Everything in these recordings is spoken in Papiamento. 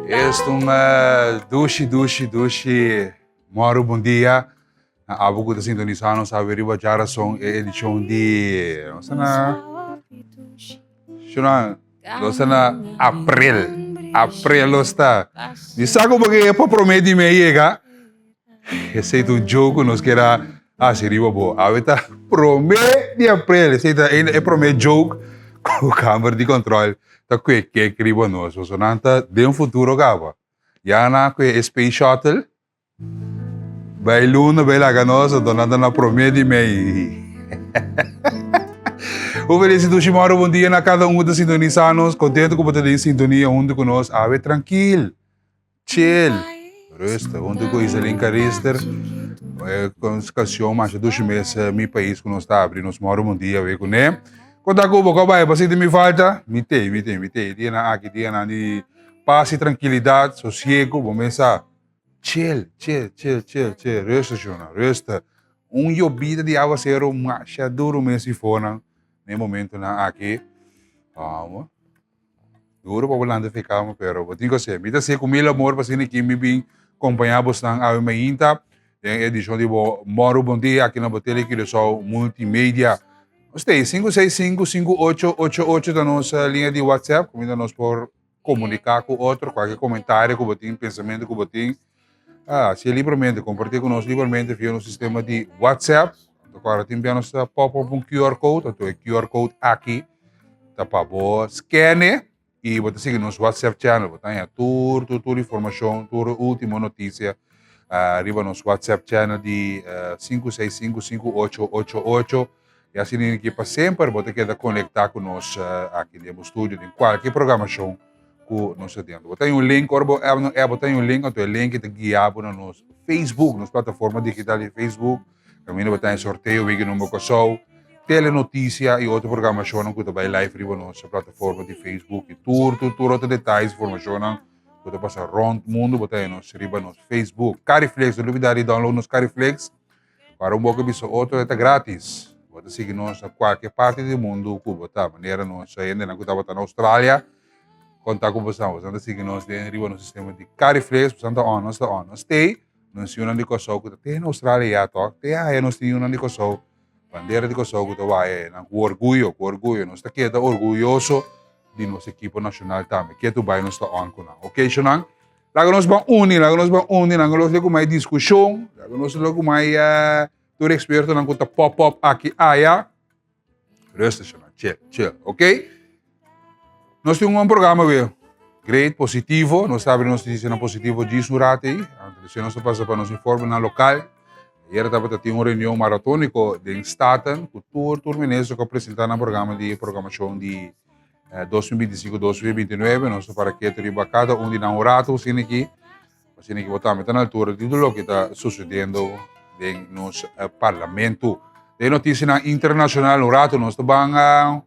Esta un dushi, dushi, dushi moro bon dia. Na abo ku ta sintonisa nos awe riba Djarason e edishon di nos ta na Shuna nos ta na aprel. Aprel nos ta. Mi sa ku porque e pa prome di mei yega. Esei ta un joke ku nos kier a hasi riba bo. Awe ta prome di aprel. Esei ta e prome joke ku kamber di kòntròl ta kue kek riba nos. Pasobra nan ta den futuro kaba. Ya nan a kue e space shuttle bai luna bai laga nos, anto nan ta na prome di mei. Un felis i dushi mòru bon dia na kada un ku ta sintonisá nos. Kontentu ku bo ta den sintonia huntu ku nos. Awe trankil. Chill, rustig, hunto cu Iselin Carister, con canción masha dushi mes Mi Pais cu nos ta abri nos moro bon dia awe cune. Con ta cu bo cu a bay pa sinti mi falta? Mi tey, mi tey, mi tey. Dianan aki, dianan di paz y tranquilidad, sosiego, bo mes sa. Chill, chill, chill, chill, chill, rustig shona, rustig. Un yobida di awacero masha duro mes ifonan na e momentonan aki. Vamos. Duro pa bo lanta fi kama, pero bo tin ku hasié. Mi ta hasié ku mil amor pa asina ki mi bin kompañá bosnan awe mainta den e edishon di bo Mòru Bon Dia aki na bo Tele Curaçao Multimedia. Nos ta ei, 5655888 ta nos liña di WhatsApp, kaminda nos por komuniká ku otro, kualke komentario ku bo tin, pensamentu ku bo tin, hasié libremente, kompartí ku nos libremente via nos sistema di WhatsApp. Anto tin bia nos ta pop op un QR code, anto e QR code aki ta pa bo scan y bo ta sigui nos WhatsApp channel. Bo ta haña tur, tur, tur informacion, tur ultimo noticia uh, riba nos WhatsApp channel di uh, 5655888. Y asina aki pa semper bo ta keda conecta cu nos uh, aki den bo studio, den cualkier programacion cu nos ta tin. Bo ta un link, ora bo app no app, bo ta un link, anto e link ta guia bo na nos Facebook, nos plataforma digital di Facebook. Kaminda bo ta en sorteo Wiki Number Kòrsou, Telenotisia i otro programashonnan ku ta bai live riba nos plataforma di Facebook i tur tur tur otro detayes informashonnan ku ta pasa rònt mundu bo ta haña nos riba nos Facebook. Cariflex, no lubidá di download nos Cariflex para un boka bisa otro e ta gratis. Bo ta sigui nos na kualke parti di mundu ku bo ta, manera nos hendenan ku tabata na Australia konta ku boso, boso ta sigui nos den riba nos sistema di Cariflex, boso ta on, nos ta on, nos stay. Nos yunan di Kòrsou ku ta te na Australia ya tòg, te aya nos tin yunan di Kòrsou, bandera di Kòrsou ku ta waya einan ku orguyo, ku orguyo. Nos ta keda orguyoso di nos ekipo nashonal tambe. Ketu bai nos ta on ku nan. Oke shonnan, laga nos ban uni, laga nos ban uni, laga nos lo ku mai diskushon, laga nos lo ku mai tur ekspertonan ku ta pop up aki aya. Rustig, shonnan, chill, chill, oke? Nos tin un bon programa weer. Great, positivo. Nos ta abri nos noticianan positivo djis un rato ei. Anto despues nos ta pasa pa nos informenan local. Ayera tabata tin un reunion maratónico den Staten ku tur tur minister ku a presentá nan programa di programashon di 2025-2029. Nos ta para ketu riba kada un di nan un rato asina aki. Asina ki bo tambe ta na altura di tur loke ta sucediendo den nos parlamento. Den noticianan internacional un rato nos ta ban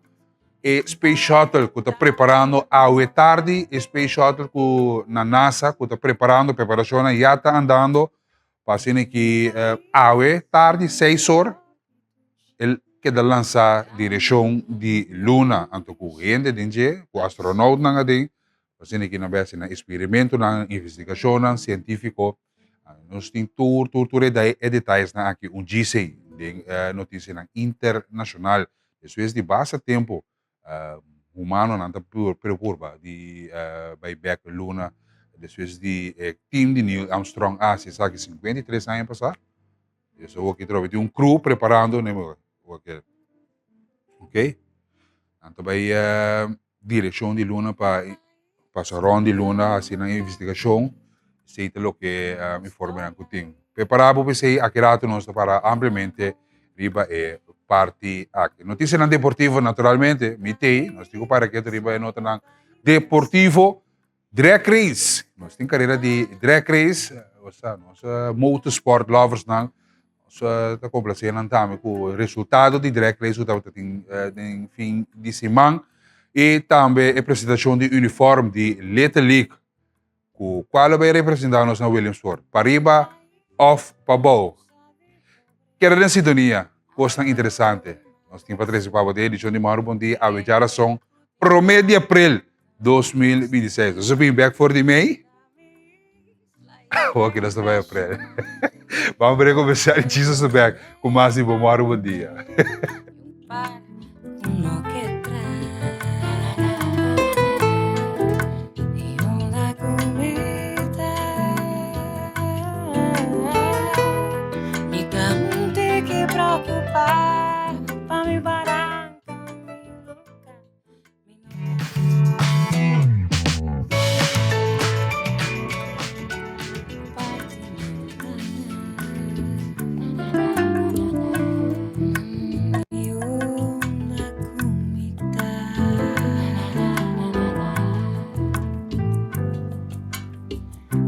e Space Shuttle ku ta preparando awe tardi, e Space Shuttle ku na NASA ku ta preparando, preparacionnan ya ta andando pa asina ki awe tardi seis or el keda lansa direccion di luna anto ku hende den dje, ku astronautnan aden. Asina ki nan bai hasi nan eksperimentonan, investigashonnan sientífiko. Nos tin tur, tur, tur e e detayesnan aki un djisei den notisianan internashonal. Despues di basta tempu humanonan ta preokurpa di bai bèk luna despues di e team di Neil Armstrong a hasi esaki 53 aña pasá. Des awor ki trobe tin un crew preparando, ok. Nan ta bai direkshon di luna pa pasa rònt di luna hasi nan investigashon. Esei ta loke informenan ku tin. Prepará bo pa esei, aki rato nos ta para ampliamente riba e parti aki. Notisianan deportivo naturalmente, mi t'ei, nos tin ku para ketu riba e notanan deportivo. Drag race, nos tin carera di drag race, osea nos motorsport lovers nan, nos ta complace nan tambe cu resultado di drag race cu tabata tin den fin di siman y tambe e presentacion di uniform di Little League cu cual lo bay representa nos na Williamsport, pariba of pabou. Keda den sintonia, kosnan interesante nos tin pa trese pa bo den edishon di Maru Bon Dia awe djarason prome di aprel 2026. Nos a bin bek for di mei. Awor ki nos ta bai aprel. Ban bre komersial i Jesus ta bek ku mas di bo Maru Bon Dia.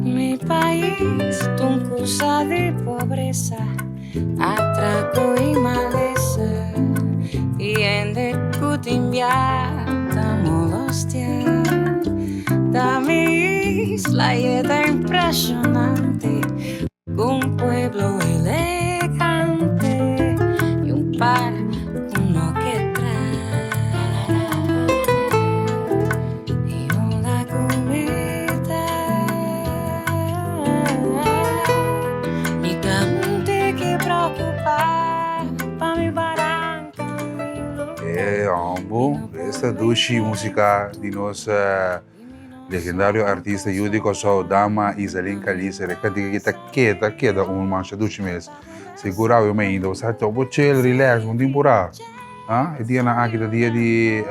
Mi pais ta un cosa di pobresa, atraco y malesa, y hende cu tin bia ta molostia. Ta mi isla y e ta impresionante, cu un pueblo elegante y un par cu no ke tra. Y un lagumita Mi ta tiki preocupa pa mi baranca mi lugar. E hombo, esta dushi musica di nos legendario artista yu di Kòrsou, Dama Izaline Calister. E kantika aki ta keda keda un masha dushi mes. Sigur awe mainta bo sa bo chill, relax, bo no tin purá. E dianan aki ta dia di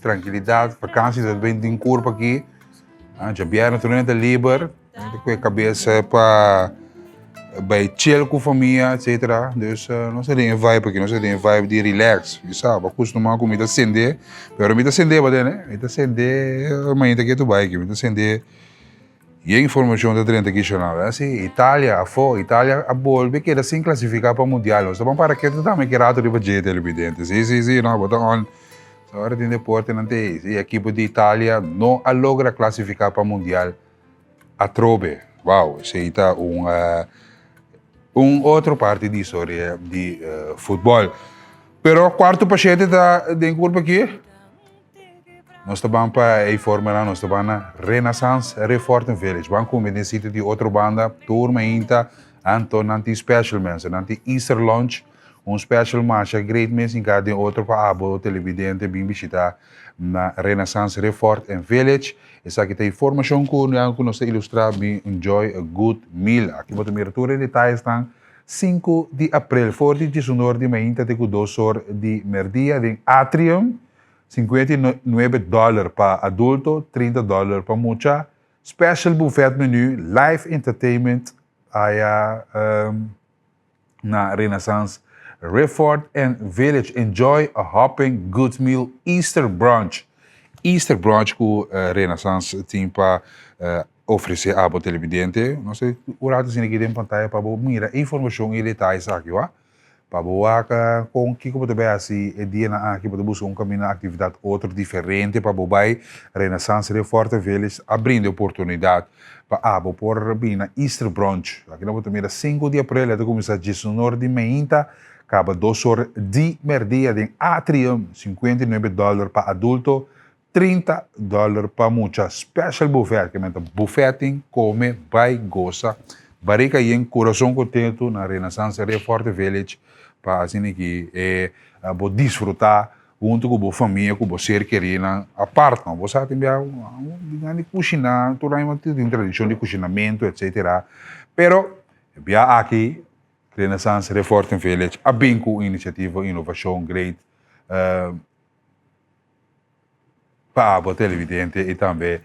Trankilidat, vakansi ta bin den kurpa aki. Djabièrnè tur hende ta liber, hende ku e kabesa pa bai chill ku famia, etsetera. Dus nos ta den e vibe aki, nos ta den e vibe di relax. Mi sa, bo a kustumá ku mi ta sende, pero mi ta sende baden, eh. Mi ta sende mainta ketu bai aki, mi ta sende yen informashon ta drenta aki shonal. Asi, Italia afó, Italia a bolbe keda sin klasifiká pa mundial. Nos ta ban para ketu tambe ki rato riba dje televidente. Si, si, si, no, bo ta on. Ora den deportenan ta eis. E ekipo di Italia no a logra klasifiká pa Mundial atrobe. Wow, esei ta un un otro parti di historia di futbòl. Pero kuarto pa shete ta den kurpa aki. Nos ta ban pa e formanan, nos ta ban na Renaissance Reforten Village. Ban kume den sitio di otro banda, tur mainta, anto nan tin special mensen, nan tin Easter lunch. Un special masha great mes hinca den otro pa abo televidente bin bishita na Renaissance Refort and Village. Esaki ta informacion cu cu nos ta ilustra bin enjoy a good meal. Aki bo ta mira tur e detayesnan sinku di april for di diesunor di mainta te cu dos or di merdia den Atrium, 59 dollar pa adulto, 30 dollar pa mucha. Special buffet menu, live entertainment aya na Renaissance Rifford and Village. Enjoy a hopping good meal Easter brunch. Easter brunch ku Renaissance tin pa. ofresé abo televidente. Nos ta un rato asina aki den pantaya pa bo mira e informashon i e detayes aki wak. Pa bo wak kon kiko bo ta bai hasi e dianan aki, bo ta buska un kaminda aktividat otro diferente pa bo bai. Renaissance Reforte Village a brinda e oportunidat pa abo por bini na Easter Brunch. Aki nan bo ta mira sinku di aprel e ta kuminsá diesunor di meinta kaba dos or di merdia den Atrium, 59 dòler pa adulto, 30 dòler pa mucha. Special buffet, ke men ta buffeting, kome, bai, gosa, barika yen, kurason kontentu na Renaissance Reforte Village pa asina ki e bo disfrutá huntu ku bo famia, ku bo ser kerinan. Apart no, bo sa tin bia nan di kushiná, tur aña tin tradishon di kushinamentu etsetera, pero e bia aki Renaissance Reforte Village a bin ku un inisiativa, un inovashon great. Pa abo televidente y tambe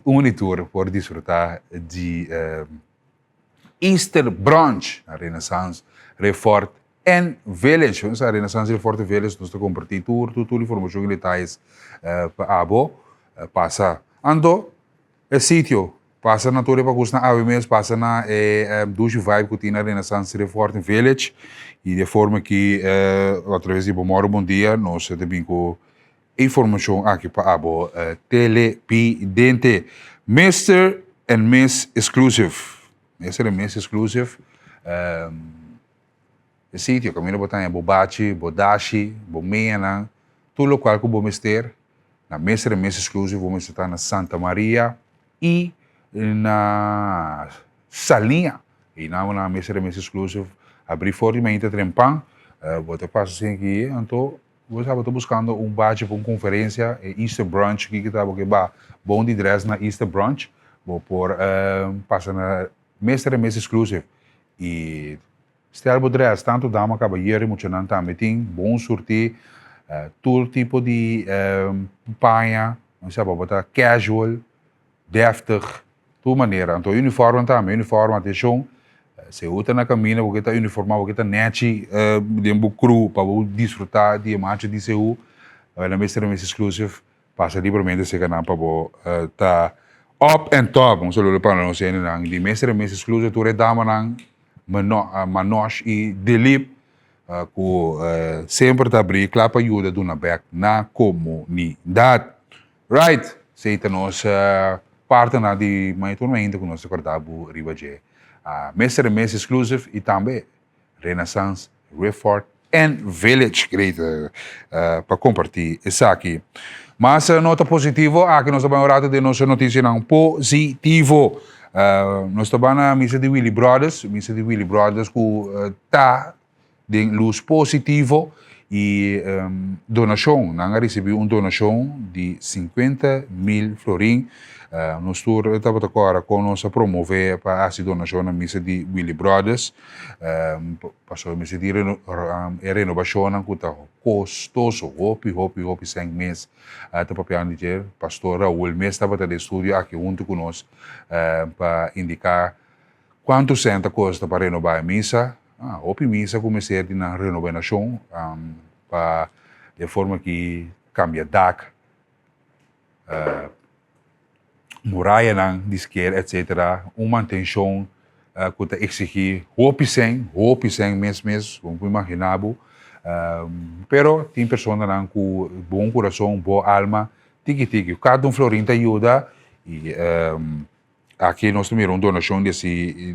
un y tur por disfruta di Easter Brunch na Renaissance Refort and Village. Nos a Renaissance Refort and Village nos ta comparti tur tur tur informacion y detalles pa abo pasa. Anto E sitio, Pasa na tur e pakusnan awe mes, pasa na e dushi vibe ku tin na Renaissance Reforting Village i di e forma aki atraves di Bo Moro Bon Dia nos ta bin ku e informashon aki pa abo telepidente. Mister and Miss Exclusive, Mister and Miss Exclusive, E sitio kaminda bo ta haña bo bachi, bo dashi, bo meanan, tur lokual ku bo mester. Na mes remes exclusive bo mester ta na Santa Maria i na Saliña. I nan bo na mes remes exclusive abrí for di mainta trempan. Bo ta pasa sin aki anto bo sa bo ta buskando un bachi pa un konferensia, e Easter brunch kiko ta bo ke ba bon di dress na Easter brunch bo por pasa na mes remes exclusive i Stel bo dress, tantu dama, kabayero i muchanan tambe tin bon surtí, tur tipo di paña, no sa bo ta casual, deftig, tur manera. Anto uniformnan tambe, uniform, atenshon, si bo ta na kaminda bo ke ta uniformá, bo ke ta nèchi den bo kru pa bo disfrutá di e marcha di seú, na Mister and Miss Exclusive Pasa libremente serka nan pa bo ta up and top. Un saludo pa nos hendenan di Mester en Mes Exclusive, tur e damanan Manosh i Dilip ku semper ta abrí kla pa yuda duna bek na komunidat. Right! Esei ta nos partnernan di Maitur Mainta ku nos ta kòrda bo riba dje. Mester en Mes Exclusive i tambe Renaissance Riffort and Village. Great pa comparti esaki. Mas nota positivo, aki nos ta bai un rato den nos noticianan positivo. Nos ta bai na misa di Willy Brothers, misa di Willy Brothers cu ta den luz positivo y donacion. Nan a ricibi un donacion di 50.000 florin. Nos tur tabata cora con nos a promove pa haci donacion na misa di Willy Brothers. Pasobra mester di e renobashonnan ku ta kostoso, hopi, hopi, hopi sèn mes ta papiando di dje. Pastor Raul mes tabata den studio aki huntu ku nos pa indiká kuantu sèn ta kosta pa renobá e misa. Hopi misa ku mester di nan renobenashon pa di e forma aki kambia dak, murayanan di sker etcetera, un mantencion cu ta exigi hopi cen, hopi cen mes mes, bo no por imagina bo, pero tin personanan cu bon curason, bon alma, tiki tiki, cada un florin ta yuda y aki nos ta mira un donacion di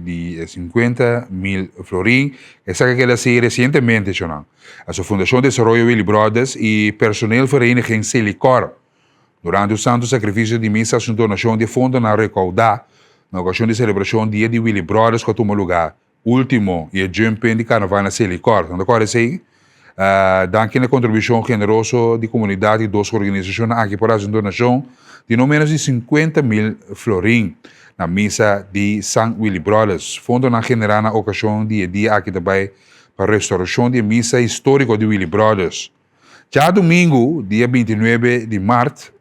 di 50.000 florin, esaki a keda haci recientemente shownan, aso Fundacion Desaroyo Willy Brothers y Personeel Vereniging Selikor. Durante un santu sakrifisio di misa hasi un donashon di e fondonan rekoudá na okashon di selebrashon Dia di Willy Brothers ku a tuma lugá último i e jump-in di karnaval na Selikor. Nan ta kòrda esei? Danki na e kontribushon generoso di komunidat i dos organisashonnan aki por hasi un donashon di no ménos di 50.000 florin na misa di San Willy Brothers. Fondonan generá na okashon di e dia aki ta bai pa restaurashon di e misa históriko di Willy Brothers. Djadumingu, dia 29 di mart,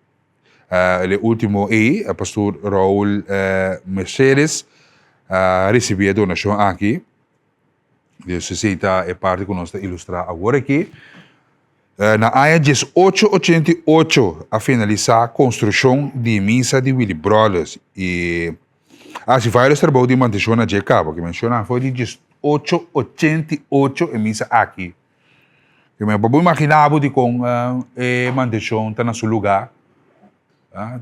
el e ultimo ei, Pastor Raul Mercedes a ricibi e donacion aki. Dus esey ta e parti cu nos ta ilustra awor aki. Na aña 1888 a finalisa construccion di misa di Willy Brothers y. Hasi vários trabou di mantenshon na dje kaba, ke menshoná for di 1888 e misa aki. Ke men bo imaginá bo dikon e mantenshon ta na su lugá.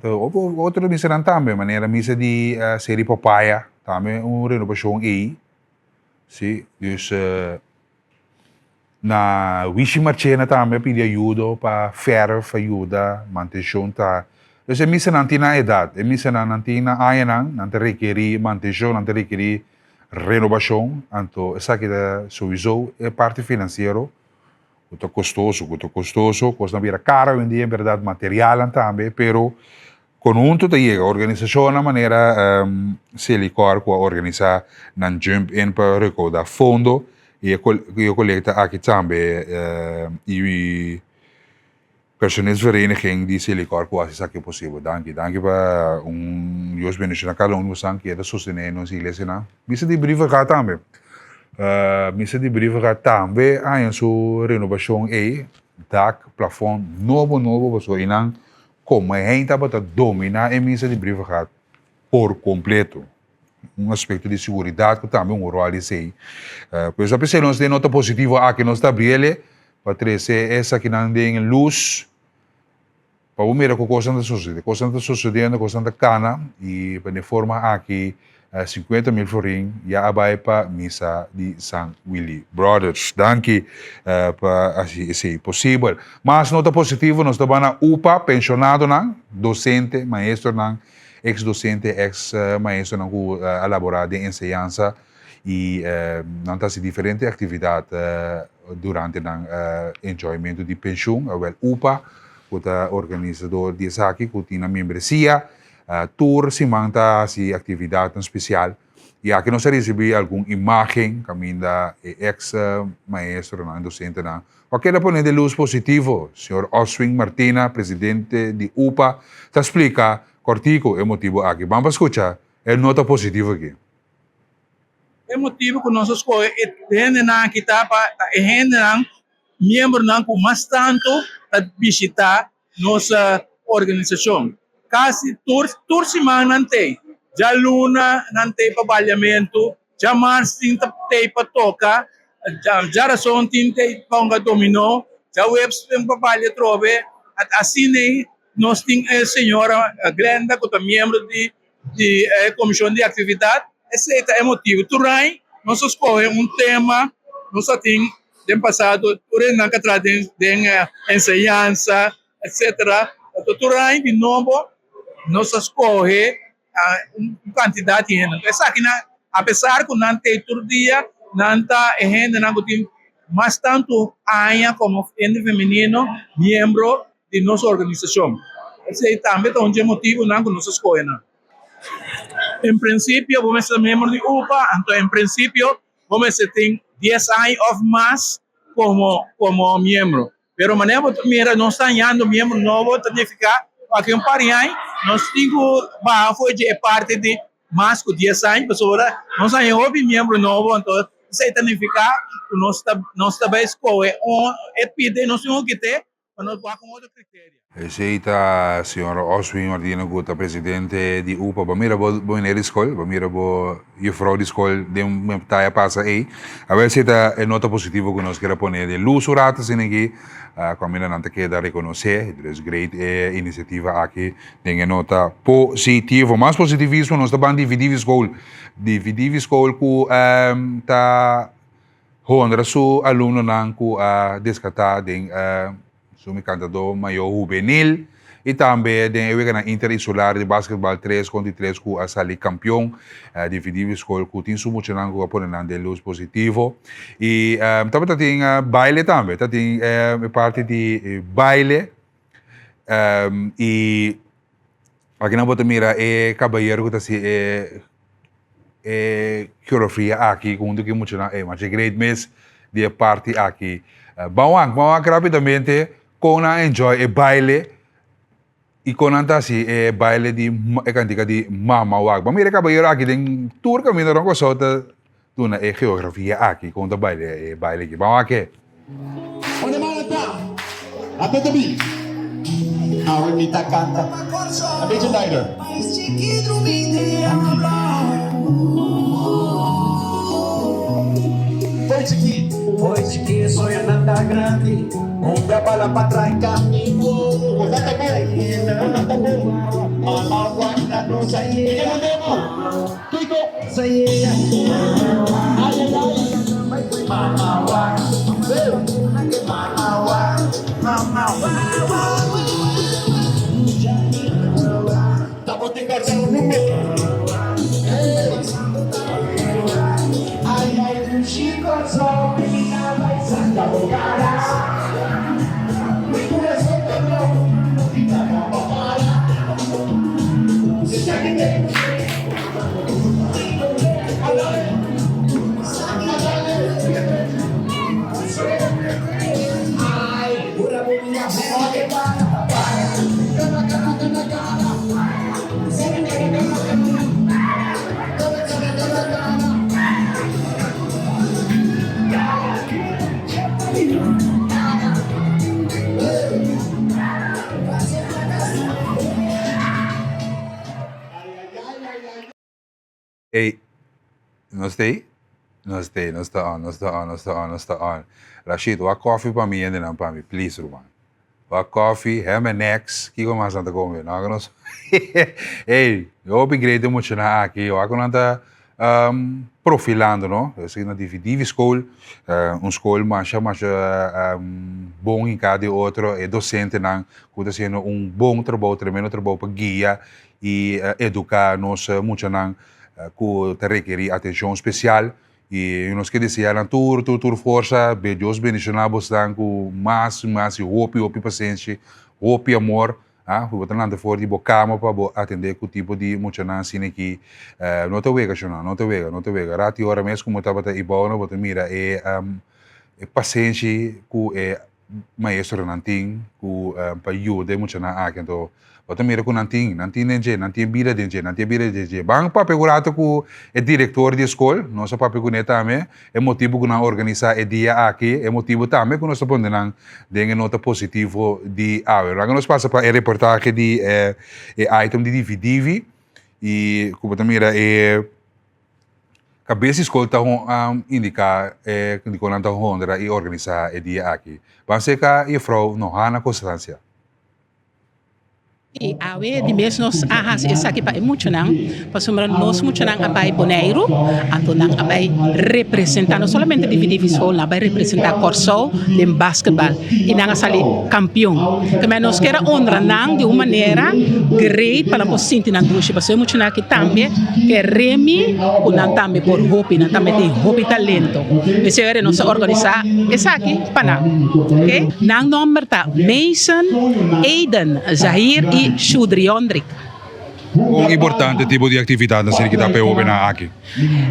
Otro misanan tambe, manera misa di Seri Papaya, tambe un renobashon ei. Si, dus na Wishi Marchena tambe a pidi ayudo pa fèrf a yuda, mantenshon ta. Dus e misanan tin nan edat, e misanan nan tin nan añanan, nan ta rekerí mantenshon, nan ta rekerí renobashon, anto esaki ta souiso e parti finansiero ku ta kostoso, ku ta kostoso, kosnan bira karo awendia en bèrdat, materialnan tambe, pero konhunto ta yega organisashonnan manera Selikor ku a organisá nan jump in pa rekoudá fondo i e kolekta aki tambe i Personeelsvereniging di Selikor ku hasi esaki posibel. Danki, danki pa un Dios bendiciona kada un di bosan ku ya ta sostene nos iglesianan. Misa di Brievengat tambe. Misa di Brievengat tambe haña su renobashon ei, dak, plafon nobo nobo pasobra einan komo e hende tabata domina e misa di Brievengat por kompleto. Un aspekto di seguridat ku tambe un ròl di esei. Pues a pesar nos den nota positivo aki nos ta abri el'e pa trese esakinan den lus pa bo mira ku kosnan ta sosode. Kosnan ta sosodiendo, kosnan ta kana i pa den forma aki 50.000 florin ya a bai pa misa di San Willy Brothers. Danki pa hasi esei posibel. Mas nota positivo nos ta bai na UPA, penshonadonan, dosente, maestronan, Ex docente, ex maestronan cu a labora den enseñansa y nan ta haci diferente actividad durante nan enjoymento di pensioen. Awel UPA cu ta organisador di esaki cu tin nan membresia tur siman ta haci actividadnan special y aki nos a ricibi algun imagen caminda e ex maestronan, docentenan cu a keda pone den luz positivo. Señor Oswin Martina, presidente di UPA, ta splica cortico e motibo aki. Ban pa scucha e nota positivo aki. E motibo cu nos a scoge e hendenan aki ta pa ta e hendenan, miembronan cu mas tanto ta bishita nos organisacion. Casi tur tur siman nan tey. Djaluna nan tey pa baliamento, djamars tin ta tey pa toca, djarason tin tey pa hunga dominó, djaweps tin pa balia atrobe. Asina nos tin e señora Glenda cu ta miembro di di e comision di actividad. Esey ta e motibo. Tur aña nos a scoge un tema, nos a tin den pasado tur esnan cu a traha den enseñansa etcetera. Anto tur aña di nobo nos a scoge un cantidad di hende. Esakinan apesar cu nan ta tur dia nan ta e hendenan cu tin mas tanto aña como hende femenino miembro di nos organisacion. Esey tambe ta un dje motibonan cu nos a scoge nan. En principio bo mester ta miembro di UPA, anto en principio bo mester tin dies aña of mas como como miembro. Pero manera bo ta mira nos ta hañando miembro nobo ta nifica cu aki un par di aña nos tin cu baha for dje e parti di mas cu dies aña pasobra nos haña hopi miembro nobo anto esey ta nifica cu nos ta nos ta bay scoge un e pide nos tin un kite pa nos wak un otro criterio. Esey ta señor Oswin Martina cu ta presidente di upa. Bo mira bo meneer di scol, bo mira bo juffrouw di scol den un taya pasa ey. A ver si ta e nota positivo cu nos kier a pone den luz un rato asina aki cu a mira nan ta keda reconoce. Dus great e iniciativa aki den e nota positivo. Mas positivismo nos ta ban di Vidivi School. Di Vidivi School cu ta honra su alumnonan cu a descata den su mi cantador mayor hubenil y tambe den e weganan interinsular di basketbal tres contra tres cu a sali campeon di Vidivi School cu tin su muchanan cu a pone nan den luz positivo y tabata tin baile tambe ta tin e parti di baile y Aki nan bo ta mira e kabayero ku ta hasi e e geografia aki huntu ku e muchanan. Ey masha great mes di e parti aki. Ban wak, ban wak rapidamente kon nan a enjoy e baile i kon nan ta hasi e baile di e kantika di Mama Wak. Ban mira e kabayero aki den tur kaminda rònt Kòrsou ta duna e geografia aki kon ta baile e baile aki. Ban wak e. Unda mama ta? Ata ta bin. Awe mi ta canta. A beetje luider. Fo'i chikí. Fo'i chikí soñanan ta grandi. Un bia bala pa tranca mi bo. Bo ta ta bon. Bo ta ta bon. Mama wak na nos a yega. Kiko? Ay ay ay. Mama wak. Mama wak. Mama wak. Tabatin garza un number. Ay ay dushi corazon mi ta bai saca bo cara. Mi corazon ta blou mi ta caba para. Ey, nos ta ey? Nos ta ey, nos ta on, nos ta on, nos ta on, nos ta on. Rashid, wak koffie pa mi hendenan pa mi, please ruman. Wak koffie, ham and eggs, kiko mas nan ta come? No, ku nos Ey, hopi great e muchanan aki, wak ku nan ta profilando, no? Esaki na Divi Divi School, un school masha masha bon hinká den otro, e docentenan ku ta hasiendo un bon trabou, tremendo trabou pa guia i eduká nos muchanan ku ta rekerí atenshon spesial. I nos ke deseá nan tur tur tur forsa, be Dios bendishoná bosnan ku mas i mas i hopi hopi pasenshi, hopi amor, ah, ku bo ta lanta for di bo kama pa bo atendé ku tipo di muchanan asina aki. No ta wega shonnan, no ta wega, no ta wega. Rati ora mes ku bo tabata ibou no bo ta mira e e pasenshi ku e maestronan tin ku pa yuda e muchanan aki. Anto bo ta mira ku nan tin, nan tin den dje, nan tin e bida den dje, nan tin e bida den dje. Ban papia un rato ku e direktor di e skol, nos a papia kuné tambe, e motibu ku nan a organisá e dia aki, e motibu tambe ku nos ta pone nan den e nota positivo di awe. Laga nos pasa pa e reportahe di e item di Divi Divi i ku bo ta mira e. Kabes di skol ta indiká e dikon nan ta honra i organisá e dia aki. Ban seka Jefrou Nohana Constancia. I awe di mes nos a hasi esaki pa e muchanan, pasobra nos muchanan a bai Boneiru, anto nan a bai representá no solamente Divi Divi School, nan a bai representá Kòrsou den basketbal i nan a sali kampion. Kemey nos kier a honra nan di un manera great pa nan por sinti nan dushi, pasobra e muchanan aki tambe ke remi ku nan tambe por hopi, nan tambe tin hopi talento. P'esei ora nos a organisá esaki pa nan. Ok. Nan nòmber ta Mason, Aiden, Zahir i Shudriondrick. Kon importante tipo di aktividatnan sirki ta pa e hóbennan aki?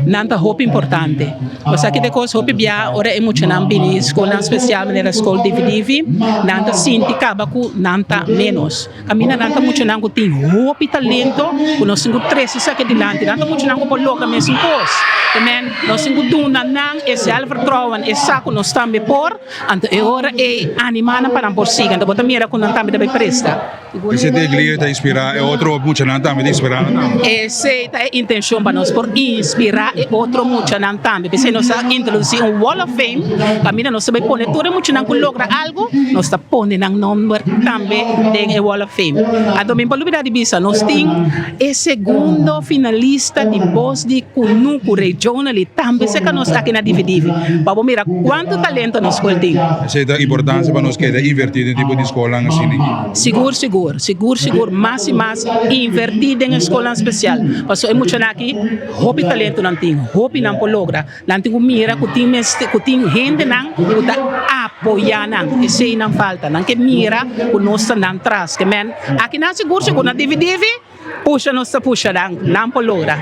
Nan ta hopi importante. Esaki ta e kos hopi bia ora e muchanan bini skolnan spesial manera skol Divi Divi, nan ta sinti kaba ku nan ta ménos. Kaminda nan ta muchanan ku tin hopi talento ku nos tin ku trese esaki dilanti. Nan ta muchanan ku por logra mesun kos. Amen. Nos tin ku duna nan e zelfvertrouwen, e sa ku nos tambe por. Anto e ora ei animá nan pa nan por sigui. Anto bo ta mira ku nan tambe ta bai presta. Esei ta e glia ta inspirá e otro muchanan tambe ta inspirá nan tambe. Esei ta e intenshon pa nos por inspirá e otro muchanan tambe. P'esei nos a introdusí un Wall of Fame kaminda nos ta bai pone tur e muchanan ku logra algu, nos ta pone nan nomber tambe den e Wall of Fame. Anto mi por lubidá di bisa nos tin e segundo finalista di Bos di Kunuku regionally tambe serka nos aki na Divi Divi pa bo mira kuantu talento nos skol tin. Esei ta importancia pa nos keda inverti den tipo di skolnan asina aki. Sigur sigur, sigur sigur mas y mas inverti den e skolnan spesial pasobra e muchanan aki hopi talento nan tin, hopi nan por logra, nan tin ku mira ku tin mester ku tin hendenan ku ta apoya nan, esei nan falta, nan ke mira ku nos ta nan tras, ke men aki nan sigur sigur na Divi Divi. Pusha nos ta pusha nan, nan por logra.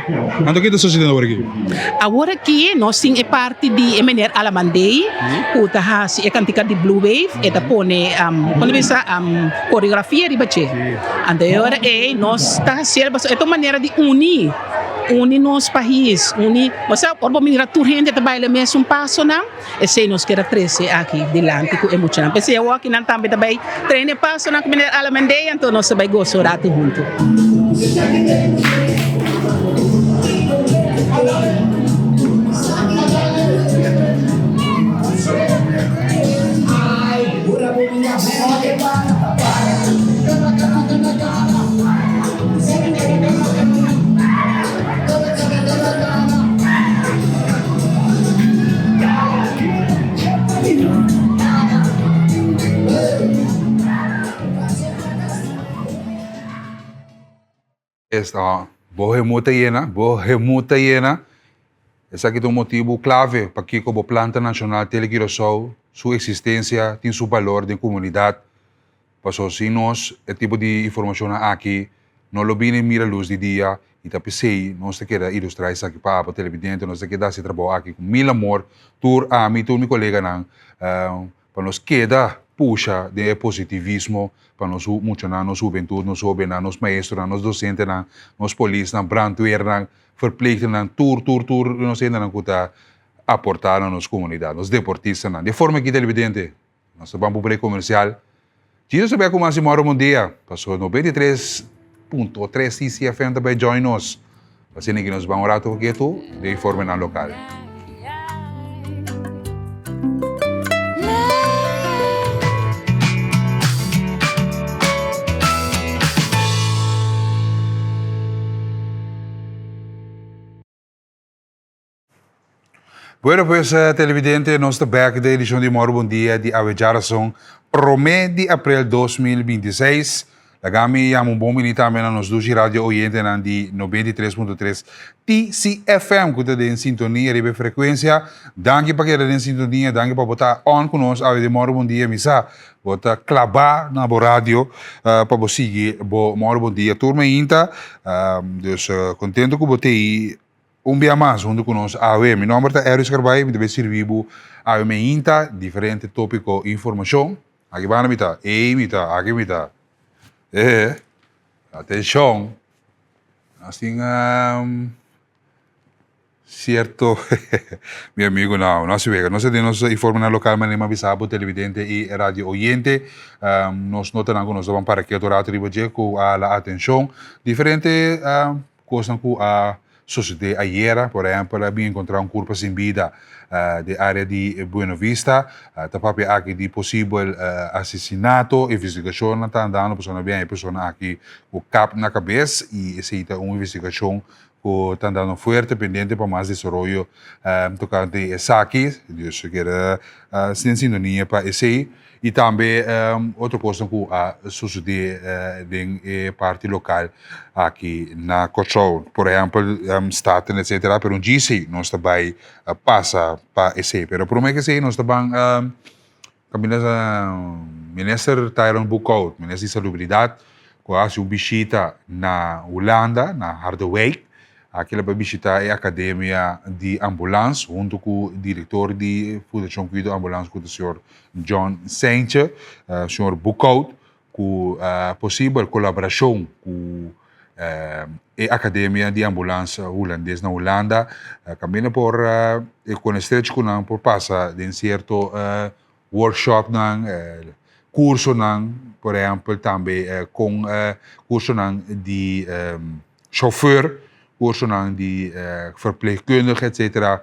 Anto ki ta sucediendo awor aki? Awor aki nos tin e parti di e meneer Alamandey cu ta haci e cantica di Blue Wave, e ta pone con ta bisa coreografia riba dje. Anto e ora ey nos ta haciel pasobra e ta un manera di uni. Uni nos pais, uni, bo sa ora bo mira tur hende ta baila mesun pasonan, esei nos kier a trese aki dilanti ku e muchanan. P'esei awor aki nan tambe ta bai train e pasonan ku meneer Alamendey, anto nos ta bai gosa un ratu huntu. Esta bo hemut ta yena, bo hemut ta yena. Esaki ta un motibu klave pakiko bo Planta Nashonal Tele Curaçao su eksistensia tin su balor den komunidat. Paso sin nos e tipo di informashonnan aki no lo bini mira lus di dia i ta p'esei nos ta keda ilustrá esaki pa abo televidente, nos ta keda hasi e trabou aki ku mil amor, tur ami, tur mi koleganan, pa nos keda pusha den e positivismo pa nos muchanan, nos hubentut, nos hobennan, nos maestronan, nos dosentenan, nos polisnan, brandweernan, verpleegsternan, tur, tur, tur nos hendenan ku ta aportá na nos komunidat, nos deportistanan. Di e forma aki televidente, Nos ta ban por break comercial. Jesus ta bay cu mas di moro bon dia. Paso 93.3 CCFM ta bay join nos. Asina ki nos ban un rato ketu den informenan local. Bueno pues televidente nos ta bek den edicion di Moro Bon Dia di awe djarason prome di april 2026. Laga mi yama un bon bini tambe na nos dushi radio oyentenan di 93.3 TCFM ku ta den sintonia riba e frekuensia. Danki pa keda den sintonia, danki pa bo ta on ku nos awe den Moro Bon Dia. Mi sa bo ta klabá na bo radio pa bo sigui bo Moro Bon Dia tur mainta. Dus kontento ku bo t'ei. Un bia mas huntu ku nos awe. Mi nomber ta Erwis Carbay, mi ta bay sirbi bo awe meinta diferente topiko i informashon. Aki banda mi ta, ey mi ta, aki mi ta. Eh, atenshon. Nos tin sierto mi amigo no, no hasi wega. Nos ta den nos informenan lokal manera mi a bisa bo televidente i radio oyente. Nos notanan ku nos ta ban para ketu rato riba dje ku a hala atenshon. Diferente Kosnan ku a sosodé ayera, por ehèmpel a bin enkontrá un kurpa sin bida den área di Buena Vista. Ta papia aki di posibel asesinato. Investigashonnan ta andando pasobra nan a bin haña e persona aki ku kap na kabes i esei ta un investigashon ku ta andando fuerte pendiente pa mas desaroyo tokante esaki. Dus keda den sintonia pa esei. I tambe otro kosnan ku a sosodé den e parti lokal aki na Kòrsou. Por ehèmpel Staten etsetera, pero un djisi nos ta bai pasa pa esei. Pero promé ku esei nos ta ban kaminda Minister Tyrone Boekhout, Minister di Salubridat, ku a hasi un bishita na Hulanda, na Harderwijk. Aki el a bai bishitá e Akademia di Ambulans huntu ku direktor di Fundashon Kuido Ambulans ku ta señor John Seintje, señor Boekhout, ku posibel kolaborashon ku e Akademia di Ambulans Hulandes na Hulanda kaminda por ku estrecho ku nan por pasa den sierto workshopnan, kursonan, por ehèmpel tambe kon kursonan di chauffeur, cursonan di verpleegkundige etcetera.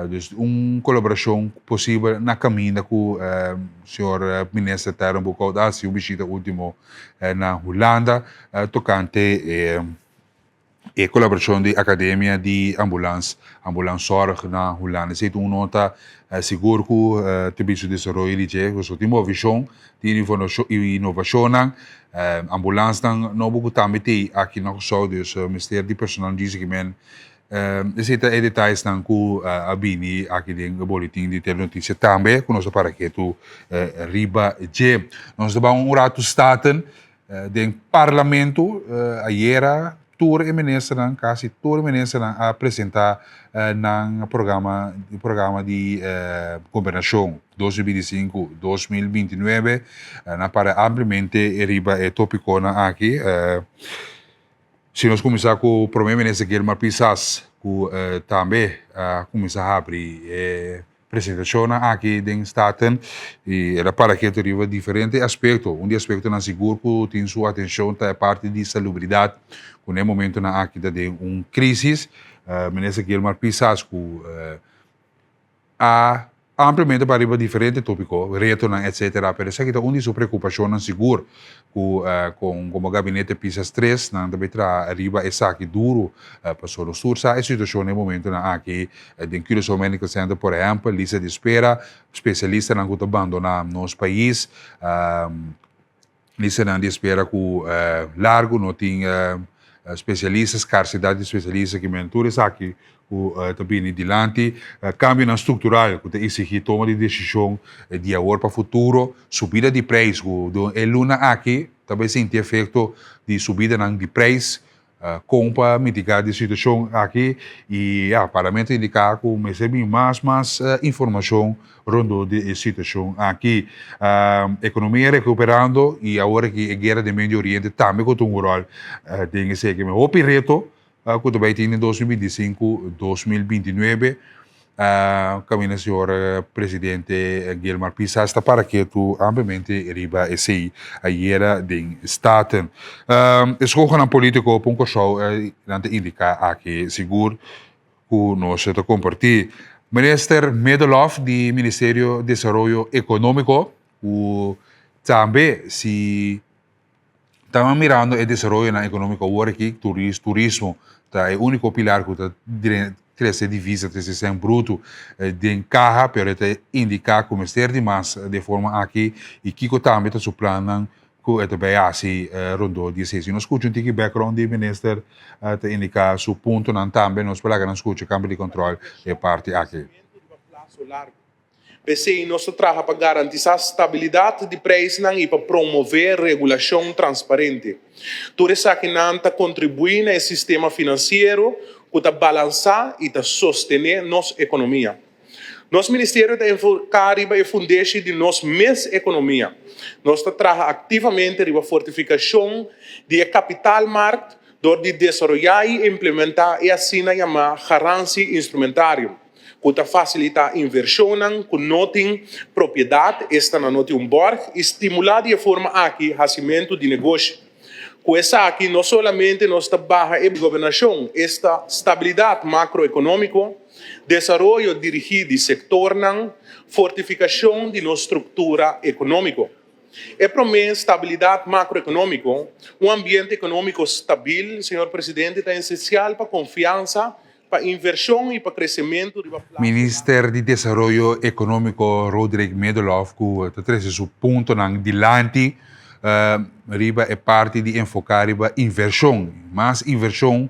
Dus un colaboracion posibel na caminda cu señor Minister Tyrone Boekhout a haci un bishita ultimo na Hulanda tocante e colaboracion di Academia di Ambulans, Ambulanszorg na Hulanda. Esey ta un nota sigur cu ta bin su desaroyo di dje. Pasobra tin movecion, tin innovacionnan. Ambulansnan nobo ku tambe t'ei aki na Kòrsou, dus mester di personal djis aki men. Esei ta e detayesnan ku a bini aki den e boletin di Telenotisia tambe ku nos ta para ketu riba dje. Nos ta ban un ratu Staten den Parlamento ayera. Tur e ministernan, kasi tur e ministernan a presenta nan programa, programa di gobernashon 2025, 2029. Nan para ampliamente riba e topikonan aki. Si nos kuminsá ku Prome Minister Gilmar Pisas ku tambe a kuminsá habri e presentashonnan aki den Staten i el a para ketu riba diferente aspekto. Un di aspektonan sigur ku tin su atenshon ta e parti di salubridat ku na e momentonan aki ta den un krisis. Minister Gilmar Pisas ku a ampliamente pa riba diferente tópiko, retonan etcetera, pero esaki ta un di su preokupashonnan sigur ku kon komo gabinete Pisas tres nan ta bay traha riba esaki duru pasobra nos tur sa e situashon na e momentonan aki den Curaçao Medical Center por ehèmpel, lista di espera, spesialistanan ku ta bandoná nos pais, Listanan di espera ku largu, no tin spesialista, skarsidat di spesialista ki men tur esaki ku ta bini dilanti. Kambionan struktural ku ta eksigí toma di desishon di awor pa futuro. Subida di preis ku e luna aki ta bai sinti efekto di subidanan di preis. Kon pa mitiga di situashon aki i ya parlamento a indiká ku mester bin mas mas informashon rondó di e situashon aki. Ekonomia rekuperando i awor aki e guera den Medio Oriente tambe ku ta un ròl den eseki. Hopi reto ku ta bai tin den 2025, 2029. Caminda señor presidente Gilmar Pisas ta para ketu ampliamente riba esey ayera den Staten. Escohonan politico pa un Corsou nan ta indica aki sigur cu nos ta comparti. Minister Middelhof di Ministerio Desaroyo Economico cu tambe si Taba mirando e desaroyonan ekonómiko awor aki, turismo ta e úniko pilar ku ta trese divisa, trese sèn brutu den kaha, pero e ta indiká ku mester di mas di e forma aki i kiko tambe ta su plannan ku e ta bai hasi rondó di esei. Si nos skucha un tiki background di minister ta indiká su puntonan tambe, nos por laga nan skucha kambio di kòntròl e parti aki. P'esei nos ta traha pa garantisá stabilidat di preisnan i pa promové regulashon transparente. Tur esakinan ta kontribuí na e sistema finansiero ku ta balansá i ta sostené nos ekonomia. Nos ministerio ta enfoká riba e fundeshi di nos mes ekonomia. Nos ta traha aktivamente riba fortifikashon di e kapitalmarkt dor di desaroyá i implementá e asina yamá garantie instrumentarium. ku ta fasilitá invershonnan ku no tin propiedat, esta nan no tin un bòrg, i stimulá di e forma aki hasimentu di negoshi. Ku esaki no solamente nos ta baha e gobernashon, esta stabilidat makroekonómiko, desaroyo dirigí di sektornan, fortifikashon di nos struktura ekonómiko. E promé, stabilidat makroekonómiko, un ambiente ekonómiko stabil, señor presidente, ta esensial pa konfiansa Pa invershon i pa kresementu riba plaso largu. Minister di Desaroyo Ekonómiko Roderick Middelhof ku ta trese su puntonan dilanti riba e parti di enfoká riba invershon, mas invershon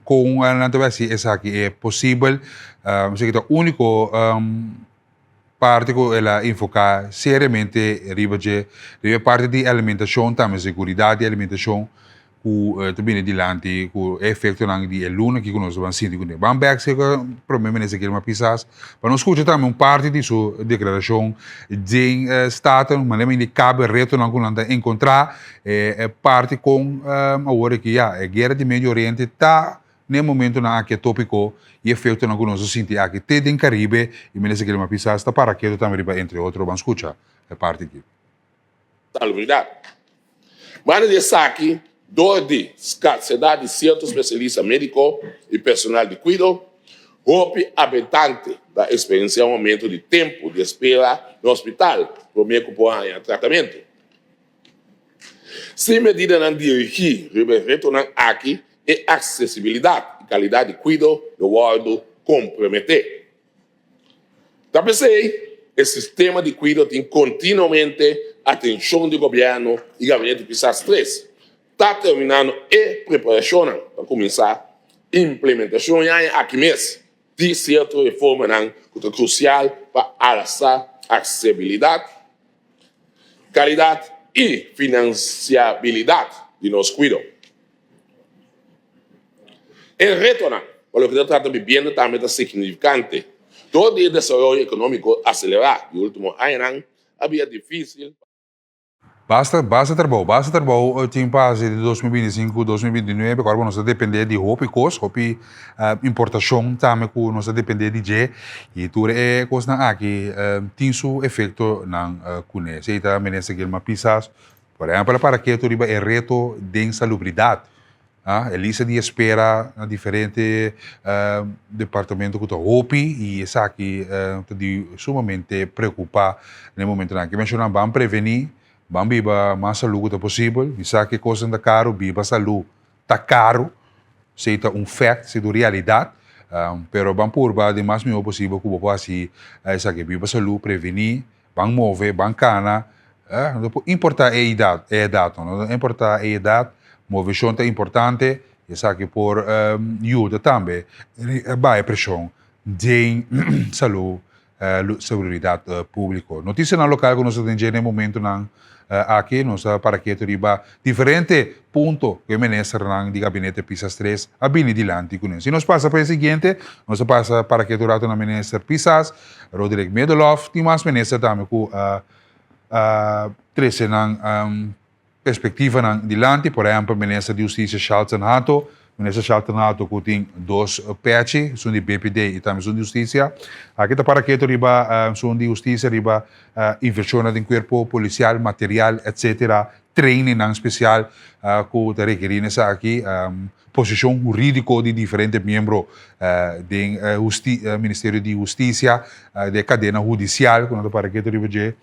kon nan ta bai hasi esaki e posibel, esaki ta úniko parti ku el a enfoká seriamente riba dje, riba e parti di alimentashon tambe, seguridat di alimentashon ku ta bini dilanti ku e efektonan di e luna kiko nos ta ban sinti kuné. Ban bèk serka Prome Minister Gilmar Pisas pa nos skucha tambe un parti di su deklarashon den Staten, manera mi indiká e retonan ku nan ta enkontrá, e parti kon awor aki ya e guera di Medio Oriente ta N'e momentonan aki e tópiko i efektonan ku nos a sinti aki te den Karibe i Minister Gilmar Pisas ta para ketu tambe riba entre otro. Ban skucha e parti aki. Salubridat. Banda di esaki, dor di skarsedat di sierto spesialista médiko i personal di kuido, hopi habitante ta eksperensiá un oumento di tempu di espera na hospital promé ku por haña tratamentu. Sin medidanan dirigí riba e retonan aki, e aksesibilidat i kalidat di kuido lo wòrdu komprometé. Ta p'esei e sistema di kuido tin kontinuamente atenshon di gobièrnu i Gabinete Pisas Tres ta terminando e preparashonnan pa kuminsá implementashon e aña aki mes di sierto reformanan ku ta krusial pa alsa aksesibilidat, kalidat i finansiabilidat di nos kuido. E retonan pa loke ta trata bibienda tambe ta signifikante. Dor di e desaroyo ekonómiko aselerá di último añanan a bira difísil pa. Basta, basta trabou, basta trabou tin pa hasi di 2025, 2029, ku nos ta dependé di hopi kos, hopi importashon tambe ku nos ta dependé di dje, i tur e kosnan aki tin su efektonan kuné. Esei ta Minister Gilmar Pisas, por ehèmpel a para ketu riba e reto den salubridat. E lista di espera na diferente departamento ku ta hopi i esaki ta di sumamente preokupá na e momentonan aki. Menshoná ban prevení, ban biba mas salú ku ta posibel. Mi sa ku e kosnan ta karu, biba salú ta karu, esei ta un fact, esei ta un realidat, pero ban purba di mas mihó posibel ku bo por hasi esaki, biba salú, prevení. Ban move, ban kana, no ta por importá e idat, e edat no, no ta importá e edat, moveshon ta importante, esaki por yuda tambe baha e preshon den salú, seguridat públiko. Notisianan lokal ku nos ta den dje na e momentunan aki, nos ta para ketu riba diferente punto ku e ministernan di gabinete Pisas tres a bini dilanti kuné. Si nos pasa pa e siguiente, nos ta pasa para ketu rato na minister Pisas, Roderick Middelhof, tin mas minister tambe ku a trese nan perspektivanan dilanti, por ehèmpel minister di Hustisia Shalton Hato, minister Shalton Hato ku tin dos pèchi, esun di BPD i tambe esun di Hustisia. Aki ta para ketu riba esun di Hustisia riba invershonnan den kuerpo polisial, material, etsetera, trainingnan spesial ku ta rekerí na esaki, posishon hurídiko di diferente miembro den Ministerio di Hustisia, den e kadena hudisial ku nan ta para ketu riba dje.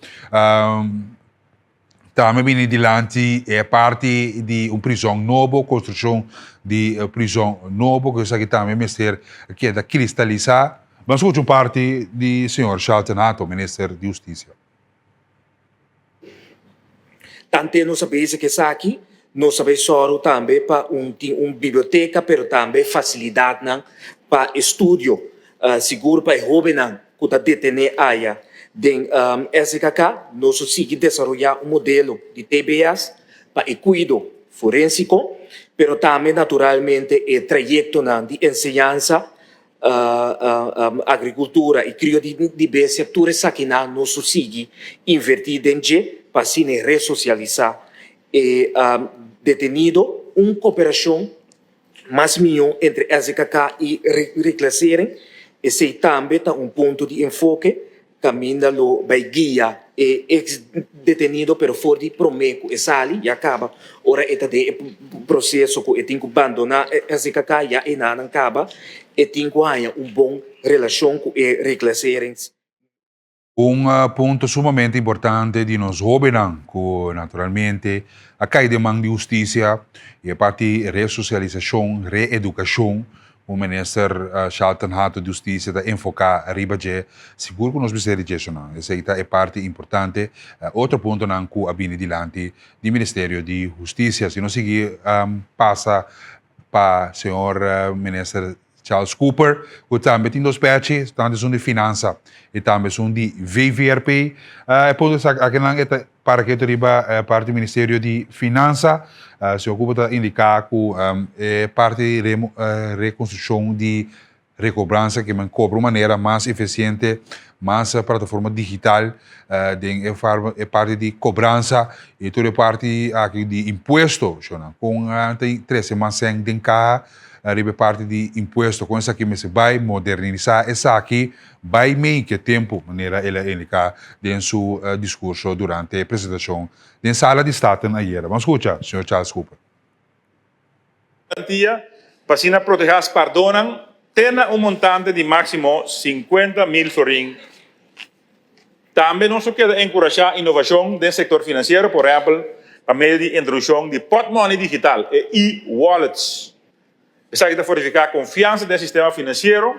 Tambe bini dilanti e parti di un prizòn nobo, konstrukshon di prizòn nobo, ku esaki tambe mester keda kristalisá. Ban skucha un parti di señor Shalton Hato, Minister di Hustisia. Tante nos a bezig esaki, nos a bay sòru tambe pa un tin un biblioteka pero tambe fasilidatnan pa estudio, sigur pa e hóbennan ku ta detené aya den SKK. Nos a sigui desaroyá un modelo di TBS pa e kuido forénsiko, pero tambe naturalmente e trayektonan di enseñansa agricultura y crio di bestia tur esakinan nos lo sigui inverti den dje pa asina e resocialisa e detenido. Un cooperacion mas miyo entre SDKK y Reclassering esey tambe ta un punto di enfoke Caminda lo bay guia e ex detenido pero for di prome cu e sali ya caba ora e ta den e proceso cu e tin cu bandona SDKK ya e nanan caba e tin cu haya un bon relacion cu e reclasserings. Un punto sumamente importante di nos hobennan cu naturalmente a cay den man di husticia y e parti resocialisacion, reeducacion Un minister Shalton Hato di Hustisia ta enfoká riba dje, sigur ku nos mester di dje esonan. Esei ta e parti importante. Otro puntonan ku a bini dilanti di Ministerio di Hustisia. Si nos sigui pasa pa señor minister Charles Cooper, ku tambe tin dos pèchi, tantu esun di Finansa i tambe esun di VVRP. E punto esaki akinan e ta Para ke ta riba parti Ministerio di Finansa, señor Cooper ta indiká ku e parti di rekonstrukshon di rekobransa ke men kobra un manera mas efisiente, mas plataforma digital den e parti di kobransa i tur e parti aki di impuesto, shownan. Kon ta trese mas sèn den kaha riba e parti di impuesto, kon esaki mester bai modernisá esaki Bai mei ke tempu, manera el a indiká den su diskurso durante e presentashon den Sala di Staten ayera. Ban skucha señor Charles Cooper. Garantia pa asina protehá spardónan te na un montante di máksimo 50.000 florin. Tambe nos lo keda enkurashá inovashon den sektor finansiero, por ehèmpel pa medio di introdukshon di pòtmòni digital, e e-wallets. Esaki ta fortifiká konfiansa den sistema finansiero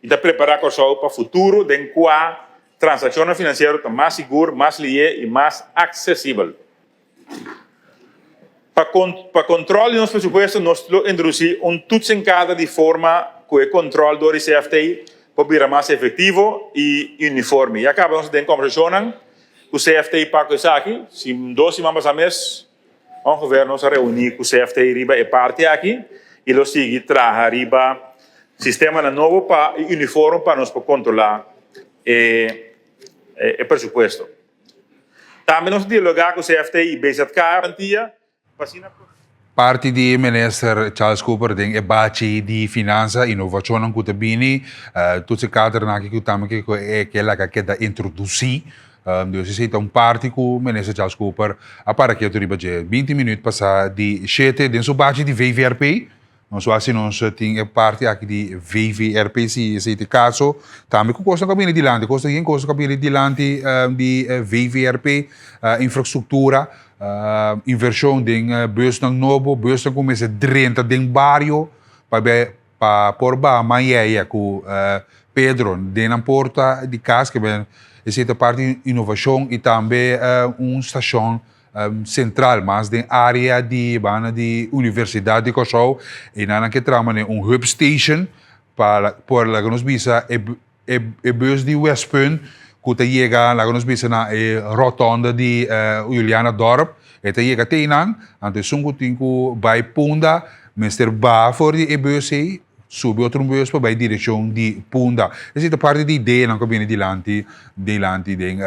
i ta prepará Kòrsou pa futuro den kua transakshonnan finansiero ta mas sigur, mas lihé i mas aksesibel. Pa pa kontròl di nos presupuesto nos lo introdusí un toetsenkader di forma ku e kontròl dor di CFT por bira mas efektivo i uniforme. Ya kaba nos ta den kòmbersashonnan ku CFT pa ku esaki. Si dos siman pasá mes. Ongeveer nos a reuní ku CFT riba e parti aki i lo sigui traha riba sistemanan nobo pa i uniform pa nos por kontrolá e e presupuesto. Tambe nos a dialogá ku CFT i BZK garantia pa asina. Parti di Minister Charles Cooper den e bachi di finansa, inovashonnan ku ta bini, tur si kadernan aki ku tambe ke ku e ke laga keda introdusí. Dus esei ta un parti ku Minister Charles Cooper a para ketu riba dje. Binti minüt pasá di shete den su bachi di VVRP. Nos wak si nos tin e parti aki di VVRP si esei ta e kaso. Tambe ku kosnan ku a bini dilanti, kos ta yen kos ku a bini dilanti di VVRP, infrastruktura, invershon den busnan nobo, busnan ku mester drenta den bario pa be pa por baha Mayeye ku Pedro den nan porta di kas ke ben esei ta parti di inovashon i tambe un stashon sentral mas den área di banda di Universidat di Kòrsou i nan a ke traha manera un hub station pa por laga nos bisa e e bus di Westpunt ku ta yega laga nos bisa na e rotonde di Julianadorp e ta yega te einan anto esun ku tin ku bai Punda mester baha for di e bus ei subi otro bus pa bai direkshon di Punda. Esei ta parti di ideanan ku a bini dilanti dilanti den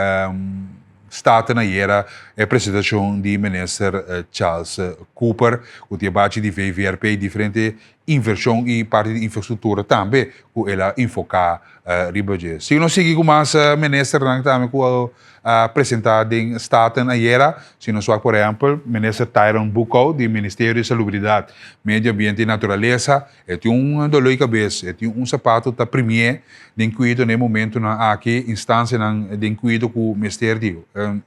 Staten ayera e presentacion di Minister Charles Cooper cu tin e bachi di VVRP diferente inversion y parti di infrastructura tambe cu el a enfoca riba dje. Si nos sigui cu mas ministernan tambe cu a presenta den Staten ayera, si nos wak por ehempel Minister Tyron Boekhoudt di Ministerio di Salubridad, Medio Ambiente y Naturalesa, E tin un doló di kabes, e tin un sapato ta primié den kuido na e momentunan aki, instansianan den kuido ku mester di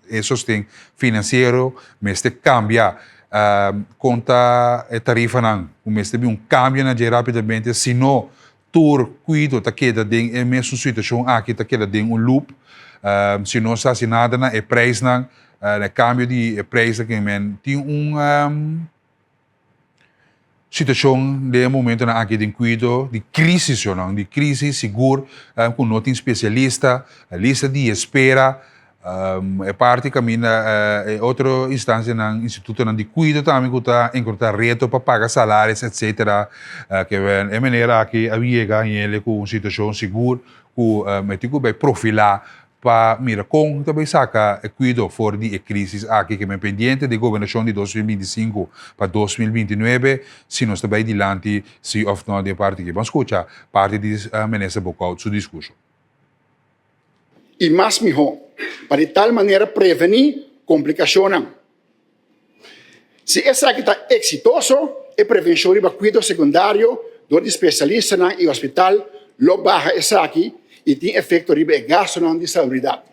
e sosten finansiero mester kambia kon ta e tarifanan ku mester bin un kambio na dje rápidamente, si no tur kuido ta keda den e mesun situashon aki, ta keda den un loop, si no sa hasi nada na e preisnan, na e kambio di e preisnan ke men tin un. Situacion den e momentonan aki den cuido di crisis yo nan, di crisis sigur cu no tin specialista, lista di espera, e parti caminda e otro instancianan, institutonan di cuido tambe cu ta encontra reto pa paga salaris etcetera, ke e manera aki a yega hende cu un situacion sigur cu e tin cu bay profila pa mira kon ta bay saka e kuido for di e krisis aki ke men pendiente di gobernashon di 2025 pa 2029 si nos ta bay dilanti si of no den parti aki. Ban skucha parti di Minister Boekhoudt su diskurso. I mas mihó, pa di tal manera prevení komplikashonnan. Si esaki ta eksitoso, e prevenshon riba kuido sekundario dor di spesialistanan i hospital lo baha esaki i tin efekto riba e gastunan di salubridat.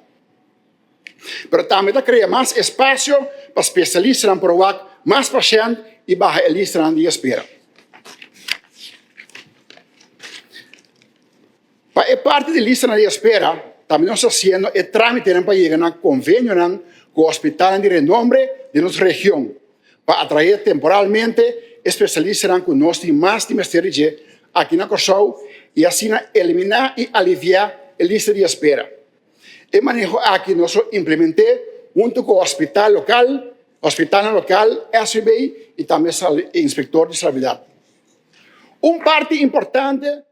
Pero tambe ta krea mas espasio pa spesialistanan por wak mas pashènt i baha e listanan di espera. Pa e parti di listanan di espera, tambe nos ta hasiendo e trámitenan pa yega na konvenionan ku hospitalnan di renombre den nos region pa atraé temporalmente e spesialistanan ku nos tin mas di mester di dje aki na Kòrsou i asina eliminá i aliviá e lista di espera. E maneho aki nos lo implement'é huntu ku hospital lokal, hospitalnan lokal, SVB i tambe inspektor di salubridad. Un parti importante.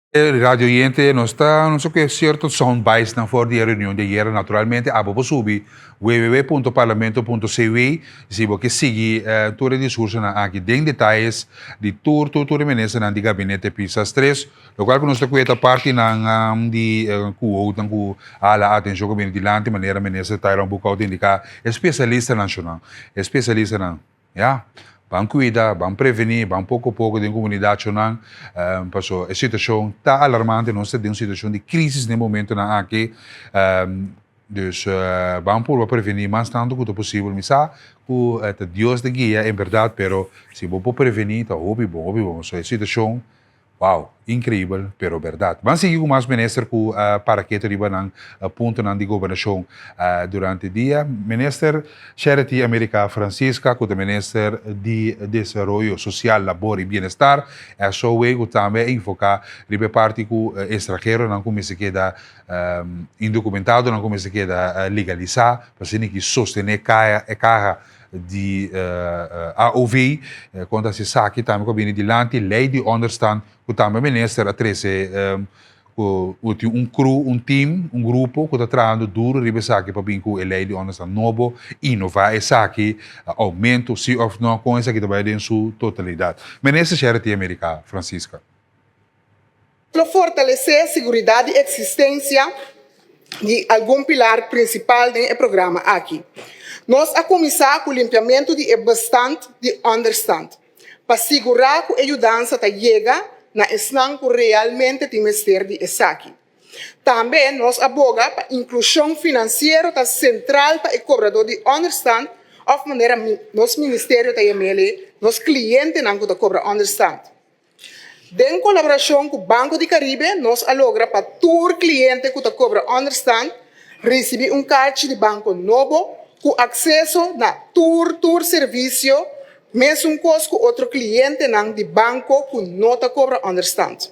Radio oyente, nos ta nos ke cierto sound bites nan for di e reunion di ayera. Naturalmente abo por subi www.parlamento.cw si bo ke sigui tur e discursonan aki den detayes di tur tur tur e ministernan di gabinete Pisas tres, locual ku nos ta kueta partinan di kuoutnan ku a hala atencion ku bini dilanti manera minister Tyrone Boekhoudt indica e specialistanan shonnan, e specialistanan. Ya, ban cuida, ban preveni, ban poco poco den comunidadnan, paso e situacion ta alarmante, nos ta den un situacion di crisis den momentonan aki, dus ban purba preveni mas tanto cu ta posibel, mi sa cu ta Dios ta guia en berdad, pero si bo por preveni ta hopi bon, hopi bon, so e situacion. Wow, increibel pero berdad. Ban sigui cu mas minister cu a para keto riba nan puntonan di gobernacion durante dia. Minister Charity America Francisca cu ta minister di Desaroyo Social, Labor y Bienestar, SOW, cu tambe a enfoca riba e parti cu extranheronan cu mester keda indocumentadonan cu mester keda legalisa pa asina ki sostene e caha di AOV, konta si esaki tambe ku a bini dilanti, lei di onderstand ku tambe minister a trese Ku tin un crew, un team, un grupo ku ta trahando duro riba esaki pa bin ku e lei di onderstand nobo, inová esaki, oumento si òf no, kon esaki ta bai den su totalidat. Minister Charity America Francisca. Lo fortalesé siguridat di eksistensia di algun pilar prinsipal den e programa aki. Nos a kuminsá ku limpiamentu di e bestand di ònderstant pa sigurá ku e yudansa ta yega na esnan ku realmente tin mester di esaki. Tambe nos a boga pa inklushon finansiero ta sentral pa e kobradó di ònderstant òf manera nos ministerio ta yam'el, nos klientenan ku ta kobra ònderstant. Den kolaborashon ku Banco di Caribe nos a logra pa tur kliente ku ta kobra ònderstant risibí un karchi di banko nobo ku akseso na tur tur servisio mesun kos ku otro klientenan di banko ku no ta kobra ònderstant.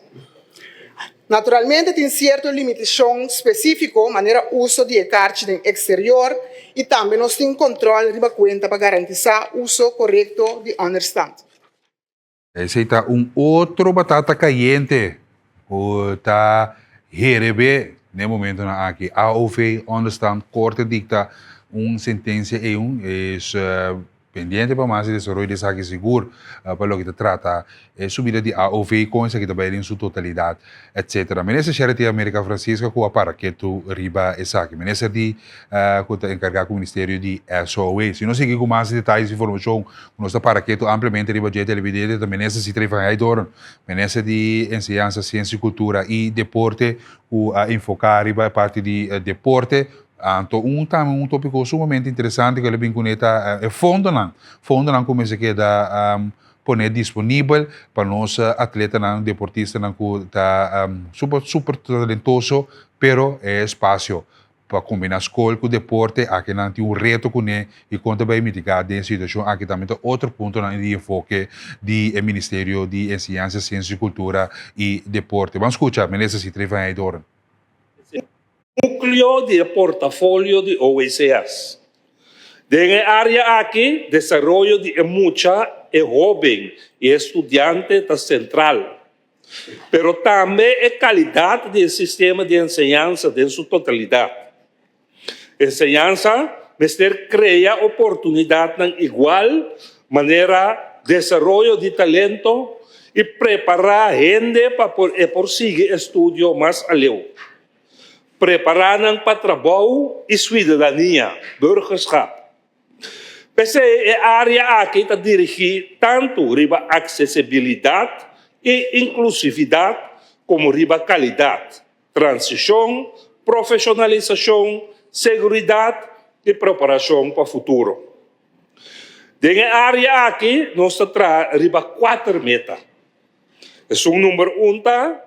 Naturalmente tin sierto limitashon spesífiko manera uso di e karchi den eksterior i tambe nos tin kontròl riba kuenta pa garantisá uso korekto di ònderstant. Esei ta un otro batata kayente ku ta herebé n'e momentonan aki. AOV, Onderstand, Korte dikta un sentensia ei es pendiente pa mas di desaroyo di esaki sigur pa loke ta trata e subida di AOV kon esaki ta bai den su totalidat etcetera. Minister Charity America Francisca ku a para ketu riba esaki. Minister di ku ta enkargá ku ministerio di SOA. Si nos sigui ku mas detayes i informashon ku nos ta para ketu ampliamente riba dje televidente ta Minister Sithree van Heydoorn, Minister di Enseñansa, Siensia i Kultura i Deporte ku a enfoká riba e parti di deporte. Anto un tambe un topiko sumamente interesante ku el a bin kuné ta e fondonan, fondonan ku mester keda pone disponibel pa nos atletanan, deportistanan ku ta super super talentoso pero e espasio pa kombina skol ku deporte aki nan tin un reto kuné i kon ta bai mitiga den e situashon aki tambe ta otro puntonan di enfoke di e Ministerio di Enseñansa, Siensia i Kultura i Deporte. Ban skucha Minister Sithree van Heydoorn. Núkleo di e portafolio di OECS. Den e área aki, desaroyo di e mucha, e hóben i e studiante ta sentral. Pero tambe e kalidat di e sistema di enseñansa den su totalidat. Enseñansa mester krea oportunidatnan igual manera desaroyo di talento i prepará hende pa por e por sigui estudio mas aleu. Prepará nan pa trabou i suidadania, burgerschap. P'esei e área aki ta dirigí tantu riba aksesibilidat i inklusividat komo riba kalidat, transishon, profeshonalisashon, seguridat i preparashon pa futuro. Den e área aki nos ta traha riba kuater meta. Esun number un ta.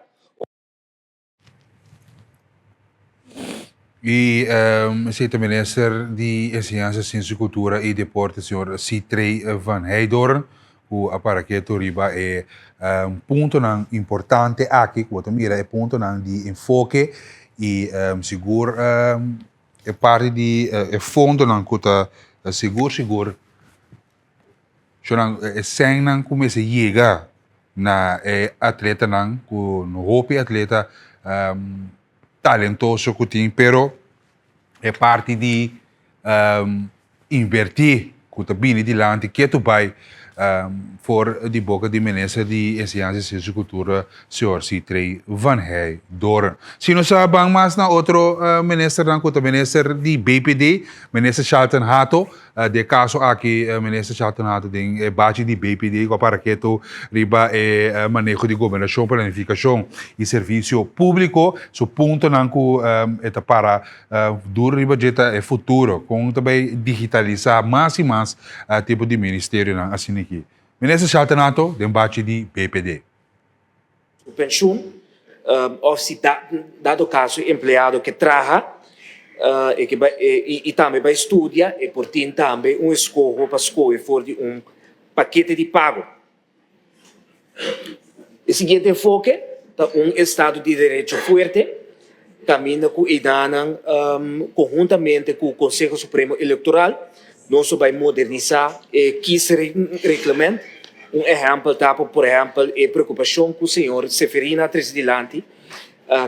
Y esey ta Minister di Enseñansa, Ciencia, Cultura y Deporte, señor Sithree van Heydoorn, cu a para keto riba e puntonan importante aki, cu bo ta mira e puntonan di enfoke y sigur e parti di e fondonan cu ta sigur sigur Shornan e sènnan ku mester yega na e atletanan ku no hopi atleta talentoso ku tin pero e parti di invertí ku ta bini dilanti ketu bai for di boka di minister di Enseñansa, Siensia i Kultura señor Sithree van Heydoorn. Si nos a ban mas na otro ministernan ku ta minister di BPD, minister Shalton Hato, Den e kaso aki Minister Shalton Hato den e bachi di BPD ku a para ketu riba e maneho di gobernashon, planifikashon i servisio públiko. Su puntonan ku e ta para duru riba dje ta e futuro, kon ta bai digitalisá mas i mas tipo di ministerionan asina aki. Minister Shalton Hato den bachi di BPD. Su penshun òf si dado kaso e empleado ke traha e ke bai i tambe bai studia e por tin tambe un eskoho pa skohe for di un pakete di pago. E siguiente enfoke ta un estado di derecho fuerte kaminda ku eidanan konhuntamente ku Konseho Supremo Elektoral Nos lo bai modernisá e kiesreglement. Un ehèmpel ta por ehèmpel e preokupashon ku señor Seferina a trese dilanti.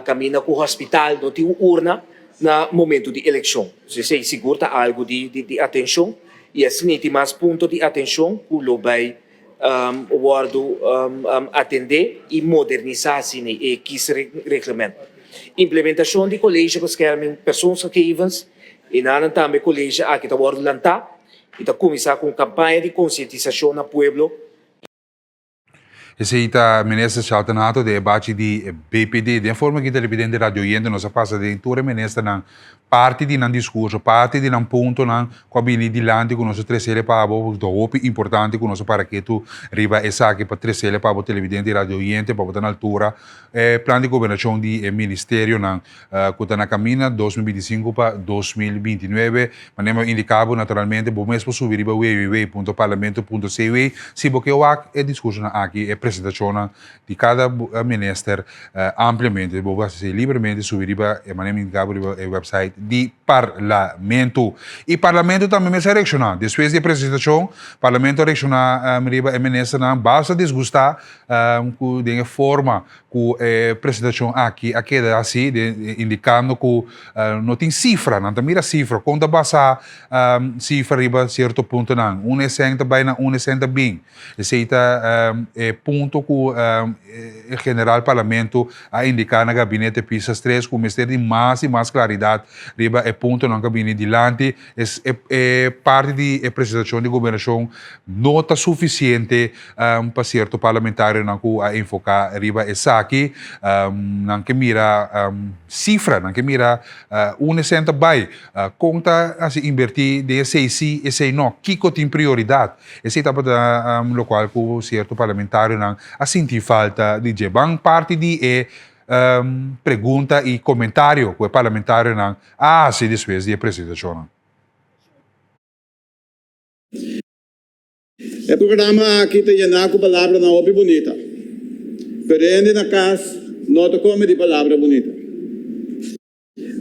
Kaminda ku hospital no tin un urna na momento di elekshon. Esei sigur ta algu di atenshon i asina tin mas punto di atenshon ku lo bai wòrdu atendé i modernisá asina e kiesreglement. Implementashon di College Bescherming Persoonsgegevens, e nanan tambe college aki ta wòrdu lantá i ta kuminsá ku un kampaña di konsientisashon na pueblo. Esei ta Minister Shelton Hato den e bachi di BPD. Den forma ki televidente radio oyente nos a pasa den tur e ministernan parti di nan discurso, parti di nan puntonan cu a bini dilanti cu nos a trecele pa abo, ta hopi importante cu nos a para ketu riba esaki pa trecele pa abo televidente y radio oyente pa bo ta na altura e plan di gobernacion di e ministerionan. Ku ta na kaminda 2025 pa 2029. Manera mi a indiká bo, naturalmente bo mes por subi riba www.parlamento.cw si bo ke wak e diskursonan aki, e presentashonnan di kada minister ampliamente. Bo por hasi esei libremente, subi riba e manera mi a indiká bo riba e website di Parlamento. I Parlamento tambe mester a reakshoná. Despues di e presentashon, Parlamento a reakshoná riba e ministernan basta disgustá ku den e forma Ku e presentashon aki a keda hasi indikando ku no tin sifra, nan ta mira sifra, kon ta basa sifra riba sierto puntonan, un esen ta bai na un esen ta bin, esei ta e punto ku e general parlamento a indiká na gabinete Pisas tres ku mester di mas i mas klaridat riba e puntonan ku a bini dilanti, e parti di e presentashon di gobernashon no ta sufisiente. Pa sierto parlamentarionan ku a enfoká riba esaki, nan ke mira sifra, nan ke mira unda esei ta bai, kon ta hasi inbertí den esei sí, esei no, kiko tin prioridat. Esei tabata lokual ku sierto parlamentarionan a sinti falta di dje. Ban parti di e pregunta i komentario ku e parlamentarionan a hasi despues di e presentashonnan. E programa aki ta yená ku palabranan hopi bunita, pero hende na kas no ta kome di palabra bunita.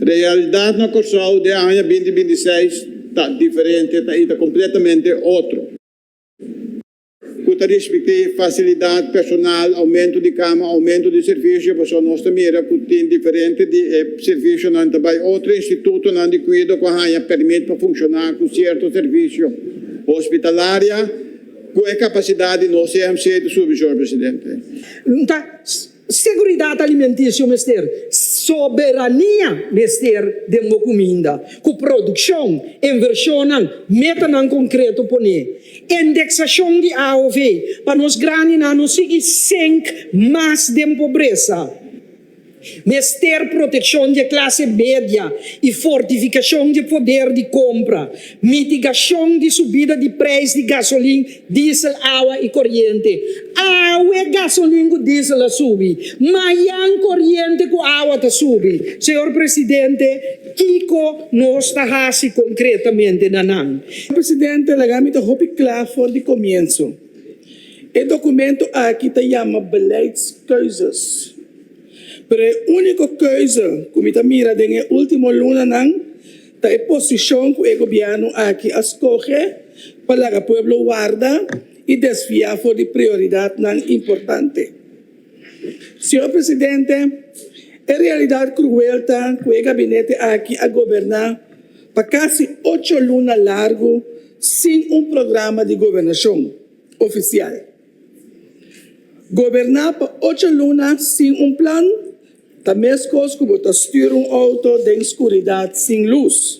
Realidat na Kòrsou den aña 2026 ta diferente ta i ta kompletamente otro. Ku ta respektí fasilidat, personal, oumento di kama, oumento di servisio, pasobra nos ta mira ku tin diferente di e servisionan ta bai otro institutonan di kuido ku a haña pèrmit pa funshoná ku sierto servisio. Hospitalaria ku e kapasidat di nos CMC ta subi, señor Presidente. Ta seguridat alimentisio mester, soberania mester den bo kuminda, ku produkshon, invershonnan, metanan konkreto poné, indeksashon di AOV pa nos grandinan no sigui sink mas den pobresa. Mester protekshon di e klase media i fortifikashon di e poder di kompra, mitigashon di subida di preis di gasolin, diesel, awa i koriente. Awe gasolin ku diesel a subi, mayan koriente ku awa ta subi. Señor Presidente, kiko nos ta hasi konkretamente na nan? Presidente, laga mi ta hopi kla for di komienso. E documento aki ta yama beleidskeuzes. Pero e unico keuze cu mi ta mira den e ultimo lunanan ta e posicion cu e gobierno aki a scoge pa laga pueblo warda y desvia for di prioridadnan importante. Señor Presidente, e realidad cruel ta cu e gabinete aki a goberna pa casi ocho luna largo sin un programa di gobernacion ofisial. Goberná pa ocho luna sin un plan ta meskos ku bo ta stür un outo den skuridat sin lus.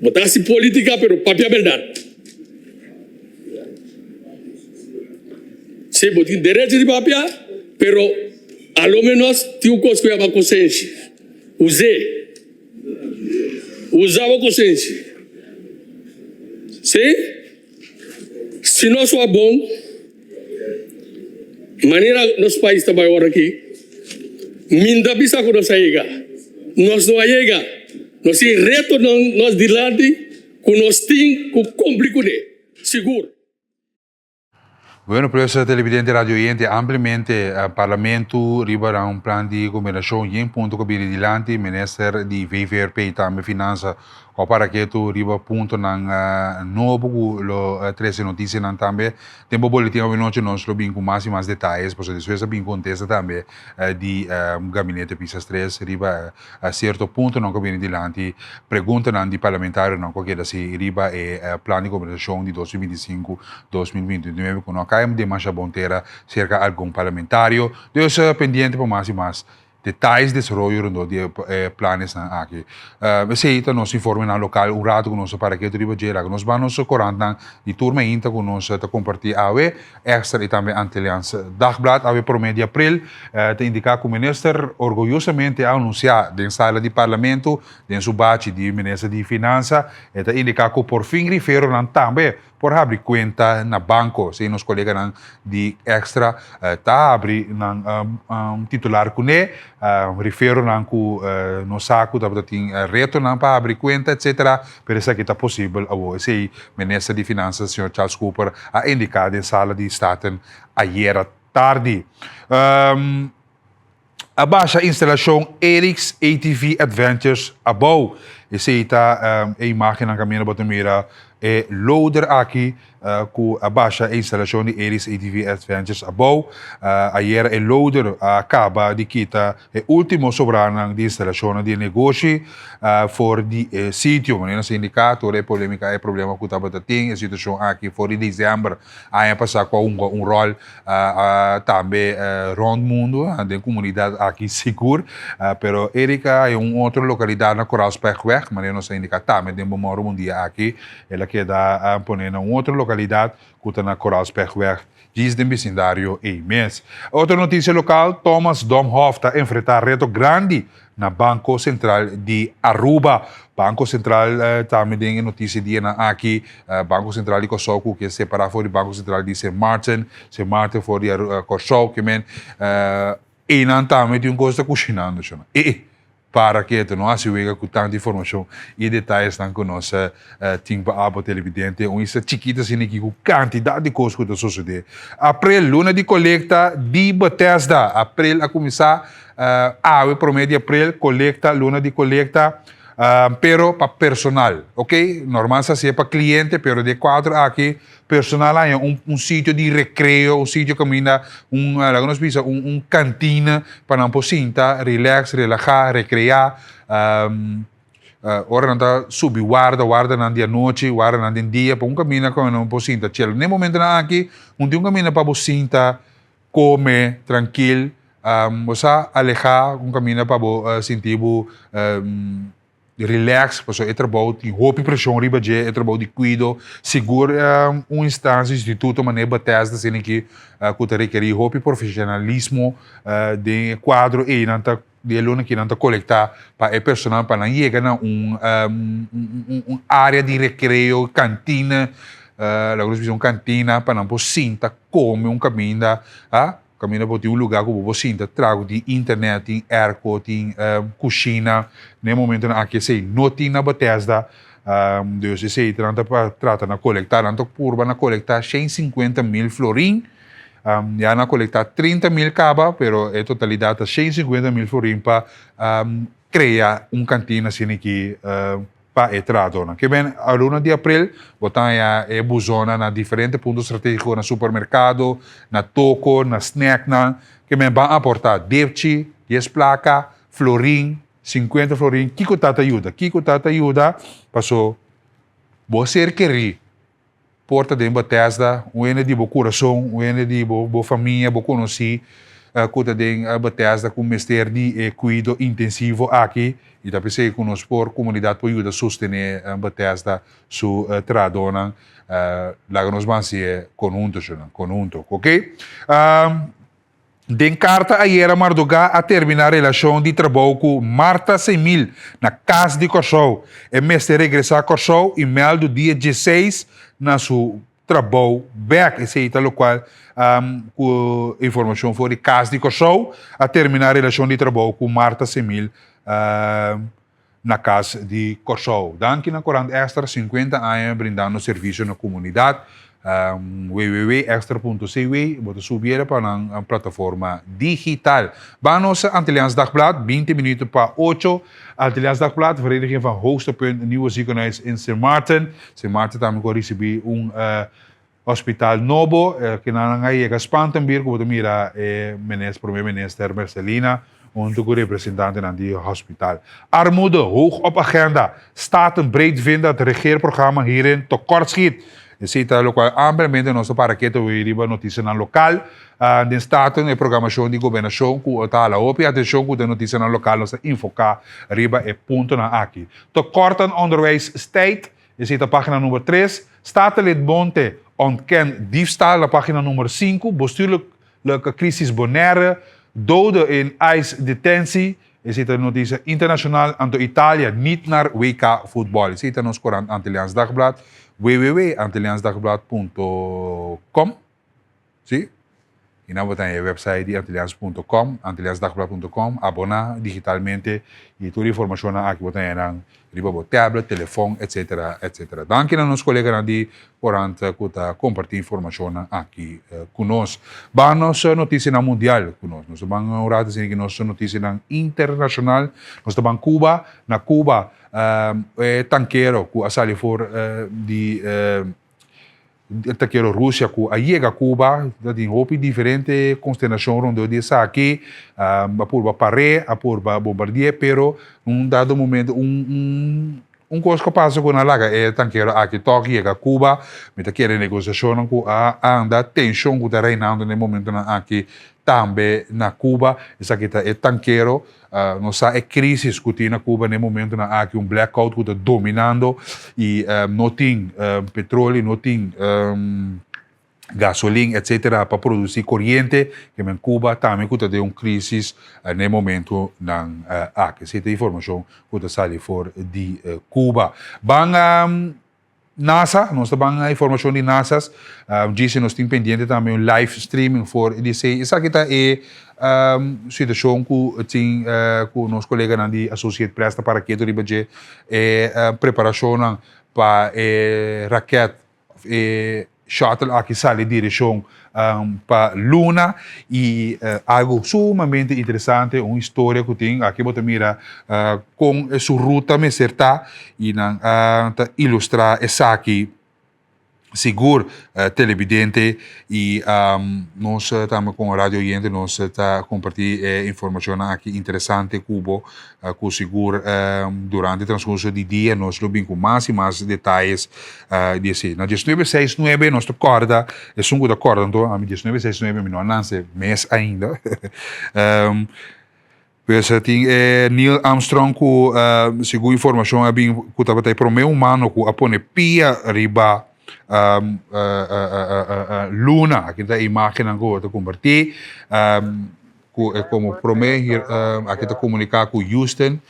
Bo ta hasi politica pero papia berdad. Si, bo tin derecho di papia, pero a lo menos tin un cos cu yama consenshi. Us'e. Usa bo consenshi. Si. Si nos wak bon, manera nos pais ta bai ora aki, min ta bisa ku nos a yega. Nos no a yega. Nos tin retonan nos dilanti ku nos tin ku kumpli kuné, sigur. Bueno, pues televidente radio oyente, ampliamente Parlamento riba na un plan di gobernacion yen punto cu bini dilanti, Minister di VVRP tambe Finanza cu para ketu riba puntonan nobo cu lo trece noticianan tambe. Den bo boletin awe nochi nos lo bin cu mas y mas detayes pasobra despues a bin contesta tambe di Gabinete Pisas Tres riba cierto puntonan cu a bini dilanti, preguntanan di parlamentarionan cu a keda haci riba e plan di gobernacion di 2025, 2029 cu no a cay demasha bon tera cerca algun parlamentario. Dus pendiente pa mas y mas Detayes desaroyo rondó di e planesnan aki. Esei ta nos informenan lokal un ratu ku nos ta para ketu riba dje. Laga nos ban nos korantnan di tur mainta ku nos ta kompartí awe, Extra i tambe Antilliaans Dagblad. Awe promé di aprel ta indiká ku minister orguyosamente a anunsiá den sala di parlamento den su bachi di minister di Finansa. E ta indiká ku porfin riferonan tambe por habri cuenta na banco. Esey nos coleganan di Extra ta habri nan titular cune, riferonan cu nos sa cu tabata tin retonan pa habri cuenta etcetera, pero esaki ta posibel awo. Esey Minister di Finanzas señor Charles Cooper a indica den sala di Staten ayera tardi. A basha instalashon Eric's ATV Adventures abou. Esei ta e imagennan kaminda bo ta mira e loader aki ku a basha e instalashon di Eric's ATV Adventures abou. Ayera e loader a kaba di kita e ultimo sobranan di instalashonnan di e negoshi for di e sitio. Manera nos a indiká tur e polémika e problema ku tabata tin e situashon aki for di desèmber aña pasá ku a hunga un ròl Tambe rond mundo den comunidad aki sigur, pero Erika hay un otro localidad na Koraalspechtweg, manera nos a indica tambe den Bo Moro un dia aki, el a keda pone na un otro localidad cu ta na Koraalspechtweg, djis den bisindario ey mes. Otro noticia local, Thomas Domhoff ta enfrenta reto grandi na Banco Central di Aruba. Banco Central tambe den e noticia dianan aki, Banco Central di Kòrsou ku ke separá for di Banco Central di Sint Maarten, Sint Maarten for di Kòrsou, ke men einan tambe tin un kos ta kushinando shona. E e, para ketu, no hasi wega ku tantu informashon i detayesnan ku nos tin pa abo televidente. Un isla chikito asina aki ku kantidat di kos ku ta sosodé. Aprel, luna di kolekta di Bethesda. Aprel a kuminsá Awe prome di april kolekta, luna di kolekta, pero pa personal, ok? Normal sa hasié pa kliente, pero di e kuadro aki personal haña un un sitio di rekreo, un sitio kaminda un laga nos bisa un un kantina pa nan por sinta, relax, relahá, rekreá. Ora nan ta subi warda, wardanan di anochi, wardanan den dia, pa un kaminda ku nan por sinta chel. Na e momentonan aki, no tin un kaminda pa bo sinta Come trankil, bo sa aleha un caminda pa bo sinti bo relax, pasobra e trabou tin hopi presion riba dje, e trabou di cuido, sigur un instancia, instituto manera Bethesda asina aki cu ta rekeri hopi profesionalismo den e cuadro ey nan ta di e luna aki nan ta colecta pa e personanan pa nan yega na un un area di recreo, cantina, laga nos bisa un cantina pa nan por sinta come un caminda, ah, caminda por tin un lugar cu bo por sinta trago, tin internet, tin airco, tin cushina, na e momentonan aki esey no tin na Bethesda, dus esey nan ta trata na colecta, nan ta purba na colecta 150 mil florin. Ya nan a kolektá 30 mil kaba, pero e totalidat ta 150 mil florin pa krea un kantina asina aki pa e trahadónan. Ke men a luna di aprel bo ta haña e buzonnan na diferente punto stratégiko, na supermerkado, na toko, na snèknan. Ke men ban aportá depchi, dies plaka, florin, 50 florin. Kiko ta ta yuda? Kiko ta ta yuda? Paso bo ser kerí. Por ta den Bethesda, un hende di bo kurason, un hende di bo bo famia, bo konosí ku ta den Bethesda ku mester di e kuido intensivo aki i ta p'esei ku nos por komunidat por yuda sostené Bethesda su trahadónan. Laga nos ban hasié konhunto, shownan, konhunto, oke. Den karta ayera mardugá a terminá relashon di trabou ku Martha Semil na Kas di Kòrsou. E mester regresá Kòrsou i mèldu dia 16 na su trabou bèk. Esei ta lokual ku informashon for di Kas di Kòrsou a terminá relashon di trabou ku Martha Semil na Kas di Kòrsou. Danki na Korant Extra 50 aña brindando servisio na komunidat. Www.extra.cw bo ta subiera pa nan plataforma digital. Ban nos Antilliaans Dagblad, 20 minuut pa 8. Antilliaans Dagblad, Vereniging van Hoogste Punt Nieuwe Ziekenhuis in Sint Maarten. Sint Maarten tambe ku a risibí un hospital nobo. Kinan a yega Spantenbier ku bo ta mira e minister, prome minister Mercelina hunto ku representantenan di hospital. Armoede hoog op agenda. Staten breed vindt dat regeerprogramma hierin tekortschiet. Esei ta lokual ampliamente nos ta para keto hui riba notisianan lokal. Den Staten e programashon di gobernashon ku ta hala hopi atenshon ku den notisianan lokal nos ta infoká riba e puntonan aki. Tekort aan onderwijs stijgt. Esei ta pagina number tres. Statenlid Bonte ontkent diefstal na pagina number sinku. Bestuurlijke crisis Bonaire, Doden in ICE detentie. Esei ta noticia internacional. Anto Italia niet naar WK voetbal. Esei ta nos corant Antilliaans Dagblad. www.antilliaansdagblad.com Si? I nan bo ta e website di antilliaans punto com, antilliaansdagblad punto com, aboná digitalmente i tur informashonnan aki bo ta haña nan riba bo tablet, telefòn, etsetera, etsetera. Danki na nos koleganan di korant ku ta kompartí informashonnan aki ku nos. Ban nos notisianan mundial ku nos. Nos ta ban un ratu asina ki nos notisianan internashonal. Nos ta ban Cuba. Na Cuba e tankero ku a sali for di Ta kero Rusia ku a yega Cuba, ta tin hopi diferente konsternashon rondó di esaki. A purba par'é, a purba bombardi'é, pero un dado momento un un un kos ku a pasa ku nan a laga e tankero aki tòg yega Cuba. Mi ta kere negosiashonnan ku a anda, tenshon ku ta reinando na e momentonan aki tambe na Cuba. Esaki ta e tankero. Nos sa e crisis cu tin na Cuba na e momentonan aki, un blackout cu ta dominando y no tin petroleo, no tin gasolin etcetera pa produci coriente, keme en Cuba tambe cu ta den un crisis na e momentonan aki. Esey ta informacion cu ta sali for di Cuba. Ban NASA, nos ta ban informacion di NASA's. Djise nos tin pendiente tambe un live streaming for di esey. Esaki ta e situacion cu tin cu nos coleganan di Associate Press ta para ketu riba dje. E preparacionnan pa e raket of e shuttle aki sali direccion pa luna y algo sumamente interesante, un historia cu tin, aki bo ta mira con su ruta mester ta y nan ta ilustra esaki sigur televidente y nos tambe con radio oyente nos ta comparti e informacionnan aki interesante cu bo cu sigur durante transcurso di dia nos lo bin cu mas y mas detayes di esey. Na diesnuebe seis nuebe nos ta corda, esun cu ta corda anto, ami diesnuebe seis nuebe mi no a nance mes ainda, pues tin e Neil Armstrong cu segun informacion a bin cu tabata e prome humano cu a pone pia riba luna, aki ta e imagennan cu ta comparti. Ku e komo promé hier aki ta komuniká ku Houston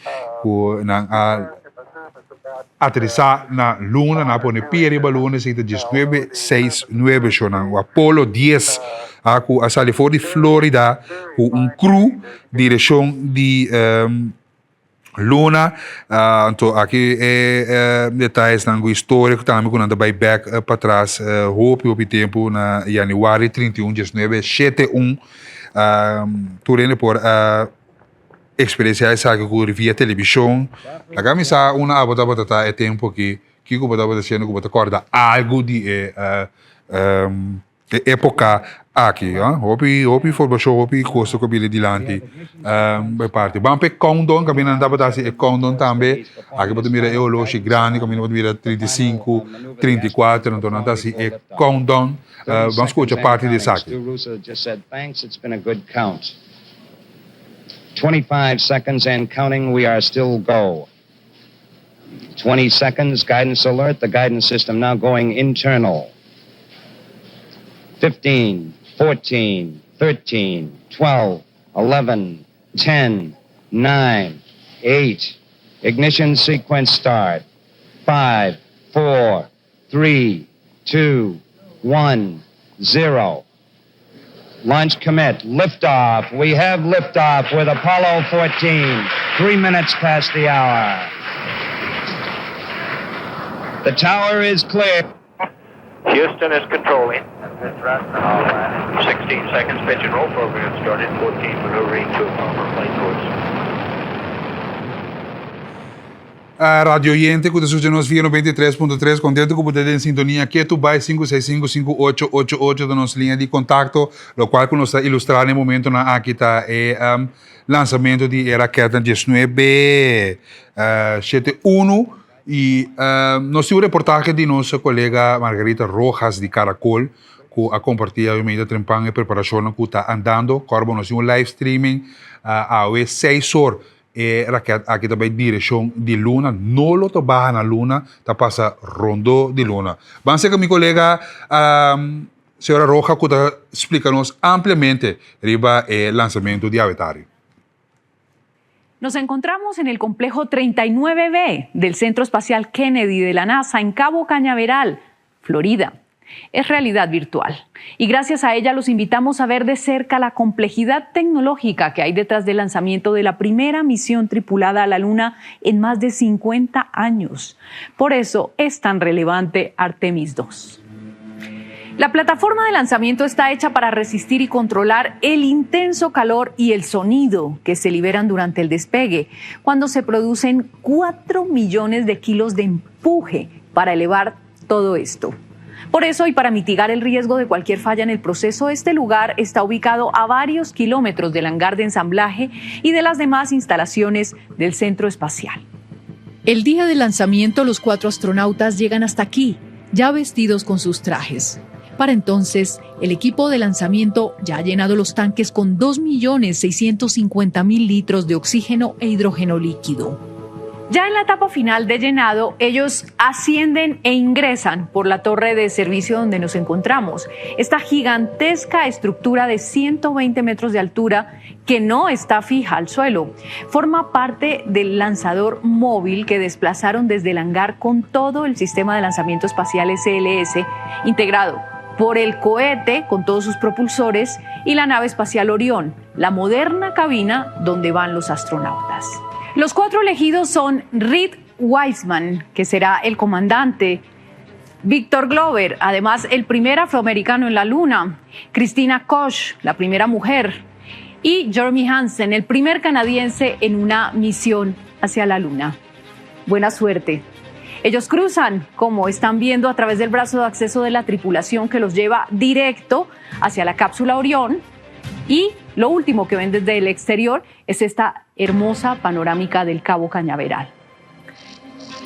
ku nan a aterisá na luna, nan a pone pia riba luna, esei ta diesnuebe seis nuebe shownan. Apollo dies a ku a sali for di Florida ku un crew direkshon di Luna, anto aki e detayesnan ku historia ku tambe ku nan ta bai bek patras hopi hopi tempu na januari 31 diesnuebe shete un tur hende por a eksperensiá esaki ku via televishon. Laga mi sa unda abo tabata ta e tempu aki, kiko bo tabata hasiendo ku bo ta kòrda algu di e E epoca aki, hopi hopi informacion, hopi cosa cu a bini dilanti e parti. Ban pa e countdown, caminda nan tabata haci e countdown tambe. Aki bo ta mira e oloshi grandi caminda bo ta mira 35, 34, anto nan ta haci e countdown. Ban scucha parti di esaki. 25 seconds and counting, we are still go. 20 seconds, guidance alert, the guidance system now going internal. 15, 14, 13, 12, 11, 10, 9, 8. Ignition sequence start. 5, 4, 3, 2, 1, 0. Launch commit. Liftoff. We have liftoff with Apollo 14. Three minutes past the hour. The tower is clear. Houston is controlling. 16 seconds pitch and roll program started. 14 maneuvering to a proper flight course. Radio oyente ku ta skucha nos via 93.3 kontento ku bo ta den sintonia ketu bai 565 5888 ta nos liña di kontakto lokual ku nos ta ilustrá na e momentonan aki ta e lansamento di e raketnan diesnuebe shete unu i nos tin un reportahe di nos kolega Margarita Rojas di Caracol ku a kompartí awe medio trempan e preparashonnan ku ta andando kòrda bo nos tin un live streaming awe seis or E raket aki ta bai direccion di luna, no lo ta baha na luna, ta pasa rondo di luna. Ban seca mi colega señora Roja cu ta splica nos ampliamente riba e lanzamento di awe tardi. Nos encontramos en el complejo 39B del Centro Espacial Kennedy de la NASA en Cabo Cañaveral, Florida. Es realidad virtual y gracias a ella los invitamos a ver de cerca la complejidad tecnológica que hay detrás del lanzamiento de la primera misión tripulada a la Luna en más de 50 años. Por eso es tan relevante Artemis 2. La plataforma de lanzamiento está hecha para resistir y controlar el intenso calor y el sonido que se liberan durante el despegue, cuando se producen 4 millones de kilos de empuje para elevar todo esto. Por eso y para mitigar el riesgo de cualquier falla en el proceso, este lugar está ubicado a varios kilómetros del hangar de ensamblaje y de las demás instalaciones del centro espacial. El día del lanzamiento, los cuatro astronautas llegan hasta aquí, ya vestidos con sus trajes. Para entonces, el equipo de lanzamiento ya ha llenado los tanques con 2.650.000 litros de oxígeno e hidrógeno líquido. Ya en la etapa final de llenado, ellos ascienden e ingresan por la torre de servicio donde nos encontramos. Esta gigantesca estructura de 120 metros de altura que no está fija al suelo. Forma parte del lanzador móvil que desplazaron desde el hangar con todo el sistema de lanzamiento espacial SLS integrado por el cohete con todos sus propulsores y la nave espacial Orión, la moderna cabina donde van los astronautas. Los cuatro elegidos son Reed Wiseman, que será el comandante, Victor Glover, además el primer afroamericano en la Luna, Christina Koch, la primera mujer, y Jeremy Hansen, el primer canadiense en una misión hacia la Luna. Buena suerte. Ellos cruzan, como están viendo, a través del brazo de acceso de la tripulación que los lleva directo hacia la cápsula Orión. Y lo último que ven desde el exterior es esta hermosa panorámica del Cabo Cañaveral.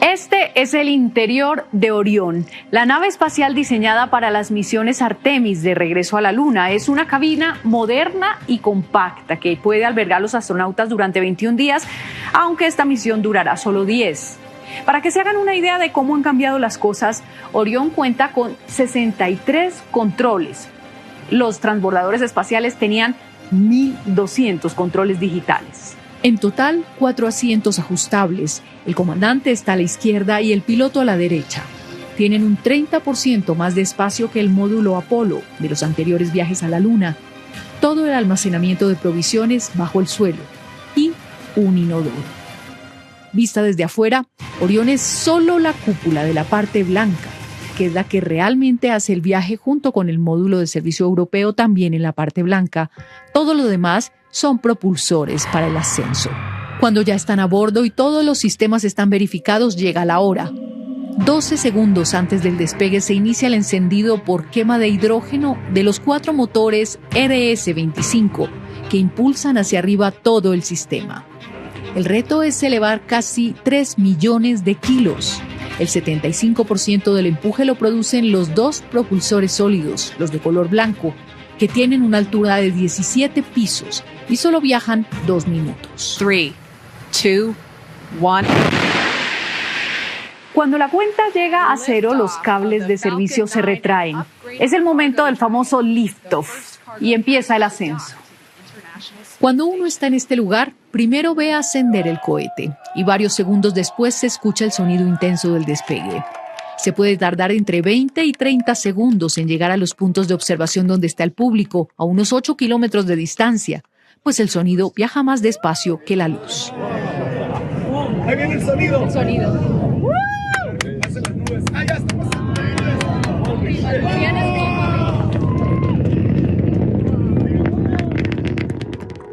Este es el interior de Orión, la nave espacial diseñada para las misiones Artemis de regreso a la Luna. Es una cabina moderna y compacta que puede albergar a los astronautas durante 21 días, aunque esta misión durará solo 10. Para que se hagan una idea de cómo han cambiado las cosas, Orión cuenta con 63 controles. Los transbordadores espaciales tenían 1.200 controles digitales. En total, cuatro asientos ajustables. El comandante está a la izquierda y el piloto a la derecha. Tienen un 30% más de espacio que el módulo Apolo de los anteriores viajes a la Luna. Todo el almacenamiento de provisiones bajo el suelo y un inodoro. Vista desde afuera, Orión es solo la cúpula de la parte blanca, que es la que realmente hace el viaje junto con el módulo de servicio europeo también en la parte blanca. Todo lo demás son propulsores para el ascenso. Cuando ya están a bordo y todos los sistemas están verificados, llega la hora. 12 segundos antes del despegue se inicia el encendido por quema de hidrógeno de los cuatro motores RS-25 que impulsan hacia arriba todo el sistema. El reto es elevar casi 3 millones de kilos. El 75% del empuje lo producen los dos propulsores sólidos, los de color blanco, que tienen una altura de 17 pisos y solo viajan dos minutos. 3, 2, 1. Cuando la cuenta llega a cero, los cables de servicio se retraen. Es el momento del famoso liftoff y empieza el ascenso. Cuando uno está en este lugar, primero ve ascender el cohete y varios segundos después se escucha el sonido intenso del despegue. Se puede tardar entre 20 y 30 segundos en llegar a los puntos de observación donde está el público, a unos 8 kilómetros de distancia, pues el sonido viaja más despacio que la luz. Ahí viene el sonido. El sonido.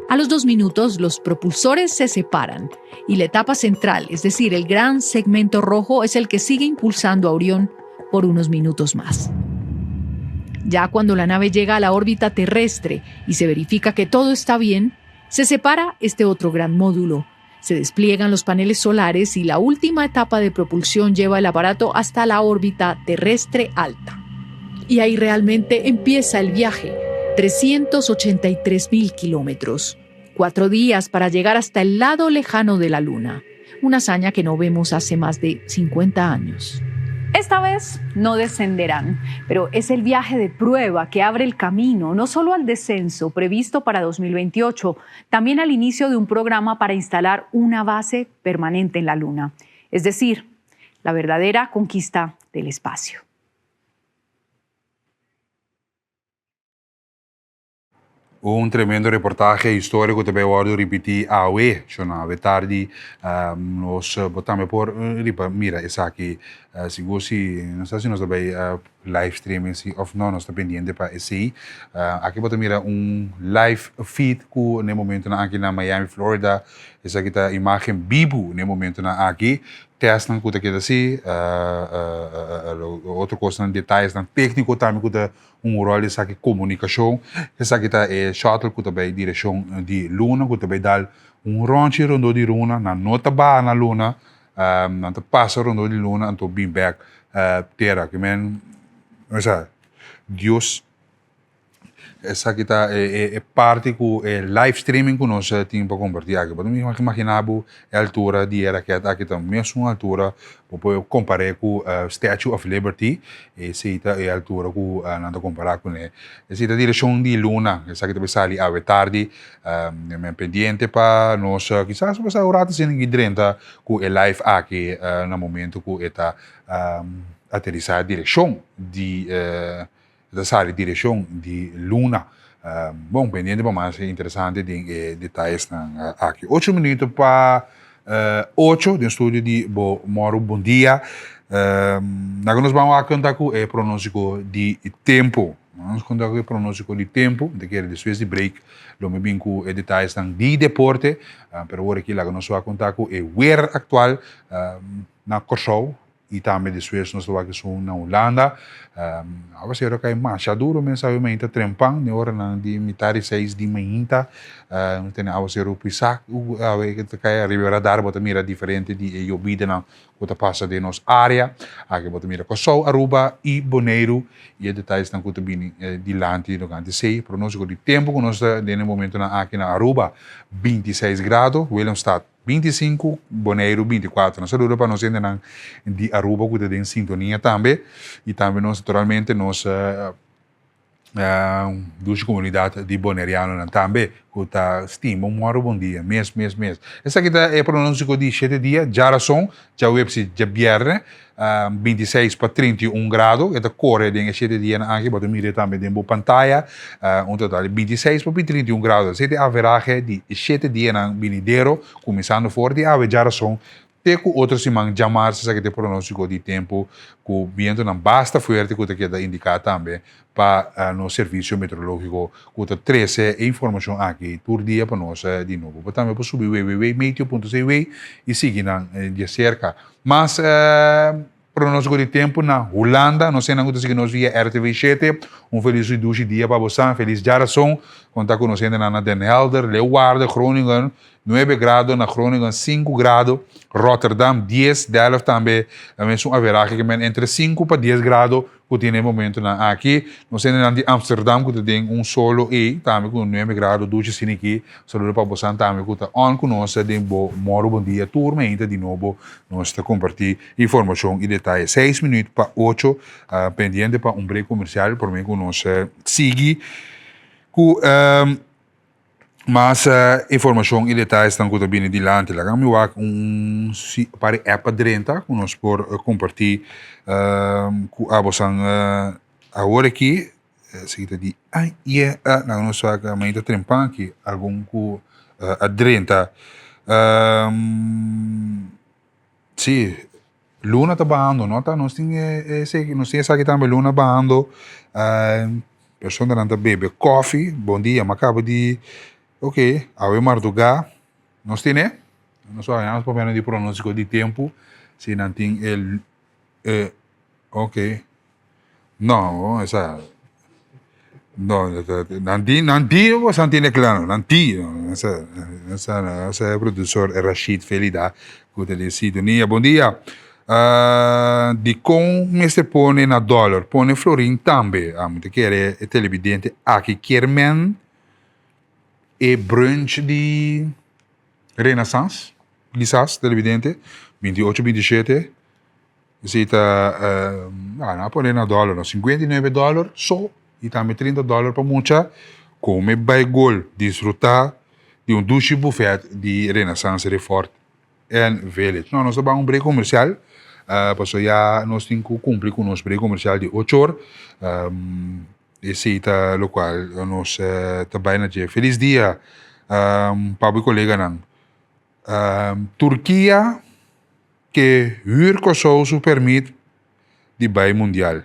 A los dos minutos, los propulsores se separan y la etapa central, es decir, el gran segmento rojo, es el que sigue impulsando a Orión por unos minutos más. Ya cuando la nave llega a la órbita terrestre y se verifica que todo está bien, se separa este otro gran módulo. Se despliegan los paneles solares y la última etapa de propulsión lleva el aparato hasta la órbita terrestre alta. Y ahí realmente empieza el viaje, 383 mil kilómetros. Cuatro días para llegar hasta el lado lejano de la Luna, una hazaña que no vemos hace más de 50 años. Esta vez no descenderán, pero es el viaje de prueba que abre el camino no solo al descenso previsto para 2028, también al inicio de un programa para instalar una base permanente en la Luna, es decir, la verdadera conquista del espacio. Un tremendo reportahe historico ta bay wordo ripiti awe, shona awe tardi. Nos bo tambe por riba mira esaki. Sigur si, no sa si nos ta bay live streaming si of no, nos ta pendiente pa esey. Aki bo ta mira un live feed cu n'e momentonan aki na Miami, Florida. Esaki ta imagen bibu n'e momentonan aki. Testnan cu ta keda si, otro cosnan, detayesnan tecnico tambe cu ta Un ròl di esaki komunikashon. Esaki ta e shuttle ku ta bai direkshon di luna, ku ta bai dal un rònchi rondó di luna. Nan no ta baha na luna, nan ta pasa rondó di luna anto bin bèk tera. Ke men, osea, Dios, esaki ta e parti ku e live streaming ku nos tin pa kompartí aki. Bo ta imaginá bo e altura di e raket aki ta mesun altura Bo por kompar'é ku Statue of Liberty, esei ta e altura ku nan ta kompará kuné. Esei ta direkshon di luna, esaki ta por sali awe tardi. Men pendiente pa nos kisas por sa un rato asina ki drenta ku e live aki na momento ku e ta aterisá direkshon di e ta sali direkshon di luna. Bon, pendiente pa mas interesante den e detayesnan aki. Ocho minuto pa ocho den studio di Bo Mòru Bon Dia. Laga nos ban wak konta ku e pronóstiko di tempu. Nos konta ku e pronóstiko di tempu. Mi ta kere despues di break lo mi bin ku e detayesnan di deporte. Pero awor aki laga nos wak konta ku e wer aktual na Kòrsou. I tambe despues nos ta wak esun na Hulanda. Awaseru a kai masha duro mes awe mainta trempan, den oranan di mitar di seis di mainta. Nos tene awaseru pisa ku awe ta kai ariba e radar bo ta mira diferente di e yobidanan ku ta pasa den nos area. Aki bo ta mira Kòrsou, Aruba i Boneiru i e detayesnan ku ta bini dilanti tokante esei. Pronóstiko di tempu ku nos ta den e momentunan aki na Aruba, 26 grado, Willemstad. 25, Boneiru 24. Un saludo pa nos hendenan di Aruba ku ta den sintonia tambe i tambe nos naturalmente nos dushi komunidat di bonerianonan tambe ku ta stima un mòru bon dia mes mes mes. Esaki ta e pronóstiko di shete dia, djarason, djaweps i djabièrnè. 26 pa 31 grado, e ta kore den e shete dianan aki, bo ta mira tambe den bo pantaya, un total di 26 pa 31 grado. Esei ta e averahe di e shete dianan binidero, kuminsando for di awe djarason te ku otro siman djamars. Esaki ta e pronóstiko di tempu ku bientunan basta fuerte ku ta keda indiká tambe pa nos Servisio Meteorológiko ku ta trese e informashon aki tur dia pa nos di nobo. Bo tambe por subi www.meteo.cw i sigui nan djaserka. Mas pronóstiko di tempu na Hulanda. Nos hendenan ku ta sigui nos via RTV shete, un felis i dushi dia pa bosan. Felis djarason. Konta ku nos hendenan na Den Helder, Leeuwarden, Groningen, nuebe grado, na Groningen sinku grado, Rotterdam dies, Delft tambe mesun averahe ke men entre sinku pa dies grado. Ku tin e momentunan aki. Nos hendenan di Amsterdam ku ta den un solo ei tambe ku nuebe grado dushi asina aki. Saludo pa bosan tambe ku ta on ku nos den bo moro bon dia tur mainta di nobo nos ta komparti informashon i detaye. Seis minuut pa ocho pendiente pa un break komersial prome ku nos sigui ku. Mas informacion y detayesnan cu ta bini dilanti. Laga mi wak un par di app pa drenta cu nos por comparti cu abosan awor aki. Esaki ta di ay ye a. Laga nos wak mainta trempan aki algun cu a drenta. Si. Luna ta bahando, no ta? Nos tin esaki, nos tin esaki tambe, luna bahando. Personanan ta bebe kofi. Bon dia, mi a kaba di, ok, awe mardugá. Nos tine? Nos a haña nos papia di pronóstiko di tempu, si nan tin e, e, ok. No, esa, no, nan tin, nan tin bo san tine klaro, nan tin. Esa, esa, esa e productor Rashid Felida ku ta den sintonia. Bon dia. Dikon mester pone na dòler? Pone florin tambe. Ah, mi ta kere e televidente aki kier men E brunch di Renaissance, kisas, televidente, 28, 27, esei ta, ah, nan a pone na dòler, no, 59 dòler so, i tambe 30 dòler pa mucha, kome bai gol, disfrutá di un dushi bufèt di Renaissance Refort and Village. No, nos ta ban un break komersial, pasobra ya nos tin ku kumpli ku nos break komersial di ocho or. Esey ta locual nos ta bay na dje. Feliz dia pa bo coleganan. Turkia ke huur Kòrsou su permit di bay mundial.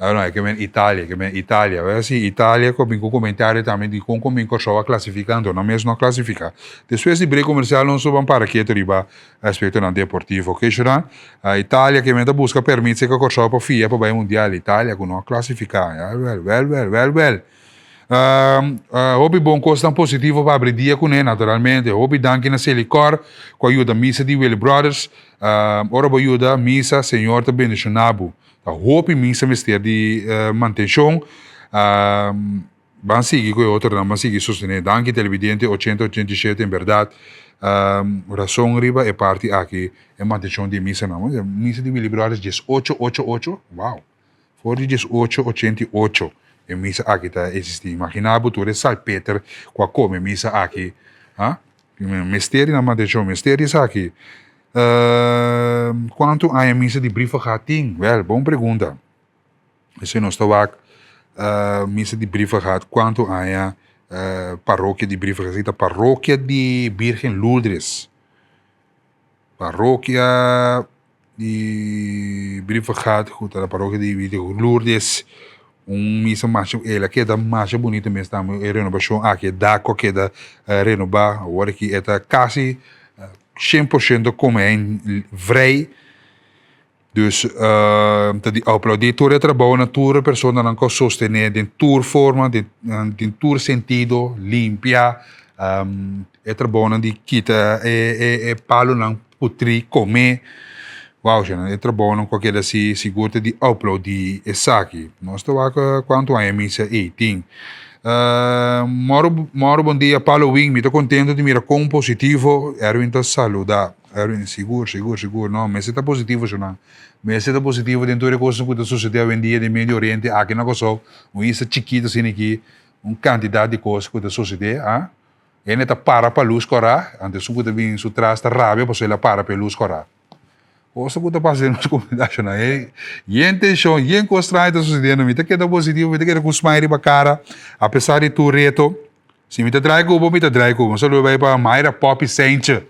No, e ke men Italia, e ke men Italia. Wè si Italia ku a bin ku komentario tambe di kon kon bin Kòrsou a klasifiká, anto nan mes no a klasifiká. Despues di break komersial nos lo ban para ketu riba Aspectonan deportivo. Ocasional, Italia ke men ta buska permit seka Kòrsou pa fia pa bai mundial. Italia ku no a klasifiká. Ja, wèl, wèl, wèl, wèl, wèl. Hopi bon kosnan positivo pa abri dia kuné, naturalmente. Hopi danki na Selikor ku a yuda misa di Willy Brothers. Ora bo yuda misa, Señor ta bendishoná bo. Ta hopi misa mester di mantenshon. Ban sigui ku e otronan, ban sigui sostené. Danki televidente ochenta 87 en bèrdat rason riba e parti aki e mantenshon di e misanan. Misa di Willy Brothers 18 ocho ocho? Wow! For di 18 88 e misa aki ta eksistí. Imaginá bo tur e salpeter ku a kome misa aki. Ha? Mester di nan mantenshon, mester di esaki. Kuantu aña misa di Brievengat tin? Wèl, bon pregunta. Esei nos ta wak misa di Brievengat kuantu aña parokia di Brievengat esei ta parokia di Birgen Lourdes parokia di Brievengat ku ta parokia di Birgen Lourdes un misa masha el a keda masha bunita mes tambe e renobashon aki e dak ku a keda renobá awor aki e ta kasi 100% kome vrij. Dus ta di aplaudí tur e trabou na tur e personanan ku a sostené den tur forma, den tur sentido, limpia e trabounan di kita e palunan putrí komé. Wou shana, e trabounan ku a keda hasi sigur ta di aplaudí esaki. Nos ta wak kuantu aña misa ei tin. Mòru mòru bon dia Palo Wing, mi ta kontento di mira kon positivo Erwin ta saludá. Erwin, Sigur, sigur, sigur. No, mester ta positivo shonnan. Mester ta positivo den tur e kosnan ku ta susedé awendia den Medio Oriente, aki na Kòrsou, un isla chikito asina aki, un kantidat di kos ku ta susedé, ah. Hende ta para pa lus kòrá, anto esun ku ta bini su tras ta rabia pasobra el a para pa e lus kòrá. Kosnan ku ta pasa den nos komunidat shonnan, e yen tenshon, yen kos straño ta susedendo. Mi ta keda positivo, mi ta keda ku un smile riba kara, apesar di tur reto. Si mi ta draai ku bo, mi ta draai ku bo. Un saludo bai pa Mayra Poppy Seintje.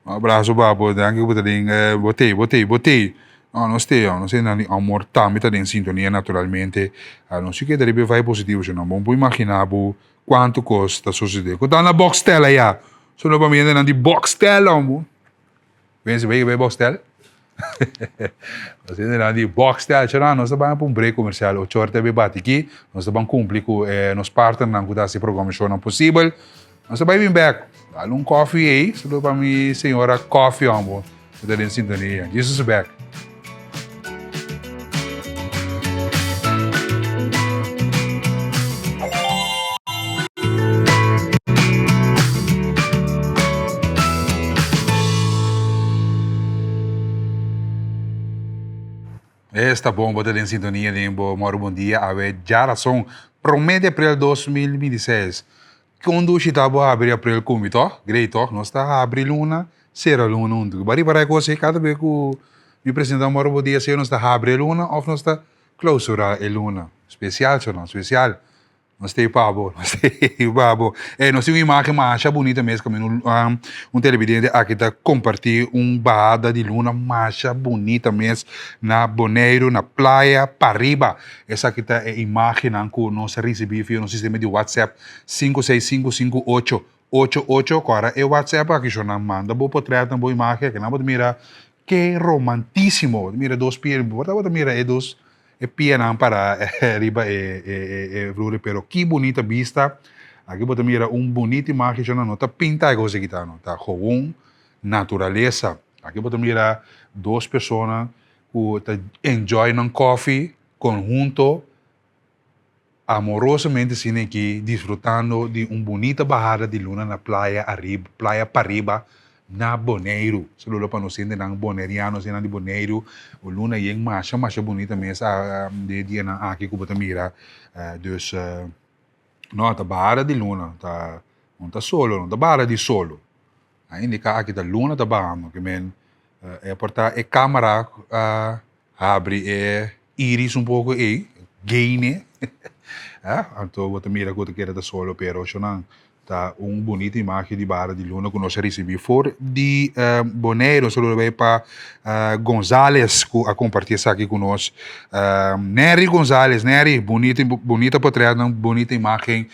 Un abraso pa bo. Danki ku bo ta den, bo tei, bo tei, bo tei. No, nos tei, nos hendenan di amor tambe ta den sintonia naturalmente. Nos si keda riba e vibe positivo si no. Bo no por imagina bo kuantu kos ta sosode. Ku ta na Boxtel aya. Saludo pa mi hendenan di Boxtel, hombo. Wensi bai bai Boxtel? Nos hendenan di Boxtel. Chera, nos ta ban pa un break comercial. Ocho or ta bai bati aki. Nos ta ban cumpli cu nos partnernan cu ta haci e programacionnan posibel. Nos ta bai bin bek. Dal un koffie ei. Saludo pa mi señora Koffie, hombo. Cu ta den sintonia. Jesus is back. Esta bon, bo ta den sintonia den bo Moro Bon Dia awe djarason prome di april 2026. Kon dushi ta bo habri april ku mi toh? Great toh? Nos ta habri luna, sera luna huntu. Bo a ripara e kos ei kada bes ku mi presenta Moro Bon Dia sea nos ta habri e luna of nos ta klousura e luna. Spesial, chornan, spesial. Nos ta pa bo, nos ta pa bo. Ey, nos tin un imagen masha bunita mes kaminda un, un televidente aki ta kompartí un bahada di luna masha bunita mes na Boneiru, na Playa Pariba. Esaki ta e imagennan ku nos a risibí via nos sistema di WhatsApp 5655888. Kòrda e WhatsApp aki shornan manda bo potrètnan, bo imagen, akinan bo ta mira ke romantísimo. Bo ta mira dos pia, bo tabata mira e dos E pianan para riba e e vloer pero ki bunita bista. Aki bo ta mira un bunita imagen shona no ta pinta e cosa kita no ta gewoon naturalesa. Aki bo ta mira dos persona ku ta enjoy nan koffie konhunto amorosamente asina aki disfrutando di un bunita bahada di luna na playa ariba playa pariba na Boneiru. Saludo pa nos hendenan boneriano hendenan di Boneiru. Un luna yen masha masha bunita mes den e dianan aki ku bo ta mira. Dus no ta bahada di luna ta no ta solo no ta bahada di solo. A indiká aki ta luna ta bahando ke men e por ta e kamera a habri e iris un poko ei geine anto bo ta mira ku ta keda ta solo pero shownan Ta un bunita imagen di bara di luna ku nos a risibí for di Boneiru. Un saludo bai pa Gonzales ku a kompartí esaki ku nos. Nery Gonzales, Nery, bunita bunita potretnan, bunita imagen.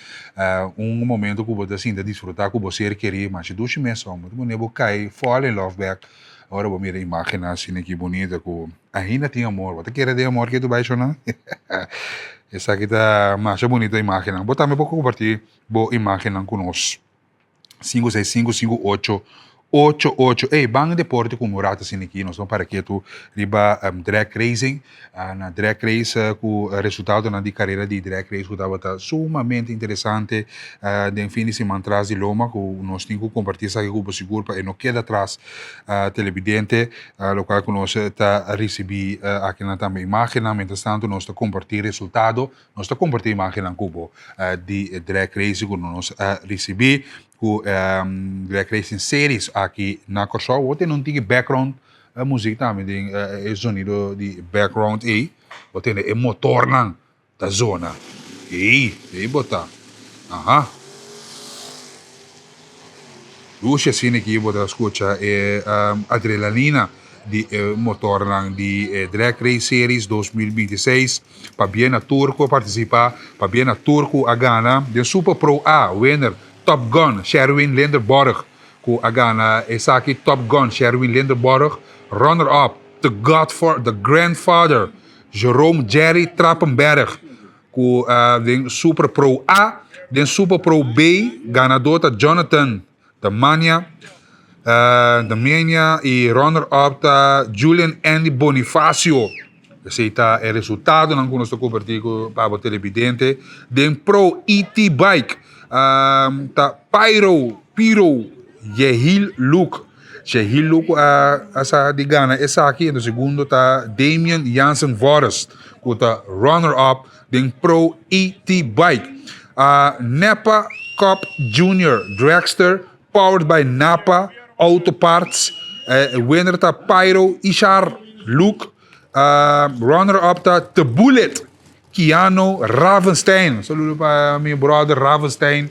Un momento ku bo ta sinta disfrutá ku bo ser kerí. Masha dushi mes homber. Ta pone bo kai fall in love bek ora bo mira imagennan asina ki bunita ku ainda tin amor. Bo ta kere den amor ke tu bai shona? Esaki ta masha bunita imagennan. Bo tambe por kompartí. Bo imagennan ku nos. 5655888. Ey, ban deporte ku un rato asina aki. Nos no para ketu riba drag racing. Na drag race ku resultadonan di karera di drag race ku tabata sumamente interesante den fin di siman tras di loma ku nos tin ku komparti esaki ku bo sigur pa e no keda tras televidente. Lokual ku nos ta risibí akinan tambe imagennan. Mientras tanto nos ta komparti resultado. Nos ta kompartí imágennan ku bo di e drag racing ku nos a risibí ku drag racing series aki na Kòrsou. Bo tene un tiki background muzik tambe den e zonido di background ei. Bo tene e motornan ta zona. Ei, ei bo ta. Aha. Lushi asina aki bo ta skucha e adrelalina di e motornan di e Drag Race Series 2026. Pabia na tur ku a partisipá, pabia na tur ku a gana den Super Pro A, winner Top Gun Sherwin Linderborg ku a gana esaki Top Gun Sherwin Linderborg, runner up The Godfather, The Grandfather Jerome Jerry Trappenberg ku den Super Pro A, den Super Pro B ganadó ta Jonathan Damania Damania y runner up ta Julian Andy Bonifacio. Esey ta e resultadonan cu nos ta comparti cu pa bo televidente. Den Pro ET Bike ta Pyro Piro Jehil Luke. Jehil Luke a a sa di gana esaki. En segundo ta Damian Jansen Forrest cu ta runner up den Pro ET Bike. Napa Cup Junior Dragster powered by Napa Auto Parts. E winner ta Pyro Ishar Luke. Runner up ta The Bullet Keanu Ravenstein. Saludo pa mi brother Ravenstein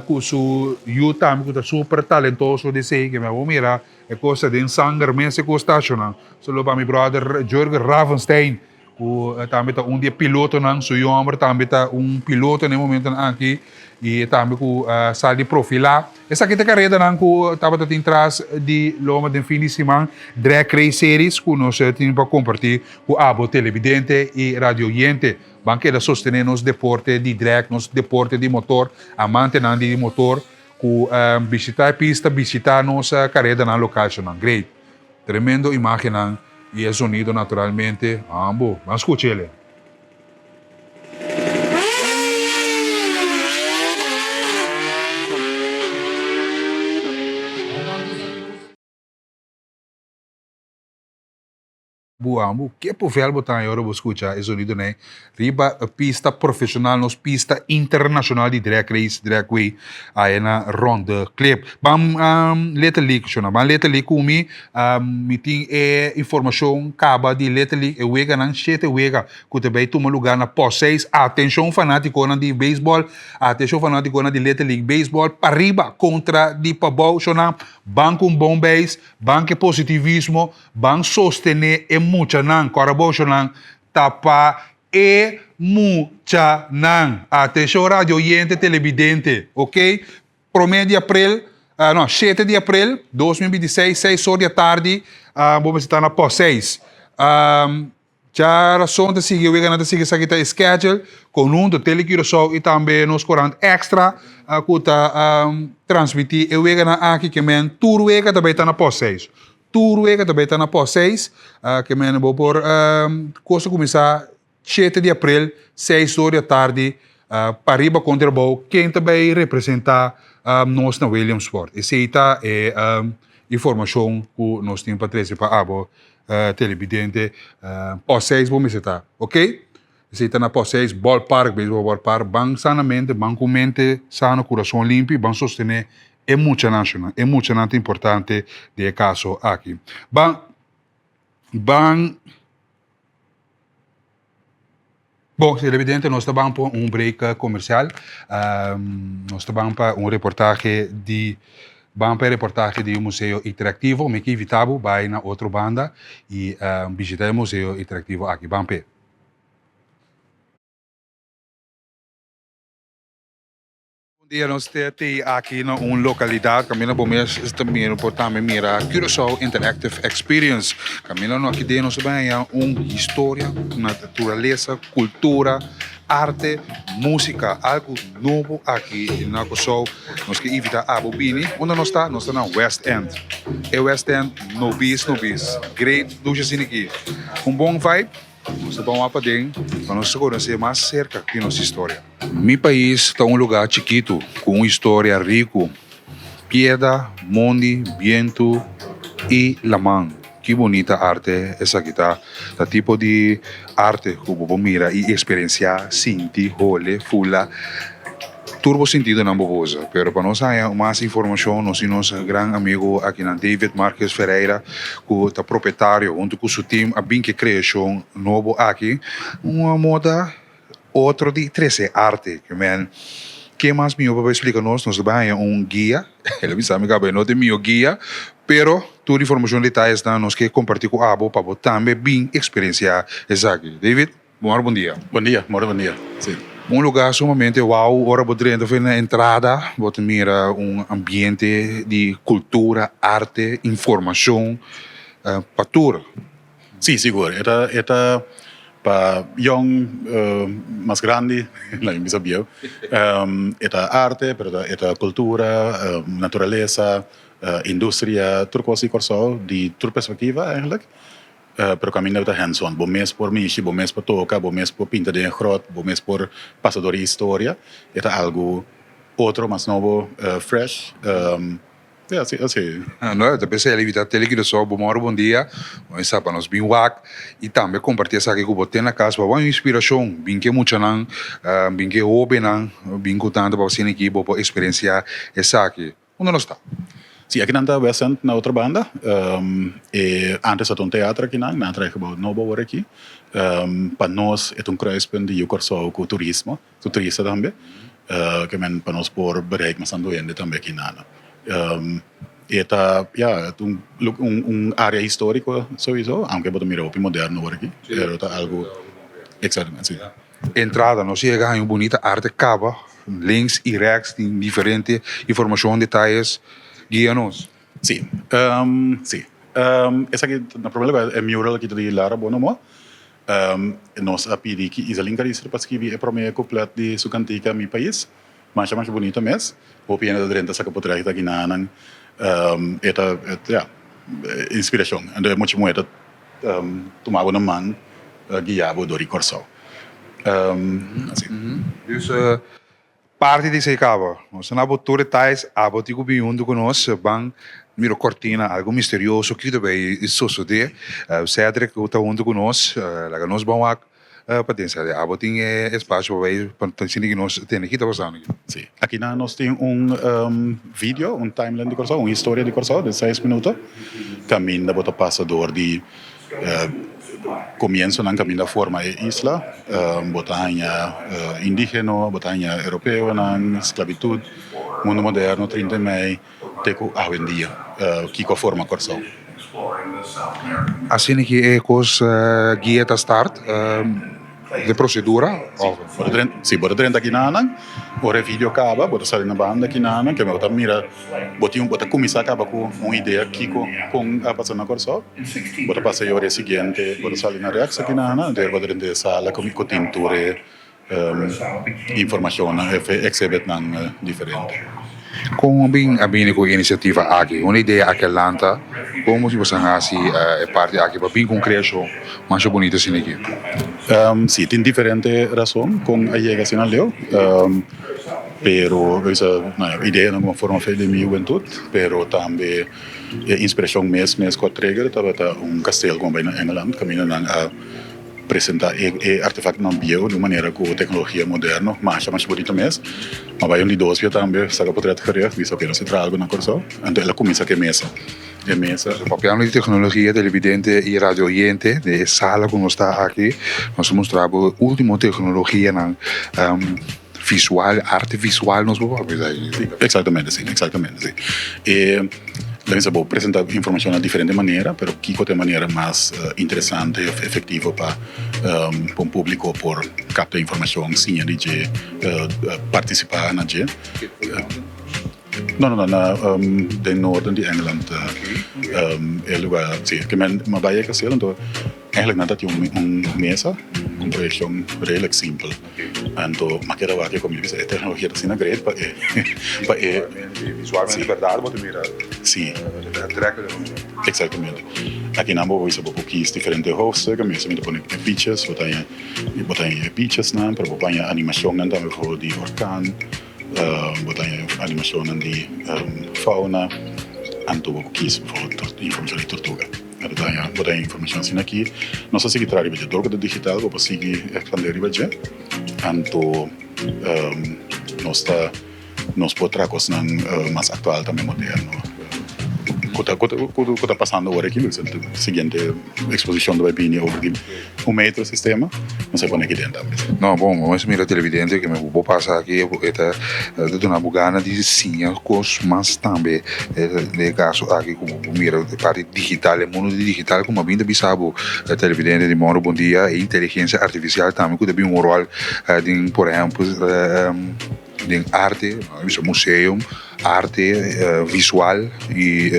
ku su yu tambe ku ta super talentoso di esei. Ke mi a mira e kos ta den sanger mes e kos ta ashonan. Saludo pa mi brother Jurgen Ravenstein. Ku tambe ta un di e pilotonan, su yu hòmber tambe ta un piloto na e momentonan aki i e tambe ku a sa di profilá. Esaki ta e karedanan ku tabata tin tras di loma den fin di siman, Drag Race Series, ku nos tin pa kompartí ku abo televidente i radio oyente. Ban keda sostené nos deporte di drag, nos deporte di motor, amantenan di motor ku bishitá e pista, bishitá nos karedanan lokal shownan. Great! Tremendo imagennan y e zonido naturalmente. Ambo, ban scuchele. Bu ambu, ke povel bo ta haña ora bo skucha e zonidonan riba e pista profeshonal, nos pista internashonal di drag race, dragway, aya na Ronde Klip. Ban Little League, shona, ban Little League ku mi, mi tin e informashon kaba di Little League, e weganan, shete wega ku ta bay tuma lugar na pos seis. Atenshon fanatikonan di beisbòl, atenshon fanatikonan di Little League Baseball, pariba kontra di pabou, shona, ban ku un bon beis, ban ku e positivismo, Ban sostené e muchanan. Kòrda bo shonnan, ta pa e muchanan. Atenshon radio oyente, televidente, ok. Promé di aprel, no, shete di aprel 2026, seis or di atardi, bo mester ta na pòst seis. Djarason ta sigui, weganan ta sigui, esaki ta e schedule konhunto Tele Curaçao i tambe nos korant Extra ku ta transmití e weganan aki ke men tur wega ta bai ta na pòst seis. Tur wega ta bai ta na pòst seis ke men bo por kos ta kuminsá shete di aprel seis or di atardi pariba kontra abou ken ta bai representá nos na Williamsport. Esei ta e informashon ku nos tin pa trese pa abo televidente pòst seis bo mester ta ok esei ta na pòst seis ballpark beisbol ballpark ban sanamente ban ku mente sano kurason limpi ban sostené e muchanan shona e muchanan ta importante den e kaso aki ban ban Bon televidente nos ta ban pa un break comercial nos ta ban pa un reportahe di ban pa e reportahe di un museo interactivo mi ke invita bo bai na otro banda y bishita e museo interactivo aki ban p'e. Bon dia, nos ta te aki na un localidad caminda bo mes ta mira por tambe mira Curaçao Interactive Experience. Caminda no aki den nos ta bay haña un historia, naturalesa, cultura, arte, musica, algo nobo aki na Curaçao. Nos ke invita abo bini. Unda nos ta? Nos ta na West End. E West End no bis no bis. Great dushi asina aki. Un bon vibe. Nos ta ban wak paden pa nos conoce mas cerca di nos historia. Mi pais ta un lugá chikitu ku un historia riku, piedra, mondi, bientu i laman. Ki bunita arte esaki ta! Ta tipo di arte ku bo por mira i eksperensiá, sinti, hole, fula. Tur bo sintidonan bo usa. Pero pa nos haña mas informashon nos tin nos gran amigu akinan David Marquez Ferreira ku ta propietario huntu ku su tim a bin ku e kreashon nobo aki. Un moda Otro di trese arte. Ke men, ke mas mihó pa bai splika nos? Nos ta bai haña un guia. El a bisa mi kaba e no ta e mihó guia, pero tur informashon detayesnan nos ke kompartí ku abo pa bo tambe bin eksperensiá esaki. David, bon ora bon dia. Bon dia, mora bon dia. Si. Un lugá sumamente wou, ora bo drenta for na entrada bo ta mira un ambiente di kultura, arte, informashon pa tur. Sí, sigur. E ta e ta pa yong, mas grandi, laga mi bisa bieu. E ta arte, pero e ta kultura, naturalesa, industria, tur kos di Kòrsou, di tur perspektiva eigenlijk. Pero kaminda bo ta hands on. Bo mes por mishi, bo mes por toka, bo mes por pinta den e grot, bo mes por pasa dor e historia. E ta algu otro, mas nobo, fresh. Ja, así, así. No, ta p'esei el invitá Tele Curaçao, bo mòru bon dia, bo mester sa pa nos bin wak i tambe kompartí esaki ku bo ten na kas pa bo inspirashon, bin ku e muchanan, bin ku e hóbennan, bin ku tantu pa asina aki bo por eksperensiá esaki. Unda nos ta? Sí, akinan ta West End na otro banda. E antes ta un teatro akinan, nan a traha e gebou nobo awor aki. Pa nos e ta un kruispunt di Yu Kòrsou ku turismo. Su triste tambe, ke men pa nos por bereik mas tantu hende tambe aki nana. E ta, ya, un un area historico sowiso, aunke bo ta mira hopi moderno awor aki, pero ta algo, exactamente, si. Entrada, nos yega haña un bunita arte kaba, links y rechts tin diferente informacion, detayes, guia nos. Si, si. Esaki na prome lugar e mural aki ta di Lara Bonomo. Nos a pidi ki Izaline Carister pa skibi e prome kuplet di su kantika Mi Pais. Masha masha bunita mes. Hopi hende ta drenta saka potrèt aki nanan. E ta, ya, inspirashon. Anto e mucha muhé ta tuma bo na man guia bo dor di Kòrsou. Asi. Dus. Parti di esei kaba. Nos a na bo tur detalles, abo tin ku bin huntu ku nos, ban mira kortina, algu misterioso kiko ta bay sosode. Cedric ku ta huntu ku nos, laga nos ban wak paden. Cedric, abo tin e espasio pa bay pa sinti ki nos tende ki ta pasando aki. Si, akinan nos tin un video, un timeline di Kòrsou, un historia di Kòrsou den seis minuto, kaminda bo ta pasa dor di Comienzonan caminda forma e isla, bo ta haña indigeno, bo ta haña europeonan, sclavitud, mundo moderno, 30 di mei te cu awendia kico a forma Corsou. Asina ki e cos guia ta start? De procedura of? Si, bo ta drenta kinanan, ora e video caba, bo ta sali na banda kinanan, kende bo ta mira, bo tin, bo ta cuminsa caba cu un idea kico con a pasa na Corsou, bo ta pasa e ora e siguiente, bo ta sali na rechts kinanan, entonces bo ta drenta e sala cu tin tur e informacionnan, e exhibitnan diferente. Kon bin a bini ku e inisiativa aki? Un idea aki a lanta? Kon boso a hasi e parti aki pa bin ku un kreashon masha bunita asina aki? Si, tin diferente rason kon a yega asina leu, pero ideanan ku a forma fe den mi hubentut, pero tambe e inspirashon mes mes ku a trigger tabata un kasteel ku a bai na Engeland kaminda nan a Presenta e artefactonan bieu di un manera cu tecnologia moderno masha masha bonito mes. Ma bay un di dos bia tambe saca potret gericht bisa oke nos ta traha algo na Corsou. Anto el a cuminsa cu e mesa. E mesa. Papiando di tecnologia televidente y radio oyente den e sala cu nos ta aki nos ta mustra bo e ultimo tecnologianan visual, arte visual nos por papia esaki. Exactamente si, exactamente si. E la mester bo presenta informacion na diferente manera, pero kico ta e manera mas interesante of efectivo pa pa un publico por capta informacion, siña di dje, participa na dje. No, no, no, na den noorden di Engeland e lugar, si, ke men a bai e kasteel, anto eigenlijk nan ta tin un mesa, un proyeccion redelijk simpel. Anto m'a keda wak ku mi bisa e teknologia ta asina great pa e pa e Visualmente berdad bo ta mira Si. Aantrekkelijk. Exactamente. Akinan bo bisa bo por kies diferente hoofdstukken, meestal mi ta pone e pictures, bo ta haña bo ta haña e picturesnan, pero bo por haña animashonnan tambe bijvoorbeeld di orkaan, bo ta haña animashonnan di fauna, anto bo por kies bijvoorbeeld informashon di tortuga. Bo ta haña bo ta haña informashon asina aki. Nos a sigui traha riba dje. Dor ku ta digital bo por sigui ekspandé riba dje. Anto nos ta nos por traha kosnan mas aktual tambe moderno ku ta ku ta pasando ora aki. Siguiente eksposishon ta bai bini over di un metro sistema. Nos a pone aki den tambe. No, bon, bo mester mira televidente ke bo pasa aki e ta duna bo gana di siña kos mas tambe. Den e kaso aki ku bo mira e parti digital, e mundu di digital ku mabin ta bisa bo televidente di Moro Bon Dia, e inteligensia artifisial tambe ku ta bin un ròl den por ehèmpel den arte, bisa museum. Arte visual y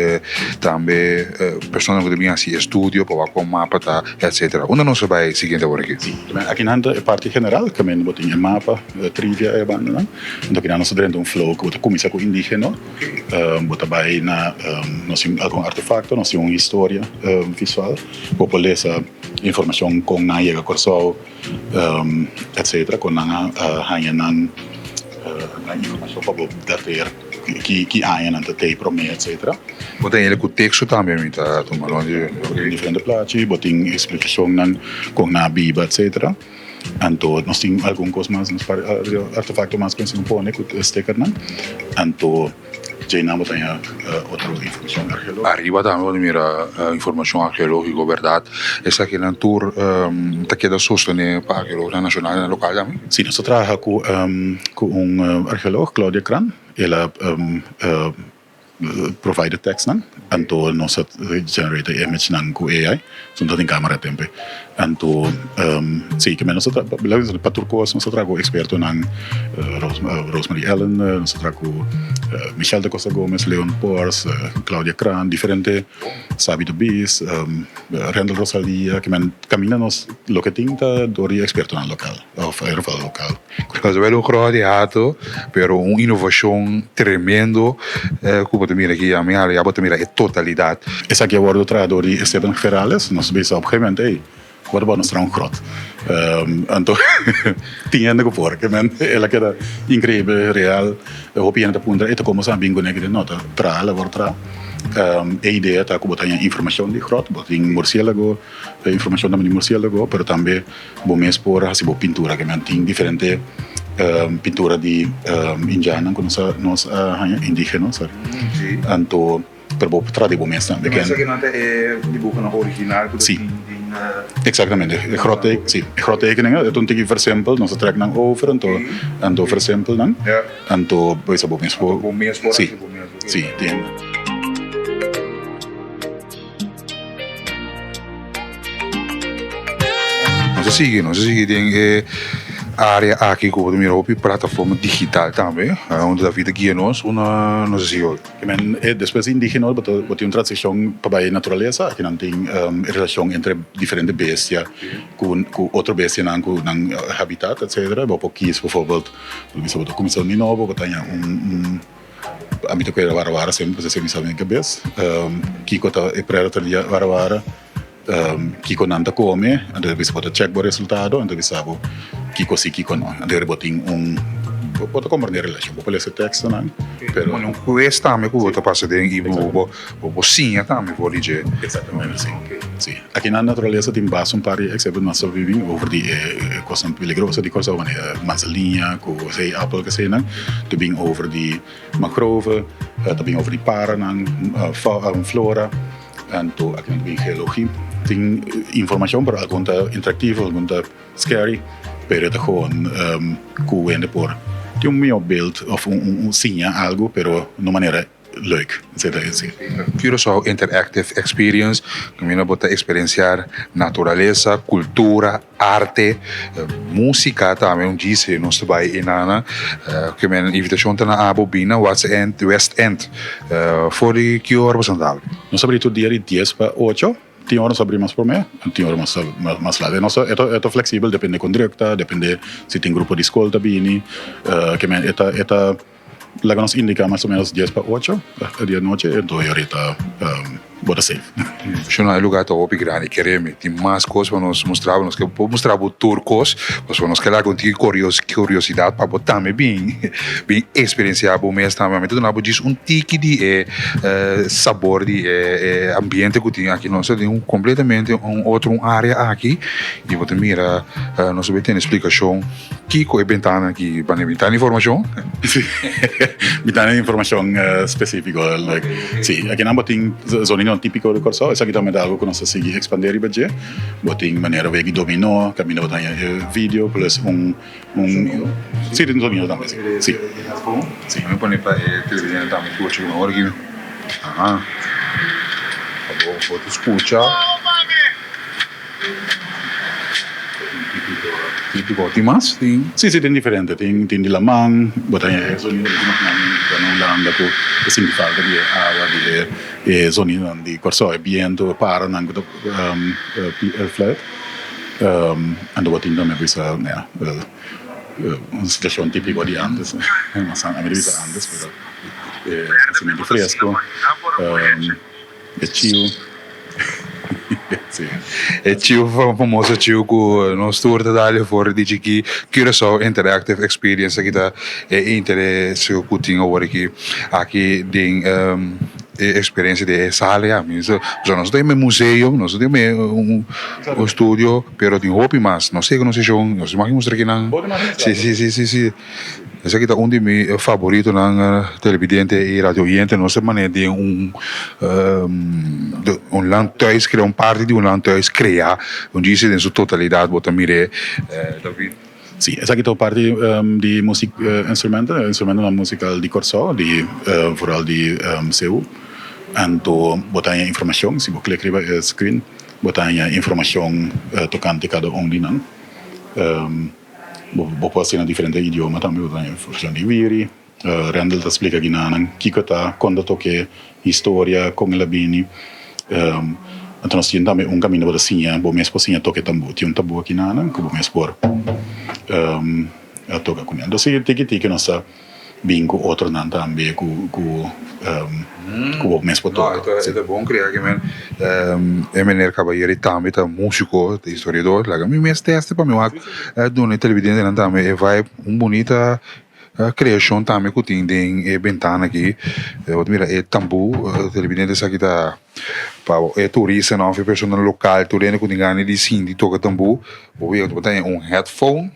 tambe personanan cu ta bin haci estudio pa wak con mapa ta etcetera. Unda nos ta bay siguiente awor aki? Si, akinan ta e parti general, caminda bo tin e mapa, e trivia e bandanan. Enton akinan nos ta drenta un flow cu bo ta cuminsa cu indigeno, bo ta bay na nos tin algun artefacto, nos tin un historia visual, bo por lesa informacion con nan a yega Corsou, etcetera, con nan a haña nan informacion pa bo dateer ki aña nan ta tei prome, etcetera. Bo ta hende cu texto tambe mi ta tuma lon di. Bo tin diferente plachi, bo tin explicacionnan con nan a biba, etcetera. Anto nos tin algun cos mas, nos artefacto mas cu nos tin pone cu stickernan. Anto. Djeinan bo ta haña otro informashon arkeológiko. Ariba tambe bo ta mira informashon arkeológiko, bèrdat? Esakinan tur ta keda sostené pa arkeológnan nashonal i lokal tambe? Si, nos ta traha ku ku un arkeológ, Claudia Kran. El a provide e tekstnan, anto nos a generate e imagenan ku AI. Nos no ta tin kamera tempu. Anto si, ke nos ta traha, pa tur kos nos ta traha ku ekspertonan, Rosemary Ellen, nos ta traha ku Michelle da Costa Gomez, Leon Pors, Claudia Kraan, diferente Sabi de Bees, Rendel Rosalia, ke men kaminda nos loke tin ta dor di ekspertonan lokal òf erval lokal. Nos ta bai un groot hiato, pero un inovashon tremendo ku bo ta mira aki, ya mi hala ya bo ta mira e totalidat. Esaki a wòrdu traha dor di Esteban Gerales, nos bisa op gegeven moment, ey, What about nos traha un grot? Anto tin hende ku por, ke men el a keda inkreibel, real. Hopi hende ta puntra, e ta komo sa bin kuné? No, ta traha labor traha. E idea ta ku bo ta haña informashon di grot, bo tin mursiélago, informashon tambe di mursiélago, pero tambe bo mes por hasi bo pintura, ke men tin diferente pintura di indiannan ku nos a nos a haña, indigeno, sorry. Anto. Pero bo por traha di bo mes tambe. Pero esaki nan ta e dibuhonan original ku ta tin den. Exactamente. E grot si, e grot tekeningen e ta un tiki versimpel, nos a trek nan over anto anto versimpel nan. Anto bo bisa bo mes por. Bo mes por hasi bo mes. Si, tin. Nos a sigui, nos a sigui den e área aki ku bo ta mira hopi plataforma digital tambe, unda David a guia nos, unda nos a sigui hoy. Men, e despues di indigeno bo ta bo tin un transicion pa bai naturalesa, aki nan tin e relacion entre diferente bestia cu cu otro bestianan cu nan habitat etcetera. Bo por kies bijvoorbeeld, bo bisa bo ta cuminsa di nobo, bo ta haña un un ami ta cuida warawara semper pasobra esei mi sa den cabes, kico ta e predator di warawara, kico nan ta come, anto ta bisa bo ta check bo resultado, anto ta bisa bo kico si kico no. Anto bo tin un bo ta comprende e relacion, bo por lesa e textonan, pero. Un quiz tambe cu bo ta pasa den y bo bo siña tambe for di dje. Exactamente, si. Si. Aki na naturalesa tin basta un par di exhibit nos ta vivi over di e cosnan peligroso di Corsou, manera manzanilla cu zeeappel kesenan, ta bin over di mangrove, ta bin over di paranan, flora. Anto aki nan ta bin geologie. Tin informacion pero algun ta interactivo, algun ta scary, pero e ta gewoon cu hende por tin un miho beeld of un siña algo pero na un manera leuk, etcetera etcetera. Curaçao Interactive Experience, caminda bo ta experienciar naturalesa, cultura, Arte, músika tambe un djis nos ta bai enana. Ke men invitashon ta na abo bin na West End, West End. For di ki ora boso ta habri? Nos habri tur dia di dies pa ocho. Tin ora nos habri mas promé, tin ora mas mas lat. E nos ta e ta fleksibel depende kon druk ta, depende si tin grupo di skol ta bini. Ke men e ta e ta Laga nos indica mas o menos dies pa ocho di anochi enton e orita bo ta safe. Shona e lugar ta hopi grandi keremi tin mas cos pa nos mustra bo nos ke por mustra bo tur cos pasobra nos ke laga un tiki curiosidad pa bo tambe bin bin experiencia bo mes tambe ami ta duna bo djis un tiki di e sabor di e ambiente cu tin aki nos ta tin un completamente un otro un area aki y bo ta mira nos ta bin tene explicacion. Kiko e bentana aki pa mi? Bentana informashon? Sí, bentana informashon spesífiko. Sí, akinan bo tin zonidonan típiko di Kòrsou. Esaki tambe ta algu ku nos ta sigui ekspandé riba dje. Bo tin manera wega di dominó, kaminda bo ta haña e video plus un un Sí, tin zonido tambe, sí. Sí. Sí. Mi pone pa e televidente tambe skucha ku ora ki Aha. Pa bo bo ta skucha. Típico. Tin mas? Tin. Sí, sí, tin diferente. Tin, tin di laman, bo ta haña e zonido di nan na Hulanda ku ta sinti falta di e awa, di e e zonidonan di Kòrsou, e bientu, e paranan ku ta fluit. Anto bo tin tambe bisa, ya, un situashon típiko di ántes, mas ami ta bisa ántes, pero e hasimentu fresku. E chiu. Sí. E chiu famoso chiu ku nos tur ta dal for di chikí. Curaçao Interactive Experience aki ta e interes ku tin awor aki aki den e eksperensia di e sala ya. Mi so nos ta den museo, nos ta den un studio, pero tin hopi mas. Nos yega nos seshon, nos tin mustra kinan. Sí, sí, sí, sí, sí. Esaki ta un di mi favoritonan televidente y radio oyente. Nos ta manera den un un landhuis crea, un parti di un landhuis crea. Un djis den su totalidad bo ta mir'é David. Sí, esaki ta un parti di music instrumenten, instrumentonan musical di Kòrsou, di vooral di Seú. Anto bo ta haña informashon, si bo klik riba e screen, bo ta haña informashon tokante kada un di nan. Bo por hasi na diferente idioma tambe, bo ta haña informashon di wiri. Rendel ta splika ginanan kiko ta, kon ta toke historia, kon el a bini. Anto nos tin tambe un kaminda bo ta siña, bo mes por siña toke tambú. Tin un tambú aki nanan ku bo mes por toka kuné. Anto si tiki tiki nos ta. bin ku otronan tambe ku ku ku bo mes por toka. No, e ta bon krea ke men e meneer Caballero tambe ta músiko, ta historiador. Laga mi mes teste pa mi wak duna e televidentenan tambe e vibe. Un bunita kreashon tambe ku tin den e bentana aki. Bo ta mira e tambú, televidente esaki ta pa e turistanan òf e personanan lokal tur hende ku tin gana di sinti toka tambú. Bo ta haña un headphone.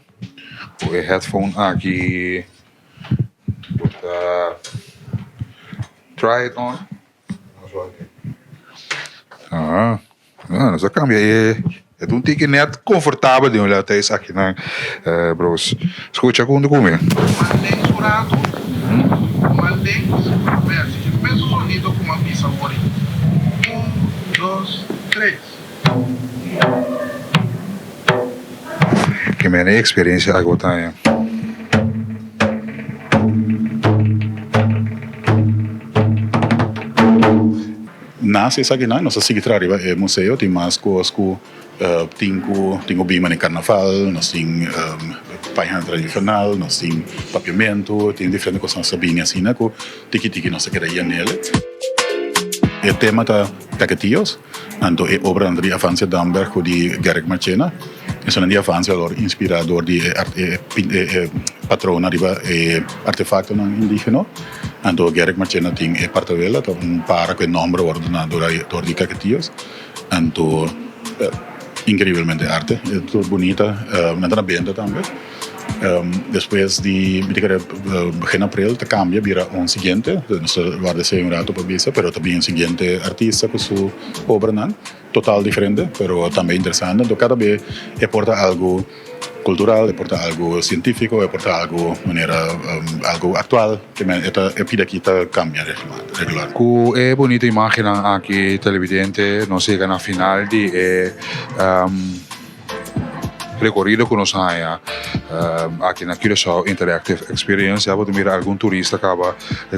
Ku e headphone aki bo ta try it on. Ah, nos a cambia e e ta un tiki net comfortabel den un lado ta esaki nan bros. Scucha hunto cu mi. Mal links un rato, mal links, merci. E mesun sonido cu m'a bisa hoy. Un, dos, tres. Ke mene experiencia aki bo ta haña. Nas esakinan nos a sigui traha riba e museo, tin mas kos ku tin ku tin ku bin manera karnaval, nos tin pañanan tradishonal, nos tin papiamentu, tin diferente kosnan sa bini asina ku tiki tiki nos ta keda yanel. E tema ta Caquetíos. Anto e obranan ta di Avancia Damberg ku di Gerrit Marchena. Esunnan di Avancia a wòrdu inspirá dor di e e patronnan riba e artefaktonan indígeno. Anto Gerrit Marchena tin e partawela, ta un para ku e nòmber a wòrdu duná dor di Caquetios. Anto inkreibelmente arte, e tur bunita. Nan ta na benta tambe. Despues di mi ta kere begin april ta cambia bira un siguiente, nos ta warda esey un rato pa bisa, pero ta bin un siguiente artista cu su obranan total diferente pero tambe interesante. Enton cada be e por ta algo cultural, e por ta algo cientifico, e por ta algo manera algo actual, e ta e pida aki ta cambia regular. Cu e bunita imagennan aki televidente nos yega na final di e. Rekorido ku nos haña aki na Curaçao Interactive Experience ya bo ta mira algun turista kaba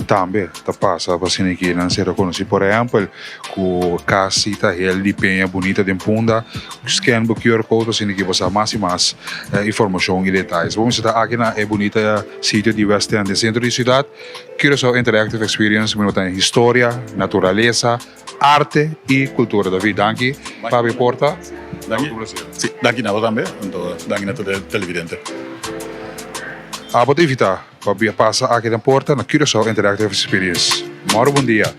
tambe ta pasa pa asina ki nan ser rekonosí. Por ehèmpel ku kasi ta hel di peña bunita den Punda, scan bo QR code asina ki bo sa mas i mas informashon i detayes. Bo mester ta aki na e bunita sitio di West End den sentro di siudat. Curaçao Interactive Experience bo ta haña historia, naturalesa. Arte y cultura. David, danki pa bo porta. Danki. Si, danki na bo tambe. Anto danki na tur e televidente. Abo ta invita pa bia pasa aki den porta na Curaçao Interactive Experience. Moro bon dia.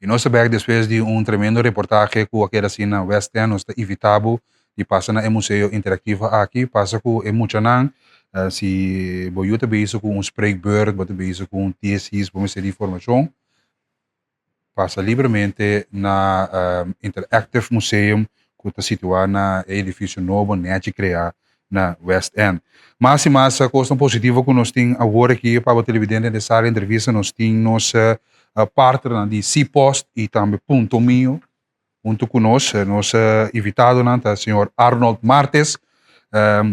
Y nos ta bek despues di un tremendo reportahe cu a keda haci na West End. Nos ta invita bo di pasa na e museo interactivo aki. Pasa cu e muchanan. Si bo yu ta bezig cu un spreekbeurt, bo ta bezig cu un tesis, bo mester di informacion, pasa libremente na Interactive Museum cu ta situa na e edificio nobo nechi crea na West End. Mas y mas cosnan positivo cu nos tin awor aki pa bo televidente den sala entrevista nos tin nos partnernan di Cpost y tambe Punto Mio hunto cu nos. Nos invitadonan ta señor Arnold Martes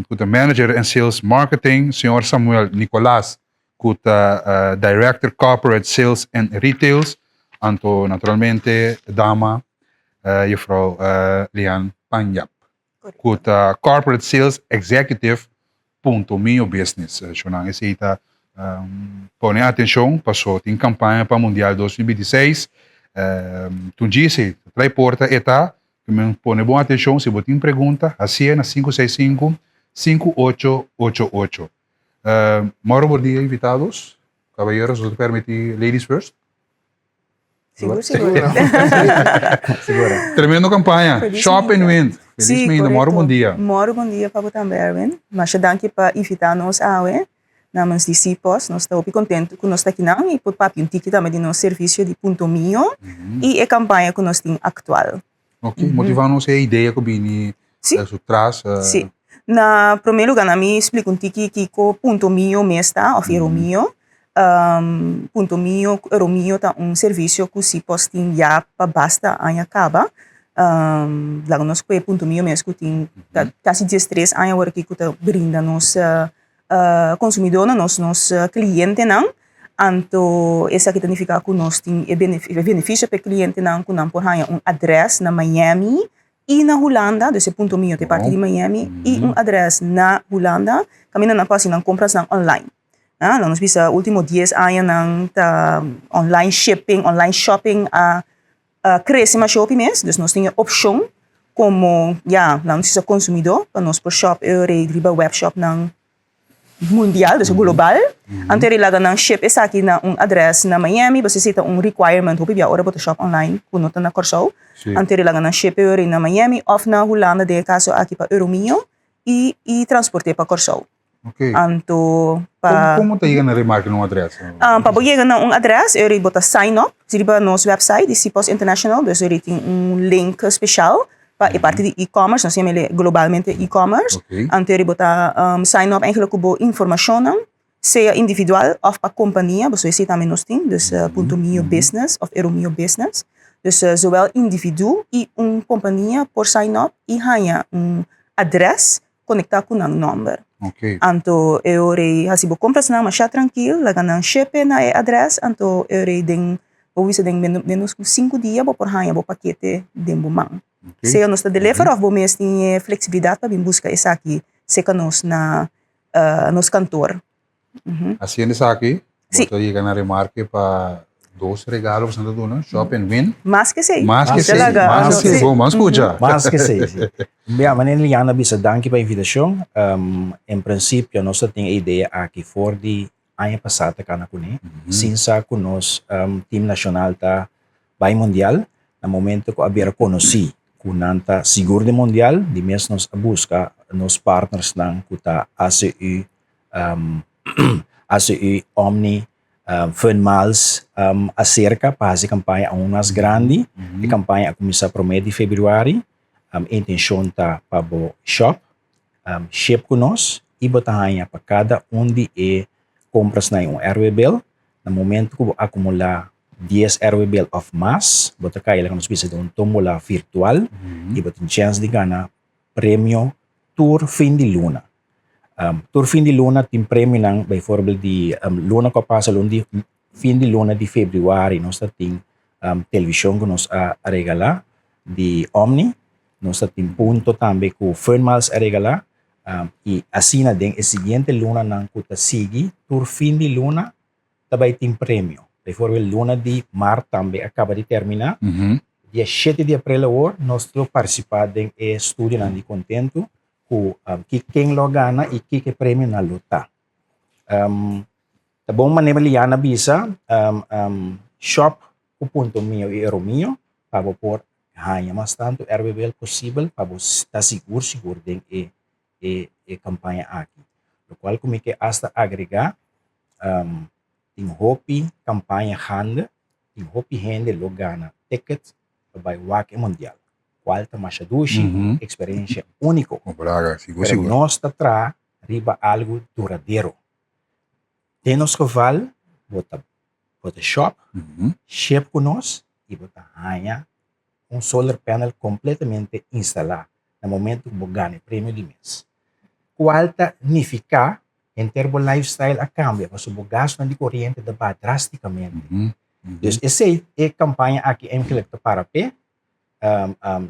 cu ta manager en sales marketing, señor Samuel Nicolas cu ta director corporate sales and retails, anto naturalmente dama juffrouw Lian Panjap. Ku ta Corporate Sales Executive punto Mio Business. Shonnan esei ta pone atenshon paso tin kampaña pa Mundial 2026. Tunji esei ta trai porta e ta pone bon atenshon si bo tin pregunta hasié na 565 5888. Moro bon dia invitados. Caballeros, nos ta permiti ladies first. Sigur, sigur. Sigur. Tremendo campaña. Feliz Shop and Mainda. win. Feliz Sí, Mainda. Moro correcto. bon dia. Moro bon dia pa bo tambe, Erwin. Masha danki pa invita nos awe namens di CPOS. Nos ta hopi contento cu nos ta akinan y por papia un tiki tambe di nos servicio di Punto Mio y e campaña cu nos tin actual. Ok, motiva nos e idea cu bini Sí. su tras. Sí. Na prome lugar na mi splica un tiki kico Punto Mio mes ta of Ero Mio. Punto Mio, Ero Mio ta un servicio cu CPOS tin ya pa basta aña caba. Laga nos cu e Punto Mio mes cu tin ta casi diestres aña awor aki cu ta brinda nos. konsumidónan, nos nos klientenan. Anto esaki ta nifiká ku nos tin e benefisio pa e klientenan ku nan por haña un adrès na Miami i na Hulanda, dus e Punto Mio ta e parti di Miami, i un adrès na Hulanda kaminda nan por hasi nan komprasnan online. Lo nos bisa último dies añanan ta online shipping, online shopping a krese masha hopi mes, dus nos tin e opshon komo ya nan nos bisa konsumidó pa nos por shòp e ora ei riba webshopnan mundial, dus global. Anto e laga nan ship esaki na un adrès na Miami, pasobra esei ta un requirement hopi bia ora bo ta shòp online ku no ta na Kòrsou. Anto e laga nan ship e ora ei na Miami òf na Hulanda den e kaso aki pa Euromio i i transport'é pa Kòrsou. Anto pa. Kon bo ta yega na remarke na un adrès? Pa bo yega na un adrès e ora ei bo ta sign up riba nos website di Cpost International, dus e ora ei tin un link speshal pa e parti di e-commerce, nos yama el globalmente e-commerce. Anto eri bo ta sign up eigenlijk ku bo informashonnan, sea individual òf pa kompania, pasobra esei tambe nos tin, dus Punto Mio Business òf Ero Mio Business. Dus zowel individu i un kompania por sign up i haña un adrès konektá ku nan nòmber. Anto e ora ei hasi bo komprasnan masha trankil, laga nan ship e na e adrès, anto e ora ei den bo bisa den menos ku sinku dia bo por haña bo pakete den bo man. Sea nos ta deliver òf bo mes tin e fleksibilidat pa bin buska esaki serka nos na nos kantor. Hasiendo esaki, bo ta yega na remarke pa dos regalo ku ta duna, Shop and Win. Mas ke esei. Mas ke esei, mas ke esei. Bon, ban skucha. Mas ke esei, si. Ya, manera Liliana a bisa, danki pa e invitashon. En prinsipio nos ta tin e idea aki for di aña pasá ta kana kuné, sin sa ku nos team nashonal ta bai mundial. Na momento ku a bira konosí ku nan ta sigur den mundial, di mes nos a buska nos partnersnan ku ta ACU, ACU, Omni, Fun Miles aserka pa hasi kampaña aun mas grandi. E kampaña a kuminsá promé di febrüari. E intenshon ta pa bo shòp ship ku nos i bo ta haña pa kada un di e komprasnan un RW-bill. Na momento ku bo akumulá dies RW-bill òf mas, bo ta kai laga nos bisa den un tómbola virtual i bo tin chèns di gana premio tur fin di luna. Tur fin di luna tin premionan, bijvoorbeeld di luna ku a pasa luna di fin di luna di febrüari nos ta tin televishon ku nos a regalá di Omni, nos ta tin punto tambe ku Fun Miles a regalá i asina den e siguiente lunanan ku ta sigui tur fin di luna ta bai tin premio. Bijvoorbeeld luna di mart tambe a kaba di terminá, dia shete di aprel awor nos lo partisipá den e studionan di Kontentu ku ki ken lo gana i kiko e premionan lo ta. Ta bon manera Liana a bisa, shop ku Punto Mio i Ero Mio pa bo por haña mas tantu RBBL posibel pa bo ta sigur sigur den e e kampaña aki. Lokual ku mi ke asta agregá, tin hopi kampaña gande, tin hopi hende lo gana ticket pa bai wak e mundial, kual ta masha dushi, un eksperensia úniko. Pero nos ta traha riba algu duradero. Den nos geval, bo ta bo ta shop, ship ku nos i bo ta haña un solar panel kompletamente instalá na momento ku bo gana e premio di mes. Kual ta nifiká henter bo lifestyle a kambia pasobra bo gastunan di koriente ta baha drástikamente. Dus esei e kampaña aki eigenlijk ta para p'e.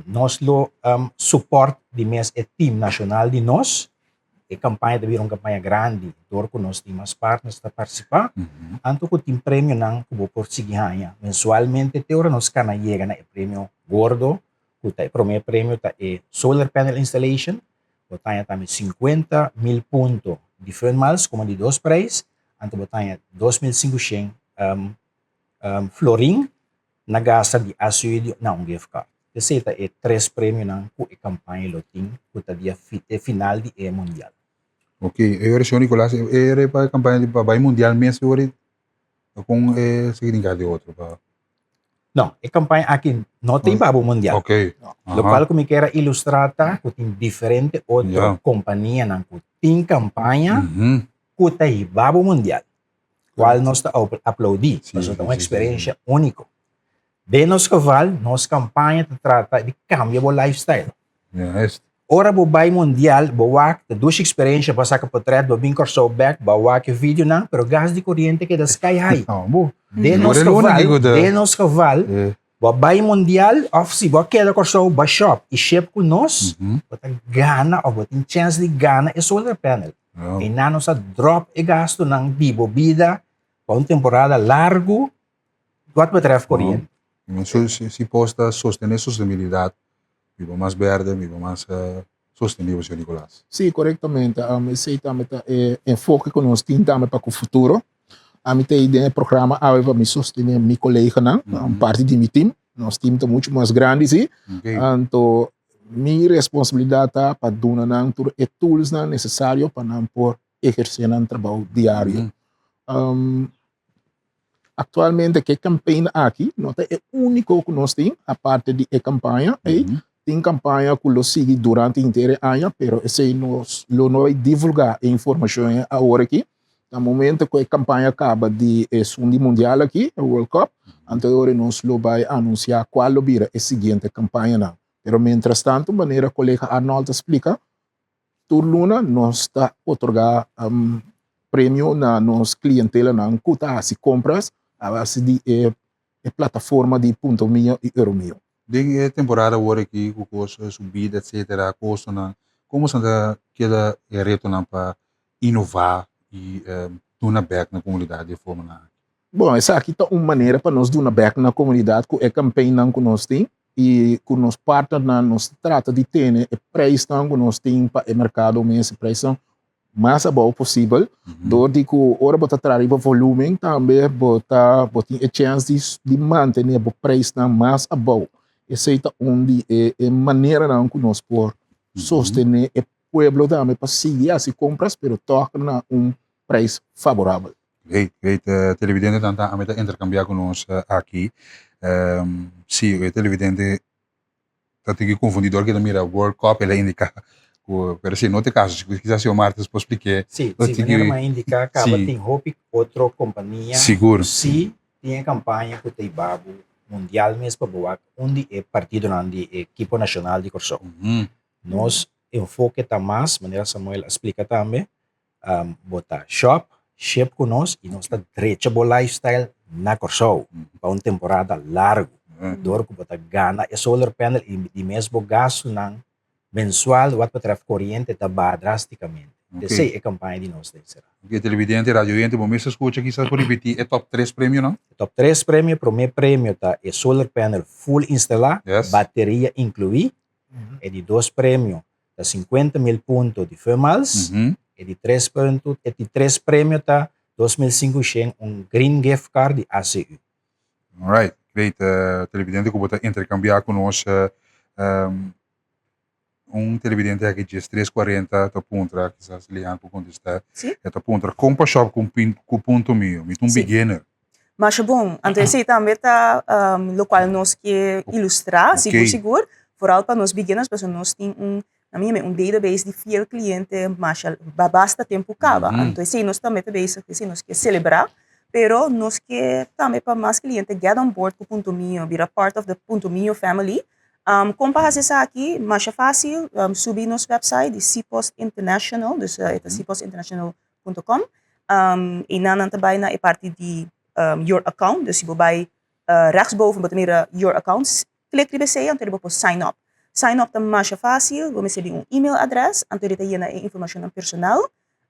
Nos lo support di mes e team nashonal di nos. E kampaña ta bira un kampaña grandi dor ku nos tin mas partners ta partisipá. Anto ku tin premionan ku bo por sigui haña mensualmente te ora nos kana yega na e premio gordo ku ta e promé premio ta e solar panel installation. Bo ta haña tambe 50.000 punto di Fun Miles komo di dos prijs. Anto bo ta haña 2.500 florin na gasta di ACU na un gift card. Esei ta e tres premionan ku e kampaña lo tin ku ta dia e final di e mundial. Ok, e ora señor Nicolas, e ora pa e kampaña di pa bai mundial mes e ora ta kon e significa di otro pa. No, e kampaña aki no ta iba bo mundial. Ok. Lokual ku mi kier a ilustra ta ku tin diferente otro kompanianan ku tin kampaña ku ta hiba bo mundial. Cual nos ta aplaudí, pasobra ta un experiencia único. Den nos geval, nos campaña ta trata di cambia bo lifestyle. Juist. Ora bo bai mundial, bo wak ta dushi eksperensha, bo a saka potret, bo bin Kòrsou bèk, bo a wak e videonan, pero gas di koriente keda sky high. Den nos geval, den nos geval, bo a bai mundial òf si bo a keda Kòrsou, bo a shòp i ship ku nos, bo ta gana òf bo tin chèns di gana e solar panel. Einan nos a dròp e gastunan di bo bida pa un temporada largu wat betreft koriente. Si por ta sostené sostenibilidat Biba mas berde, biba mas sostenibel, señor Nicolas. Sí, korektamente. Esei tambe ta e enfoke ku nos tin tambe pa ku futuro. Ami ta ei den e programa awe pa mi sostené mi koleganan, parti di mi tim. Nos tim ta muchu mas grandi sí. Anto mi responsabilidat ta pa duna nan tur e toolsnan nesesario pa nan por ehersé nan trabou diario. Actualmente ke campaign aki no ta e único ku nos tin, aparte di e campaña ei, tin campaña ku lo sigui durante henter e aña, pero esei nos lo no bai divulgá e informashon ei awor aki. Na momento ku e campaña kaba di esun di mundial aki, e World Cup, anto e ora nos lo bai anunsiá kual lo bira e siguiente campañanan. Pero mientrastanto, manera kolega Arnold a splika, Tur luna nos ta otorgá premio na nos klientelanan ku ta hasi kompras a base di e plataforma di Punto Mio i Euro Mio. Den e temporada awor aki ku kos subida etcetera, kostonan, komo esnan ta keda e retonan pa inová i duna bèk na komunidat di e formanan aki? Bon, esaki ta un manera pa nos duna bèk na komunidat ku e campaignnan ku nos tin i ku nos partnernan nos ta trata di tene e prijsnan ku nos tin pa e merkado mes, e prijsnan mas abou posibel dor di ku ora bo ta traha riba volumen tambe bo ta bo tin e chèns di di mantené bo prijsnan mas abou. Esei ta un di e e maneranan ku nos por sostené e pueblo tambe pa sigui hasi kompras pero tòg na un prijs faborabel. Great, great. Televidente ta ami ta intercambia cu nos aki. Si, e televidente ta tiki confundi dor cu e ta mira World Cup, el a indica cu, pero si no ta e caso, kisas señor Martes por spliké. Si, si, manera mi a indica caba tin hopi otro compania Sigur. cu si tin e campaña cu ta hiba bo mundial mes pa bo wak un di e partidonan di e ekipo nacional di Corsou. Nos enfoke ta mas, manera Samuel a splica tambe, Bo ta shop, ship ku nos i nos ta drecha bo lifestyle na Kòrsou pa un temporada largu. Dor ku bo ta gana e solar panel i di mes bo gastunan mensual wat betreft koriente ta baha drastikamente. Esei e kampaña di nos ta enserá. Oke, televidente, radio oyente, bo mester skucha kisas por ripití e top tres premionan? E top tres premio, promé premio ta e solar panel full instalá, bateria inkluí. E di dos premio ta 50 mil punto di Fumals. E di tres punto, e di tres premio ta 2500 un green gift card di ACU. Alright, great. Uh, televidente ku bo ta intercambiá ku nos uh, um, un televidente aki djes 340 ta puntra, quizás Lian por contestar. Sí. E ta puntra, kon pa shop ku, pin, ku punto mio? Mi ta un Sí. beginner. Masha bon. Anto esei tambe ta um, lokual nos ke ilustrá, sigur Ok. sigur, vooral pa nos beginners, pasobra nos tin un, na mi un database di fiel kliente masha ba basta tempu kaba. Anto esei nos tambe ta bezig, esei nos ke selebrá, pero nos ke tambe pa mas kliente get on board ku Punto Mio, bira part of the Punto Mio family. Um, kon pa hasi esaki? Masha fásil, um, subi nos website di Cpost International, dus e ta cpostinternational punto com i nan nan ta bai na e parti di your account dus si bo bai rechtsboven bo ta mira your account klik riba esei anto bo por sign up sign up ta masha facil bo mester di un email adres anto ta yena e informacionnan personal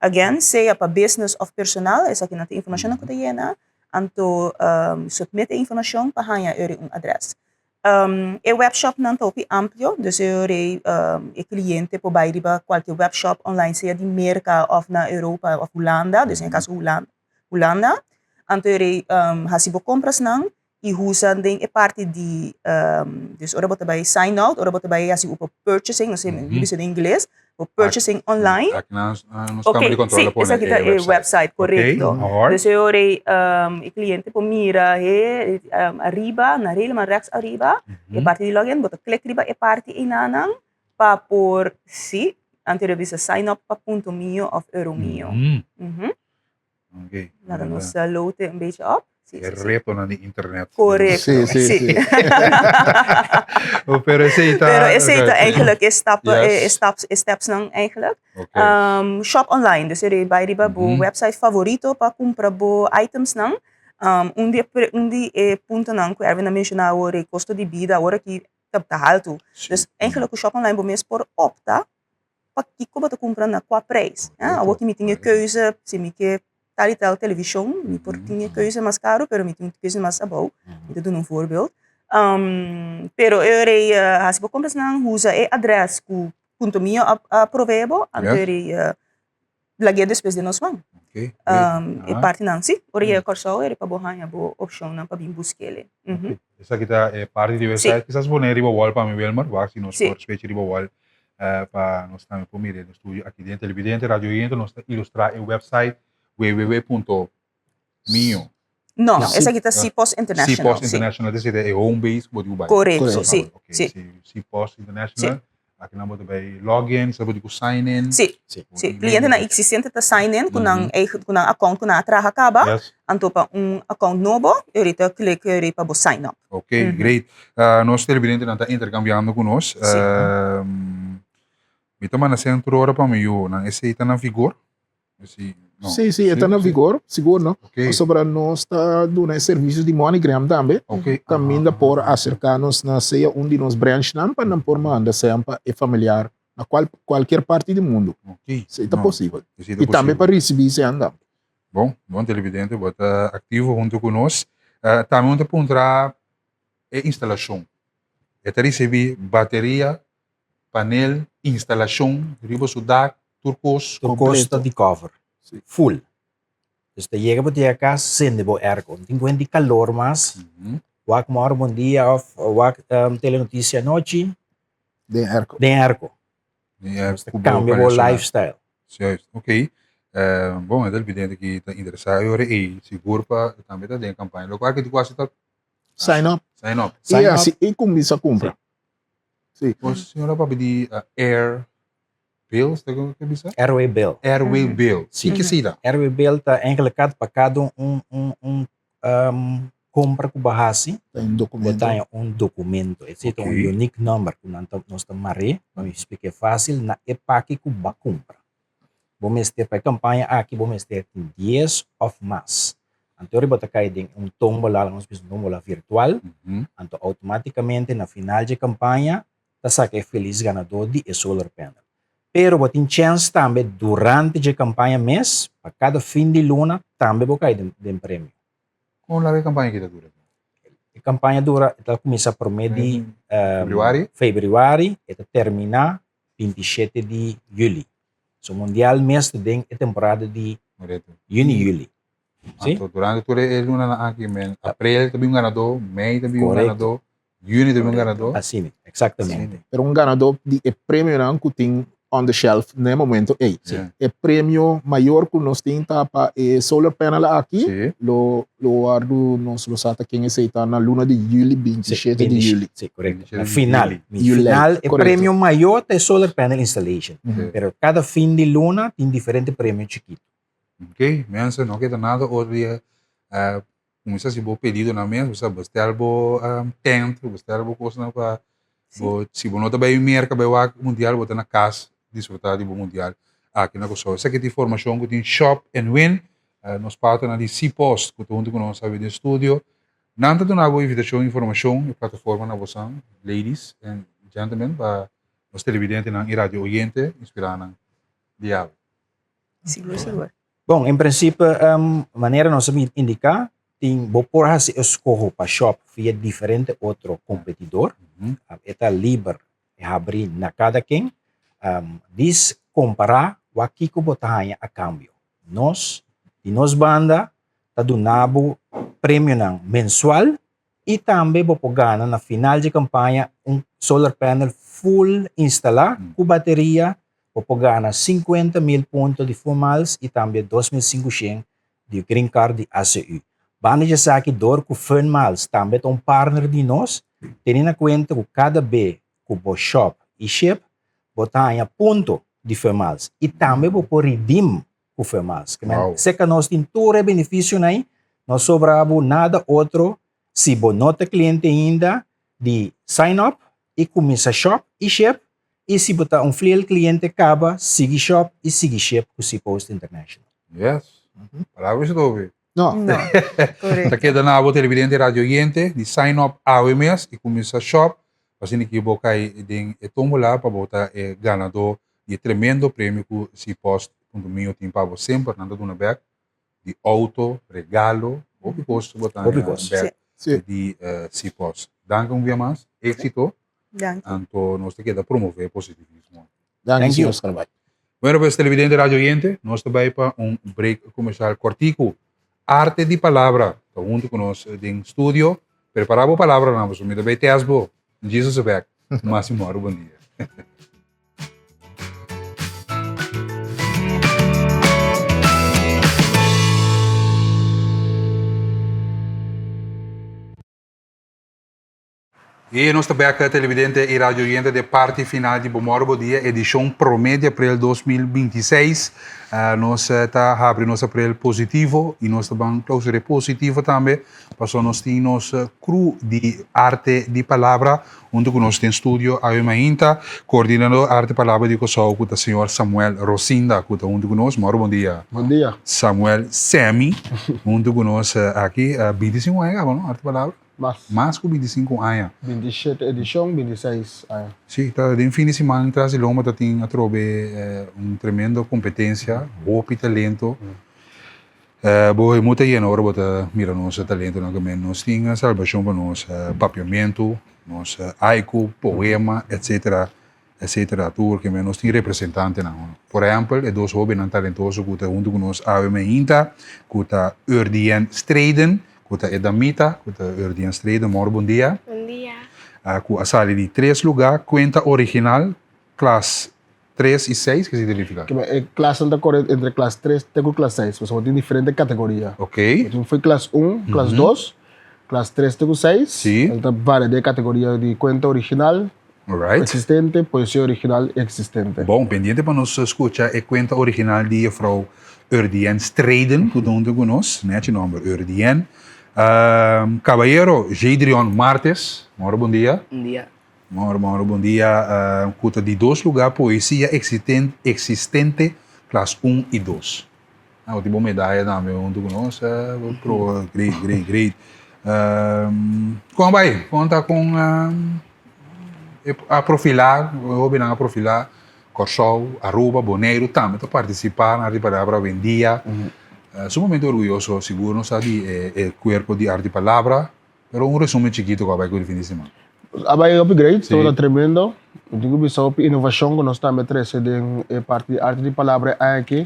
again sea pa business of personal esaki nan ta informacionnan ku ta yena anto submit e informacion pa haña eri un adres. E webshopnan ta hopi amplio, dus e ora ei e kliente por bai riba kualke webshop online, sea di Merka òf na Europa òf Hulanda, dus den e kaso Hulanda. Anto e ora ei hasi bo komprasnan i usa den e parti di, dus ora bo ta bai sign out, ora bo ta bai hasi bo purchasing, no se mi bisa den ingles, bo purchasing online. Aki na nos kamer di control a pone Sí, esaki ta e website, korekto. Dus e ora ei e kliente por mira he ariba, na helemaal rechts ariba, e parti di login, bo ta klik riba e parti einanan pa por, sí, anto e bisa sign up pa punto mio of euro mio. Laga nos load e un beetje op. E retonan di internet. Correcto, Sí, sí, sí. sí. Pero esey ta... Pero esey ta eigenlijk e stappen, Yes. e staps, e stepsnan eigenlijk. Ok. Shop online, dus e bai riba bo website favorito pa kumpra bo itemsnan. Un di e pre, un di e puntonan ku Erwin a menshoná awor e kosto di bida awor aki ta ta haltu. Dus eigenlijk ku shop online bo mes por opta pa kiko bo ta kumpra na kua prijs. Awor ki mi tin e keuze si mi ke tal i tal televishon, mi por tin e keuze mas karu pero mi tin keuze mas abou, mi ta duna un voorbeeld. Pero e ora ei hasi bo komprasnan usa e adres ku Punto Mio a provee bo, anto e ora ei lag'é despues den nos man. E partinan si, ora yega Kòrsou e ora pa bo haña bo opshonnan pa bin busk'el. Esaki ta e parti di website. Kisas pone riba wall pa mi Wilmer, wak si nos por switch riba wall pa nos tambe por mira den studio aki den televidente, radio oyente nos ta ilustra e website www.mio. No, esaki ta Cpost International. Cpost International, esaki ta e home base ku bo tin ku bai. Korekto, si, si. Cpost International. Aki nan bo ta bai login, sa bo di ku sign in. Si, si. Klientenan eksistente ta sign in ku nan eigen, ku nan account ku nan a traha kaba. Anto pa un account nobo, e ora ta klik e ora pa bo sign up. Ok, great. Nos televidentenan ta interkambiando ku nos. Si. Mi ta manda sèn tur ora pa mi yu. Nan esei ta na vigor? Sí, sí, e ta na vigor, sigur no. Pasobra nos ta duna e servisio di MoneyGram tambe. Kaminda por aserká nos na sea un di nos branchnan pa nan por manda sèn pa e familiar na kual kualkier parti di mundu. Esei ta posibel. I tambe pa risibí sèn tambe. Bon, bon televidente, bo ta aktivo huntu ku nos. Tambe un ta puntra e instalashon. E ta risibí bateria panel, instalacion riba su dak, tur cos. Tur cos ta di cover, full. Dus ta yega bo ta yega cas, sende bo airco. No tin cu henti calor mas, wak mor bon dia of wak telenoticia anochi. Den airco. Den airco. Den airco. Ta cambia bo lifestyle. Juist, ok. Bon, e televidente ki ta interesa e ora ey, sigur pa tambe ta den campaña. Locual ki tin cu haci ta Sign up. Sign up. Y asi y cuminsa cumpra. Sí. Bo señora papia di air bill, sta con ke bisa? Airway bill. Airway bill. Sí. Ke si ta? Airway bill ta eigenlijk kat pa kada un un un um, compra ku bo hasi, Ta un documento. Bo ta un documento. E ta un unique number ku nan ta nos ta mar'é, pa mi splik'é fácil, na e paki ku bo a kumpra. Bo mester, pa e kampaña aki bo mester tin dies òf mas. Anto ora bo ta kai den un tómbola, laga nos bisa un tómbola virtual, anto outomátikamente na final dje kampaña ta saka e felis ganadó di e solar panel. Pero bo tin chèns tambe durante dje kampaña mes, pa kada fin di luna tambe bo kai den premio. Kon larga e kampaña aki ta dura? E kampaña dura, e ta kuminsá promé di Febrüari? Febrüari, e ta terminá 27 di juli. So mundial mes ta den e temporada di juni juli. Si? Anto durante tur e lunanan aki men aprel ta bin un ganadó, mei ta bin un ganadó, juni ta bin un ganadó. Así, exactamente. Pero un ganadó di e premionan ku tin on the shelf na e momento ei. E premio mayor ku nos tin ta pa e solar panel aki, lo lo wòrdu nos lo sa ta ken esei ta na luna di juli, 27 di juli. Sí, korekto. Na final. Final e premio mayor ta e solar panel installation. Pero kada fin di luna tin diferente premio chikitu. Ok, mensen, no keda nada otro dia. Kuminsá hasi bo pedidonan mes, bo sa bestel bo tent, bestel bo kosnan pa bo, si bo no ta bai Merka bai wak mundial, bo ta na kas disfrutá di bo mundial aki na Kòrsou. Esaki ta informashon ku tin Shop and Win, nos partnernan di Cpost ku ta huntu ku nos awe den studio. Nan ta duna bo invitashon, informashon, e plataforma na bosan, ladies and gentlemen, pa nos televidentenan i radio oyente inspirá nan di awe. Sigur, sigur. Bon, en principe, manera nos a bin indica, tin, bo por haci escoho pa shop via diferente otro competidor. E ta liber, e habri na cada ken. Dis compara wak kico bo ta haña a cambio. Nos, di nos banda, ta duna bo premionan mensual I tambe bo por gana na final dje kampaña un solar panel full instalá ku bateria. Bo por gana 50.000 punto di Full Miles i tambe 2.500 di Green Card di ACU. Banda dje esaki dor ku Fun Miles tambe ta un partner di nos, tene na kuenta ku kada be ku bo shop i ship bo ta haña punto di Fun Miles i tambe bo por redeem ku Fun Miles. Ke men seka nos tin tur e benefisionan ei. No sobra bo nada otro si bo no ta cliente ainda di sign up y cuminsa shop y ship y si bo ta un fiel cliente caba sigui shop y sigui ship cu Cpost International. Yes. Palabra si tobi. No. No, correcto. Ta keda na abo televidente y radio oyente di sign up awe mes y cuminsa shop pa asina ki bo cay den e tombola pa bo ta e ganador di e tremendo premio cu Cpost punto mio tin pa bo semper nan ta duna bek di auto, regalo, hopi kos bo ta Hopi kos. bek Sí. di Cpost. Danki un bia mas, éxito. Danki. Anto nos ta keda promove positivismo. Danki, Thank you. señor Scarbay. Bueno pues televidente radio oyente, nos ta bai pa un break comercial cortico. Arte di Palabra ta hunto cu nos den studio. Prepara bo palabranan pasobra mi ta bai test bo. Jesus bek. Mas y moro bon dia. Y nos ta bek televidente y radio oyente de parti final di Bo Moro Bo Dia, edicion prome di april 2026. Nos ta habri nos april positivo y nos ta ban clausura positivo tambe, pasobra nos tin nos crew di Arte di Palabra hunto cu nos den studio awe mainta. Coordinador Arte Palabra di Curaçao cu ta señor Samuel Rosinda cu ta hunto cu nos. Moro bon dia. Bon dia. Samuel Sammy hunto cu nos aki. 25 aña caba no Arte Palabra? Mas. Mas ku 25 aña. 27 edishon, 26 aña. Sí, ta den fin di siman tras di lomba ta tin atrobe un tremendo kompetensia, hopi talento. Bo hemut ta yena ora bo ta mira nos talentonan ku men. Nos tin salbashon pa nos papiamentu, nos haiku, poema, etsetera. Etcetera tur ke nos tin representantenan. Por ehempel e dos hobennan talentoso ku ta huntu ku nos awe mainta ku ta Urdien Streden ku ta e damita ku ta Urdien Streden mor bon dia. Bon dia. Ku a sali di tres luga kuenta original klas tres i seis ke significa? E klasnan ta kore entre klas tres te ku klas seis pasobra tin diferente kategoria. Ok. Tin fo'i klas un, klas dos, klas tres te ku seis. Si. El ta varia den e kategoria di kuenta original, Alright. Existente, poesia original existente. Bon, pendiente pa nos scucha e cuenta original di juffrouw Urdien Streden, cu ta hunto cu nos. Nechi nomber, Urdien. Um, caballero Jadrion Martes, moro bon dia. Bon dia. Moro, moro bon dia. Uh, cu ta di dos lugar, poesia existen, existente, klas un y dos. Ah, bo tin bo medaya tambe hunto cu nos. Uh, bo proba, great, great, great. Um, con a bai? Con ta con um, a profilá, hobennan a profilá Kòrsou, Aruba, Boneiru tambe ta partisipá na Arte di Palabra awendia. Sumamente orguyoso sigur nos ta di e kuerpo di Arte di Palabra, pero un resumen chikito ku a bai ku di fin di siman. A bai hopi great, tabata tremendo. Mi tin ku bisa hopi inovashon ku nos tambe a trese den e parti di Arte di Palabra e aña aki.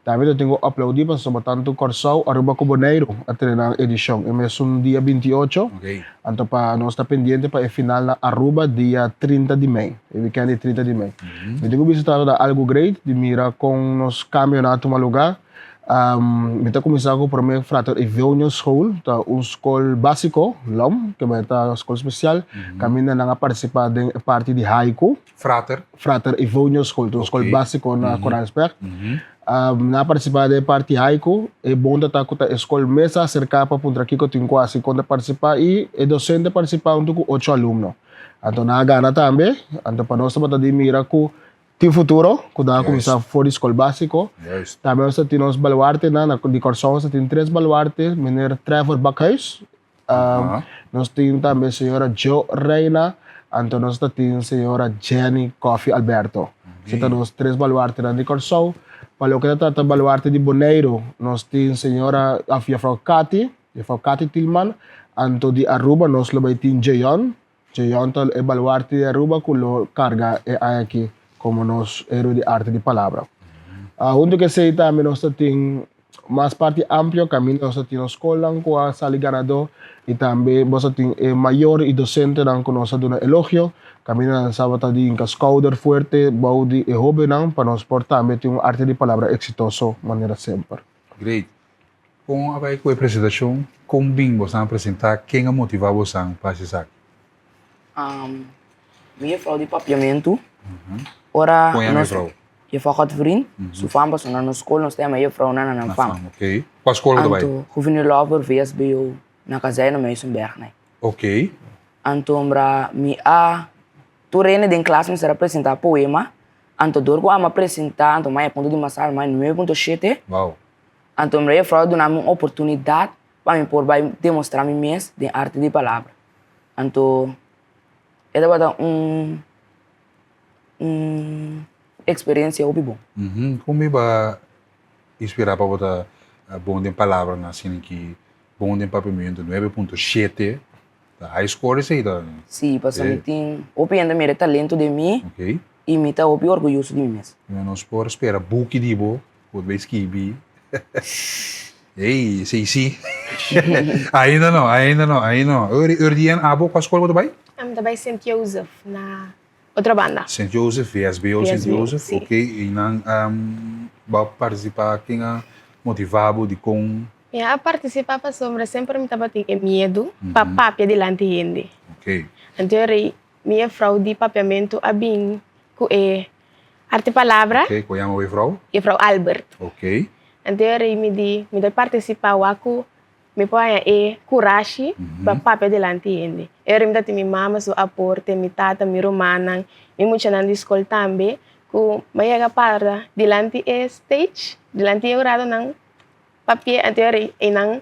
Tambe ta tin ku aplaudí pasobra tantu Kòrsou, Aruba ku Boneiru a tene nan edishon e mesun dia 28. Anto pa nos ta pendiente pa e final na Aruba dia 30 di mei, e weekend di 30 di mei. Mi tin ku bisa ta ta algu great di mira kon nos kambionan a tuma lugá. Mi ta kuminsá ku promé Frater Eveonio School, ta un skol básiko, lom, ke bai ta skol spesial, kaminda nan a partisipá den e parti di haiku. Frater? Frater Eveonio School, ta un skol básiko na Koransberg. Nan a partisipá den e parti haiku. E bon ta ta ku ta e skol mes a aserká pa puntra kiko tin ku hasi kon ta partisipá i e dosente a partisipá huntu ku ocho alumno. Anto nan a gana tambe. Anto pa nos tabata di mira ku tin futuro, ku nan a kuminsá for di skol básiko. Tambe nos ta tin nos baluartenan, di Kòrsou nos ta tin tres baluarte, Meneer Trevor Bakhuis, Nos tin tambe señora Jo Reina, anto nos ta tin señora Jenny Coffie Alberto. Esei ta nos tres baluartenan di Kòrsou. Pa loke ta trata baluarte di Boneiru, nos tin señora òf juffrouw Cathy, juffrouw Cathy Tilman, anto di Aruba nos lo bai tin Jeyon. Jeyon ta e baluarte di Aruba ku lo karga e aña aki komo nos héroe di arte di palabra. Huntu ku esei tambe nos ta tin mas parti amplio kaminda nos ta tin nos skolnan ku a sali ganadó i tambe bo sa tin e mayor i dosentenan ku nos a duna elogio kaminda nan sa ta di hinka skouder fuerte bou di e hóbennan pa nos por tambe tin un arte di palabra eksitoso manera semper. Great. Kon a bai ku e presentashon? Kon bin bosan a presentá? Ken a motivá bosan pa hasi esaki? Mi jefrou di papiamentu ora Kon yama nos jefrou? Juffrouw Godfried su fam pasobra na nos skol nos ta yama juffrounan na nan fam. Ok. Kua skol bo ta bai? Anto Gouverneur Lover VSBO na Kazerne Muizenberg nai. Ok. Anto ombra mi a tur hende den klas mester a presenta poema anto dor ku ami a presenta anto mi a punto di mas alto mi a 9.7. Wow. Anto ombra juffrouw a duna mi un oportunidat pa mi por bai demostra mi mes den arte di palabra. Anto e tabata un un experiencia hopi bon. Kon mi ba inspira pa bo ta bon den palabranan asina ki bon den papiamentu 9.7 ta high score esei ta. Sí, pasobra mi tin hopi hende mira e talento den mi i mi ta hopi orguyoso di mi mes. Nos por spera buki di bo ku bo ta bai skibi. Ey, esei sí. Ainda no, ainda no, ainda no. Urdien, abo kua skol bo ta bai? Mi ta bai Sint Jozef na Otrobanda. Sint Jozef, VSBO Sint Jozef, si. Ok, i nan bo a partisipá, ken a motivá bo, dikon? Mi a partisipá pasobra semper mi tabatin e miedu pa papia dilanti hende. Ok. Anto e rei mi jefrou di papiamentu a bin ku e arte palabra. Ok, ku yama bo jefrou? Jefrou Albert. Ok. Anto e rei mi di mi ta partisipá wak ku mi por haña e kurashi pa papia dilanti hende. E ora mi ta tin mi mama su aporte, mi tata, mi rumannan, mi muchanan di skol tambe ku mi a yega para dilanti e stage, dilanti e huradonan papia. Anto e ora einan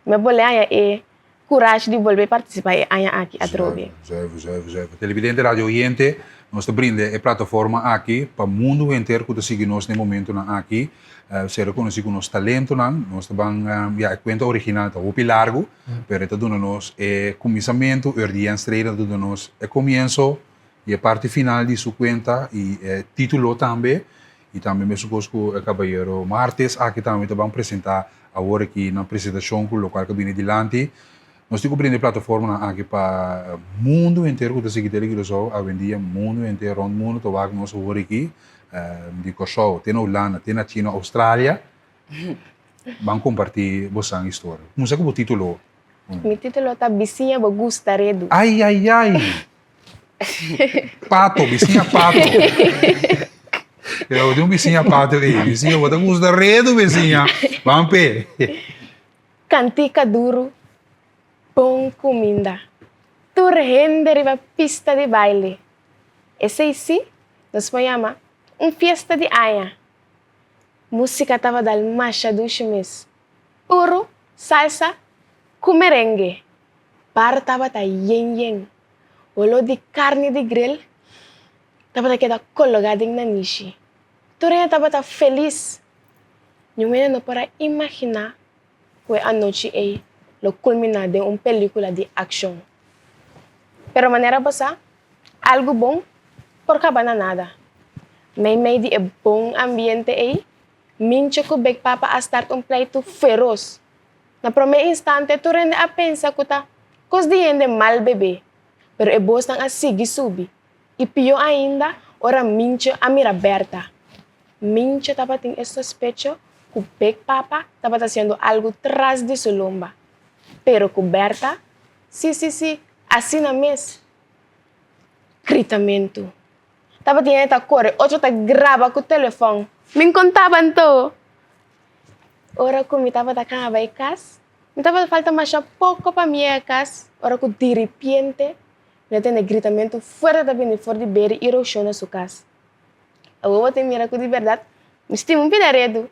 mi a bolbe haña e kurashi di bolbe partisipá e aña aki atrobe. Zuiver, zuiver, zuiver. Televidente, radio oyente, nos ta brinda e plataforma aki pa mundu henter ku ta sigui nos na e momentunan aki ser rekonosí ku nos talentonan. Nos ta ban, ya, e kuenta original ta hopi largu, pero e ta duna nos e kuminsamentu, Urdien Streden ta duna nos e komienso i e parti final di su kuenta i e título tambe. I tambe mesun kos ku e kabayero Martes aki tambe ta ban presentá awor aki na presentashon ku lokual ku bini dilanti. Nos tin ku brinda e plataformanan aki pa mundu henter ku ta sigui Tele Curaçao awendia mundu henter rònt mundu ta wak nos awor aki di Kòrsou te na Hulanda te na China Australia ban kompartí bosan historia. Kuminsá ku bo título. Mi título ta Bisiña bo gusta redu. Ai ai ai! Pato, bisiña pato. Yo tin un bisiña pato ei. Bisiña, bo ta gusta redu, bisiña. Ban p'e. Kantika duru, bon kuminda. Tur hende riba pista di baile. Esei sí nos por yama un fiesta di aña. Músika tabata dal masha dushi mes. Puru salsa ku merengue. Bar tabata yen yen. Oló di karni di grel tabata keda kologá den nanishi. Tur hende tabata felis. Niun hende no por a imaginá ku e anochi ei lo kulminá den un pelíkula di akshon. Pero manera bo sa, algu bon por kaba na nada. Meimei di e bon ambiente ei, Mincho ku Big Papa a start un pleitu feros. Na promé instante tur hende a pensa ku ta kos di hende mal bebé, pero e bosnan a sigui subi. I pió ainda ora Mincho a mira Berta. Mincho tabatin e sospecho ku Big Papa tabata hasiendo algu tras di su lomba. Pero ku Berta? Sí, sí, sí, asina mes! Gritamentu. Tabatin hende ta kore, otro ta graba ku telefòn. Min kontaba anto! Ora ku mi tabata kaba bai kas, mi tabata falta masha poko pa mi yega kas ora ku diripiente mi a tende gritamentu fuerte ta bini for di Berry i Roshon na su kas. Awor bo ta mira ku di bèrdat mi stima un pida redu.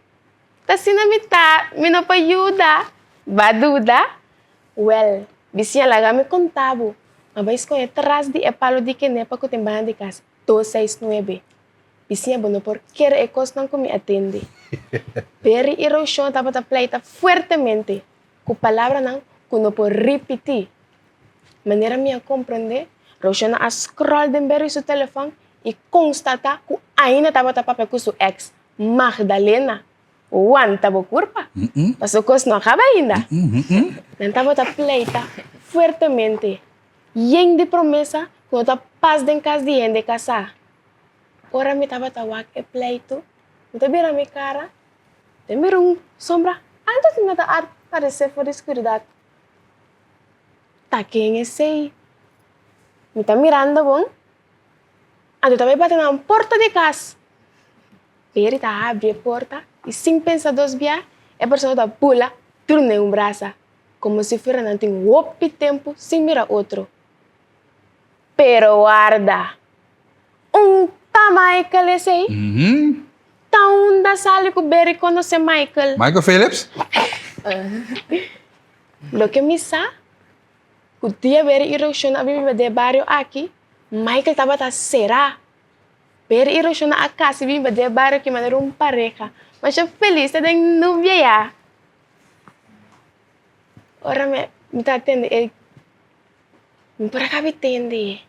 Ta asina mi ta, mi no por yuda. Ba duda? Wèl, bisiña laga mi konta bo, mi a bai skonde tras di e palu di kenepa ku tin banda di kas dos seis nuebe. Bisiña bo no por kere e kosnan ku mi a tende. Berry i Roshon tabata pleita fuertemente ku palabranan ku no por ripití. Manera mi a komprendé, Roshona a scroll den Berry su telefòn i konstatá ku ainda tabata papia ku su èks, Magdalena. Wanta bo kurpa, pasobra kos no a kaba ainda. Nan tabata pleita fuertemente, yen di promesa ku no ta pas den kas di hende kasá. Ora mi tabata wak e pleitu, mi ta bira mi kara, ta mira un sombra altu asina ta aparesé for di skuridat. Ta ken esei? Mi ta mirando bon, anto ta bai bati na un porta di kas. Berry ta habri e porta i sin pensa dos bia e persona ta bula tur den un brasa, komo si fuera nan tin hopi tempu sin mira otro. Pero warda! Un ta Michael esei? Ta unda sali ku Berry konosé Michael? Michael Phillips? Loke mi sa, ku dia Berry i Roshona a biba den e bario aki, Michael tabata será. Berry i Roshona a kasi biba den e bario aki manera un pareha. Masha felis ta den nubia ya. Ora mi ta tende e, mi por a kabi tende.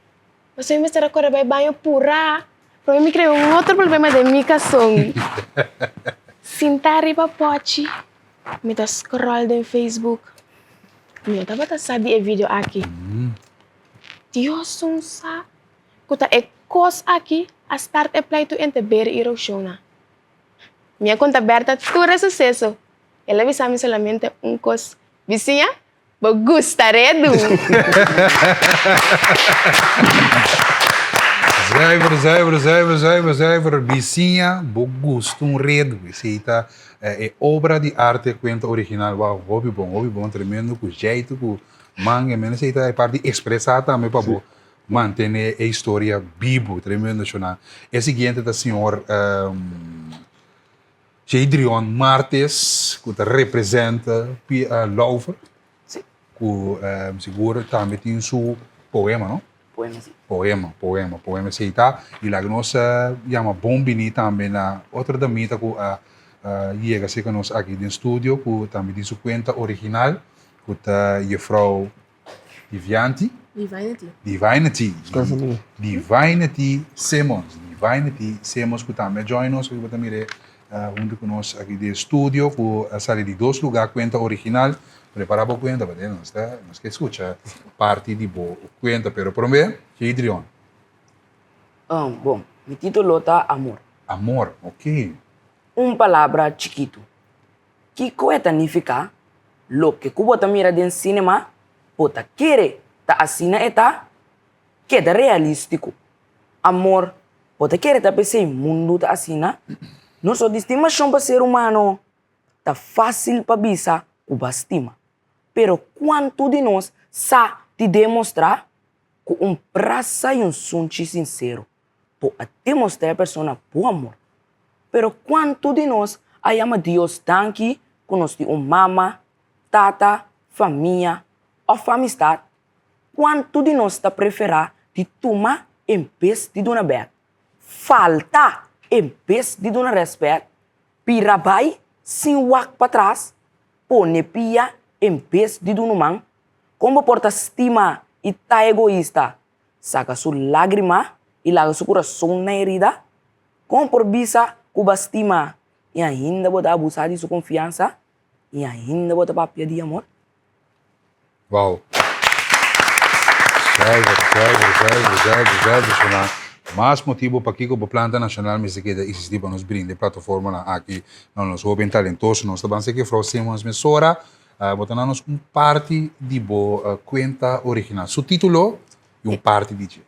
Pasobra mi mester a kore bai baño purá. Prome mi krea un otro problema den mi kason. Sintá riba pòchi, mi ta scroll den Facebook. Mi no tabata sa di e video aki. Dios un sa ku ta e kos aki a start e pleitu entre Berry i Roshona. Mi a konta Bertha tur e suseso. El a bisa mi solamente un kos, Bisiña, Bo gusta redu. Zuiver, zuiver, zuiver, zuiver, zuiver. Bisiña, bo gusta un redu. Esei ta e obra di arte cuenta original. Wow, hopi bon, hopi bon, tremendo cu jeito cu man e men. Esei ta e parti expresa tambe pa bo mantene e historia bibo. Tremendo, shona. E siguiente ta señor Jadrion Martes ku ta representa Lauver. Sí. Ku sigur tambe tin su poema, no? Poema, sí. Poema, poema, poema esei ta. I laga nos yama bon bini tambe na otro damita ku a yega serka nos aki den studio ku tambe tin su kuenta original ku ta Jefrouw Divianti. Divinity. Divinity. Divinity Simmons. Divinity Simmons ku tambe a join nos, ku bo ta mir'é huntu ku nos aki den studio, ku a sali di dos lugá kuenta original. Prepará bo kuenta pasobra nos ta, nos ke skucha parti di bo kuenta. Pero promé, Jadrion. Bon, mi título ta Amor. Amor, ok. Un palabra chikitu. Kiko e ta nifiká? Loke ku bo ta mira den sinema, bo ta kere ta asina e ta? Keda realístiko. Amor, bo ta kere ta p'esei mundu ta asina? Nos no tin stimashon pa ser humano. Ta fásil pa bisa ku bo a stima, pero kuantu di nos sa di demostrá ku un brasa i un sunchi sinsero bo a demostrá e persona bo amor? Pero kuantu di nos a yama Dios danki ku nos tin un mama, tata, famia òf amistat? Kuantu di nos ta preferá di tuma en bes di duna bèk, falta en bes di duna rèspèt, bira bai sin wak patras, pone pia en bes di duna man? Kon bo por ta stima i ta egoista? Saka su lágrima i laga su kurason na herida? Kon por bisa ku bo a stima i ainda bo ta abusá di su konfiansa i ainda bo ta papia di amor? Wow. Zuiver, zuiver, zuiver, zuiver, zuiver sona. Mas motibo pakiko bo Planta Nacional mester keda existi pa nos brinda e plataformanan aki na nos hoben talentoso. Nos ta ban seki Frou Simmons mesora. Bo ta na nos un parti di bo kuenta original. Su titulo i un parti di dje.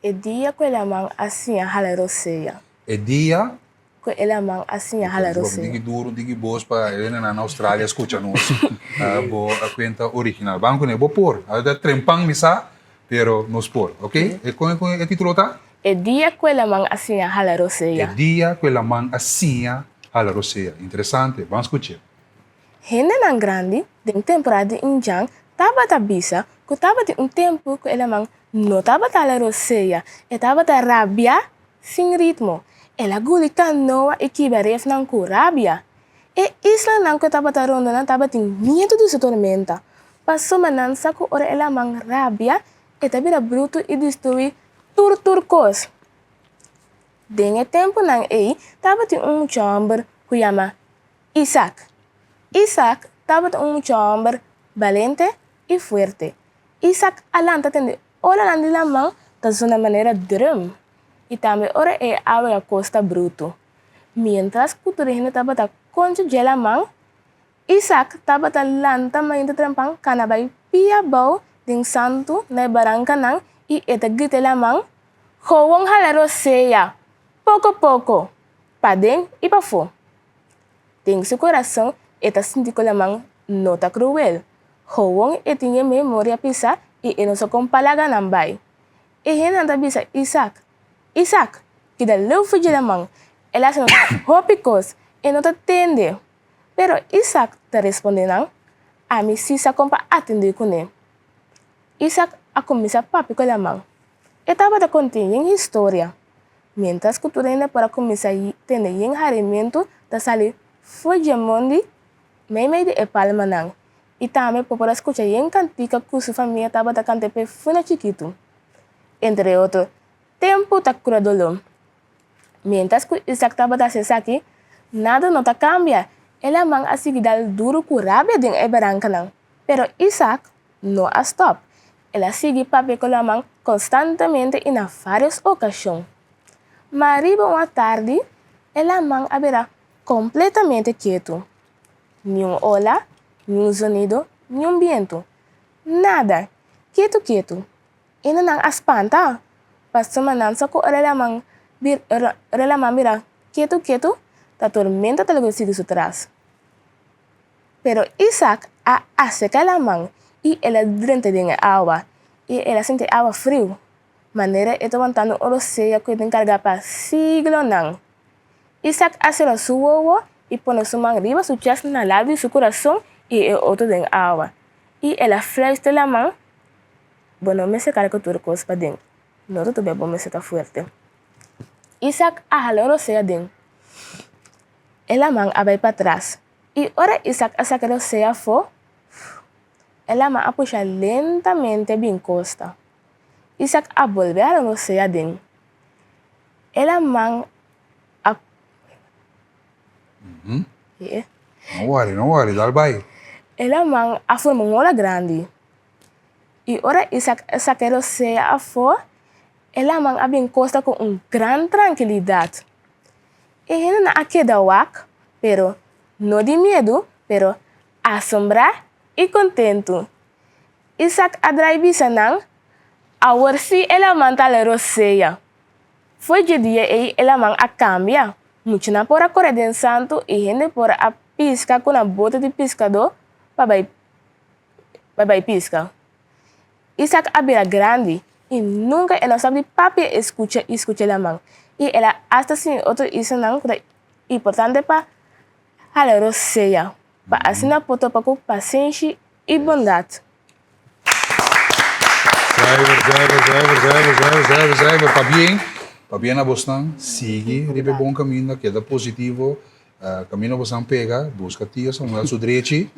E dia ku e laman a siña hala rosea. E dia. Ku e laman a siña hala rosea. Un tiki duru, un tiki bos pa e hendenan na Australia skucha nos. Bo kuenta original. Ban kuné, bo por. A ta trempan mi sa, pero nos por. Oké? Kon e titulo ta? E dia ku e laman a siña hala rosea. E dia ku e laman a siña hala rosea. Interesante. Ban skuch'é. Hendenan grandi den temporada di Injan tabata bisa ku tabatin un tempu ku e laman no tabata la rosea, e tabata rabia sin ritmo. El a guli kanoa i kibra refnan ku rabia. E islanan ku e tabata ronda nan tabatin miedu di su tormenta, pasobra nan sa ku ora e laman rabia e ta bira brutu i destruí tur tur kos. Den e tempunan ei tabatin un mucha hòmber ku yama Isak. Isak tabata un mucha hòmber balente i fuerte. Isak a lanta tende olanan di laman ta zona manera drùm i tambe ora e awa a kosta brutu. Miéntras ku tur hende tabata koncha dje laman, Isak tabata lanta mainta trempan kana bai pia abou den santu na e barankanan i e ta grita e laman, Gowon hala rosea! Poko poko! paden i pafó. Den su kurason e ta sinti ku laman no ta kruel. Gowon e tin e memoria pisá i e no sa kon pa laga nan bai. E hendenan ta bisa Isak, Isak, keda leu for dje laman, el a hasi nos hopi kos, e no ta tende. Pero Isak ta responde nan, Ami sí sa kon pa atendé kuné. Isak a kuminsá papia ku laman. E tabata kont'é yen historia. Miéntras ku tur hende por a kuminsá tende yen harimentu ta sali for dje mondi meimei di e palmanan, i tambe por por a skucha yen kantika ku su famia tabata kanta p'e funa chikitu. Entre otro, Tempu ta kura doló. Miéntras ku Isak tabata hasi esaki, nada no ta kambia. E laman a sigui dal duru ku rabia den e barankanan. Pero Isak no a stòp. El a sigui papia ku laman konstantemente i na vários okashon. Ma riba un atardi, e laman a bira kompletamente ketu. Niun ola, niun zonido, niun bientu. Nada! Ketu ketu. Ene nan a spanta, pasobra nan sa ku ora laman ora laman bira ketu ketu, ta tormenta ta loke sigui su tras. Pero Isak a aserká laman i el a drenta den e awa, i el a sinti e awa friu, manera e ta wantando un rosea ku e tin kargá pa siglonan. Isak a sera su wowo i pone su man riba su chèst na lado di su kurason i e otro den awa, i el a fluister laman, Bo no mester karga tur kos paden, no ta tur bo mester ta fuerte. Isak a hala un rosea den. E laman a bai patras, i ora Isak a saka e rosea afó, e laman a pusha lentamente bin kosta. Isak a bolbe hala un rosea den. E laman a. No wòri, no wòri, dal bai. E laman a forma un ola grandi. I ora Isak a saka e rosea afó, e laman a bin kosta ku un gran trankilidat. E hendenan a keda wak, pero no di miedu, pero asombrá i kontentu. Isak a drai bisa nan, Awor sí e laman ta la rosea. Fo'i dje dia ei e laman a kambia. Muchanan por a kore den santu i hende por a piska ku nan bote di piskadó pa bai pa bai piska. Isak a bira grandi i nunka el no stòp di papia i skucha i skucha laman. I el a asta siña otro isanan ku ta importante pa hala rosea, pa asina por topa ku pasenshi i bondat. Zuiver, zuiver, zuiver, zuiver, zuiver, zuiver, zuiver. Pabien, pabien na bosnan. Sigui riba e bon kaminda, keda positivo. Camino bosan pega, busca tio Samuel su drechi,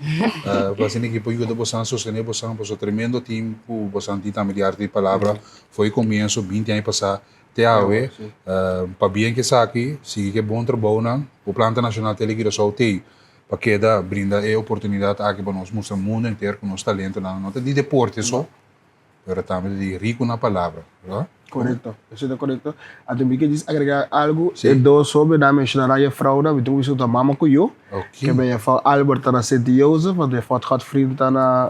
pa asina ki por yuda bosan sostene bosan, pasobra tremendo team cu bosan tin tambe di Arte di Palabra for e comienzo binti aña pasa te awe. Pabien cu esaki, sigui cu e bon trabounan, bo Planta Nacional Tele Curaçao t'ey pa keda brinda e oportunidad aki pa nos mustra mundo henter cu nos talentonan no ta di deporte so, pero tambe ta di rico na palabra, verdad? Correcto, eso ta correcto. Anto mi ke djis agrega algo, e dos hobennan a menciona nan jefrounan, mi tin ku bisa ku ta mama ku yu, ke men jefrouw Albert ta na Sint Jozef, anto jefrouw Godfried ta na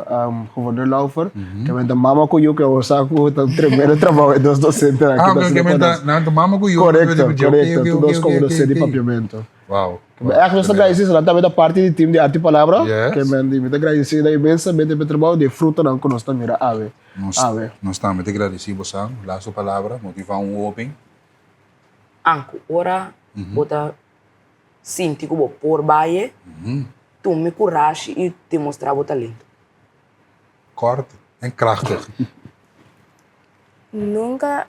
Gouverneur Lauffer, ke men ta mama ku yu, ke bo sa ku ta un tremendo trabou e dos docentenan aki ta haciendo pa nos. Nan ta mama ku yu. Correcto, correcto, tur dos komo docente di papiamento. Wow. Echt nos ta gradeci nan tambe ta parti di team di Arte y Palabra. Yes. Ke men di mi ta gradeci nan inmensamente pa e trabou di e frutonan ku nos ta mira awe. Nos, Awe. nos tambe ta gradeci bosan. Laatste palabra, motiva un hoben. Anku ora bo ta sinti ku bo por bai, tuma e kurashi i demostrá bo talento. Kort en krachtig. Nunka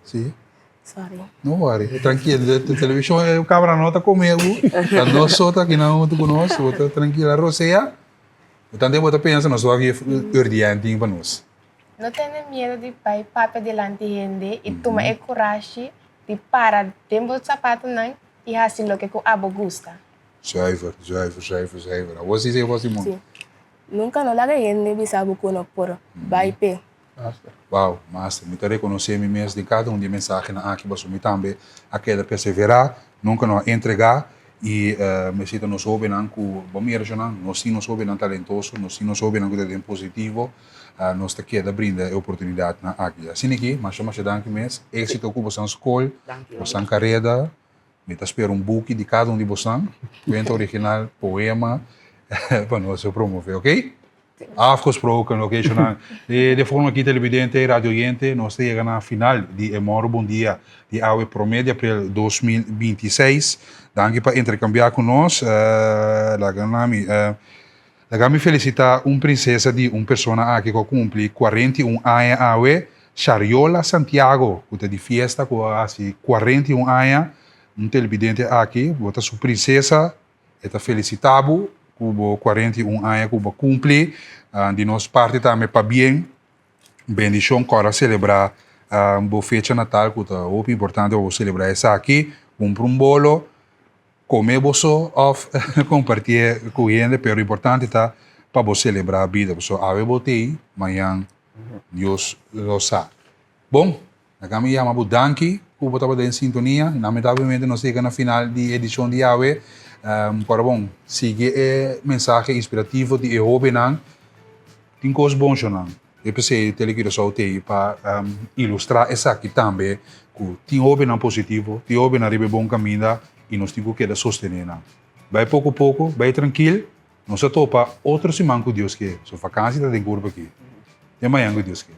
Sí. Sorry. No worry, tranquilo. De televisión, e cámara no ta come bu. Ta nos so ta aquí na hunto cu nos. Bo ta tranquila. Rosea, bo tante bo ta pensa nos wak e urdienting pa nos. No tene miedo di bai papia dilanti hende i tuma e kurashi di para den bo sapatonan i hasi loke ku abo gusta. Zuiver, zuiver, zuiver, zuiver. Awor si se bo Simon. Sí. Nunka no laga hende bisa bo ku no por bai p'e. Wow, master, mi ta rekonosé mi mes den kada un di e mensahenan aki pasobra mi tambe a keda perseverá, nunka no a entregá. I esei ta nos hóbennan ku bo mira shonnan, nos tin nos hóbennan talentoso, nos tin nos hóbennan ku ta den positivo, nos ta keda brinda e oportunidatnan aki. Asina ki, masha masha danki mes, éksito ku bosan skol, bosan kareda, mi ta spera un buki di kada un di bosan, kuenta original, poema, pa nos promove, oké? Afgesproken, oké shonnan. De de forma aki televidente i radio oyente, nos ta yega na final di e Mòru Bon Dia di awe promé di aprel 2026. Danki pa interkambiá ku nos. Laga na mi laga mi felisitá un prinsesa di un persona aki ku a kumpli 41 aña awe, Shariola Santiago, ku ta di fiesta ku a hasi 41 aña. Un televidente aki, bo ta su prinsesa. E ta felicita bo cu bo 41 aña cu bo a cumpli. Di nos parti tambe pabien. Bendicion cora celebra bo fecha natal cu ta hopi importante pa bo celebra esaki. Cumpra un bolo, come bo so of compartie cu hende pero importante ta pa bo celebra bida pasobra awe bo t'ey mañan Dios lo sa. Bon. Laga mi yama bo danki ku bo tabata den sintonia. Lamentablemente nos yega na final di e edishon di awe. Por bon, sigui e mensahe inspirativo di e hóbennan. Tin kos bon shonnan. E p'esei Tele Curaçao t'ei pa ilustrá esaki tambe ku tin hóbennan positivo, tin hóbennan riba e bon kaminda i nos tin ku keda sostené nan. Bai poko poko, bai trankil. Nos a topa otro siman ku Dios ke. So vakansi ta den kurpa aki. Te mañan ku Dios ke.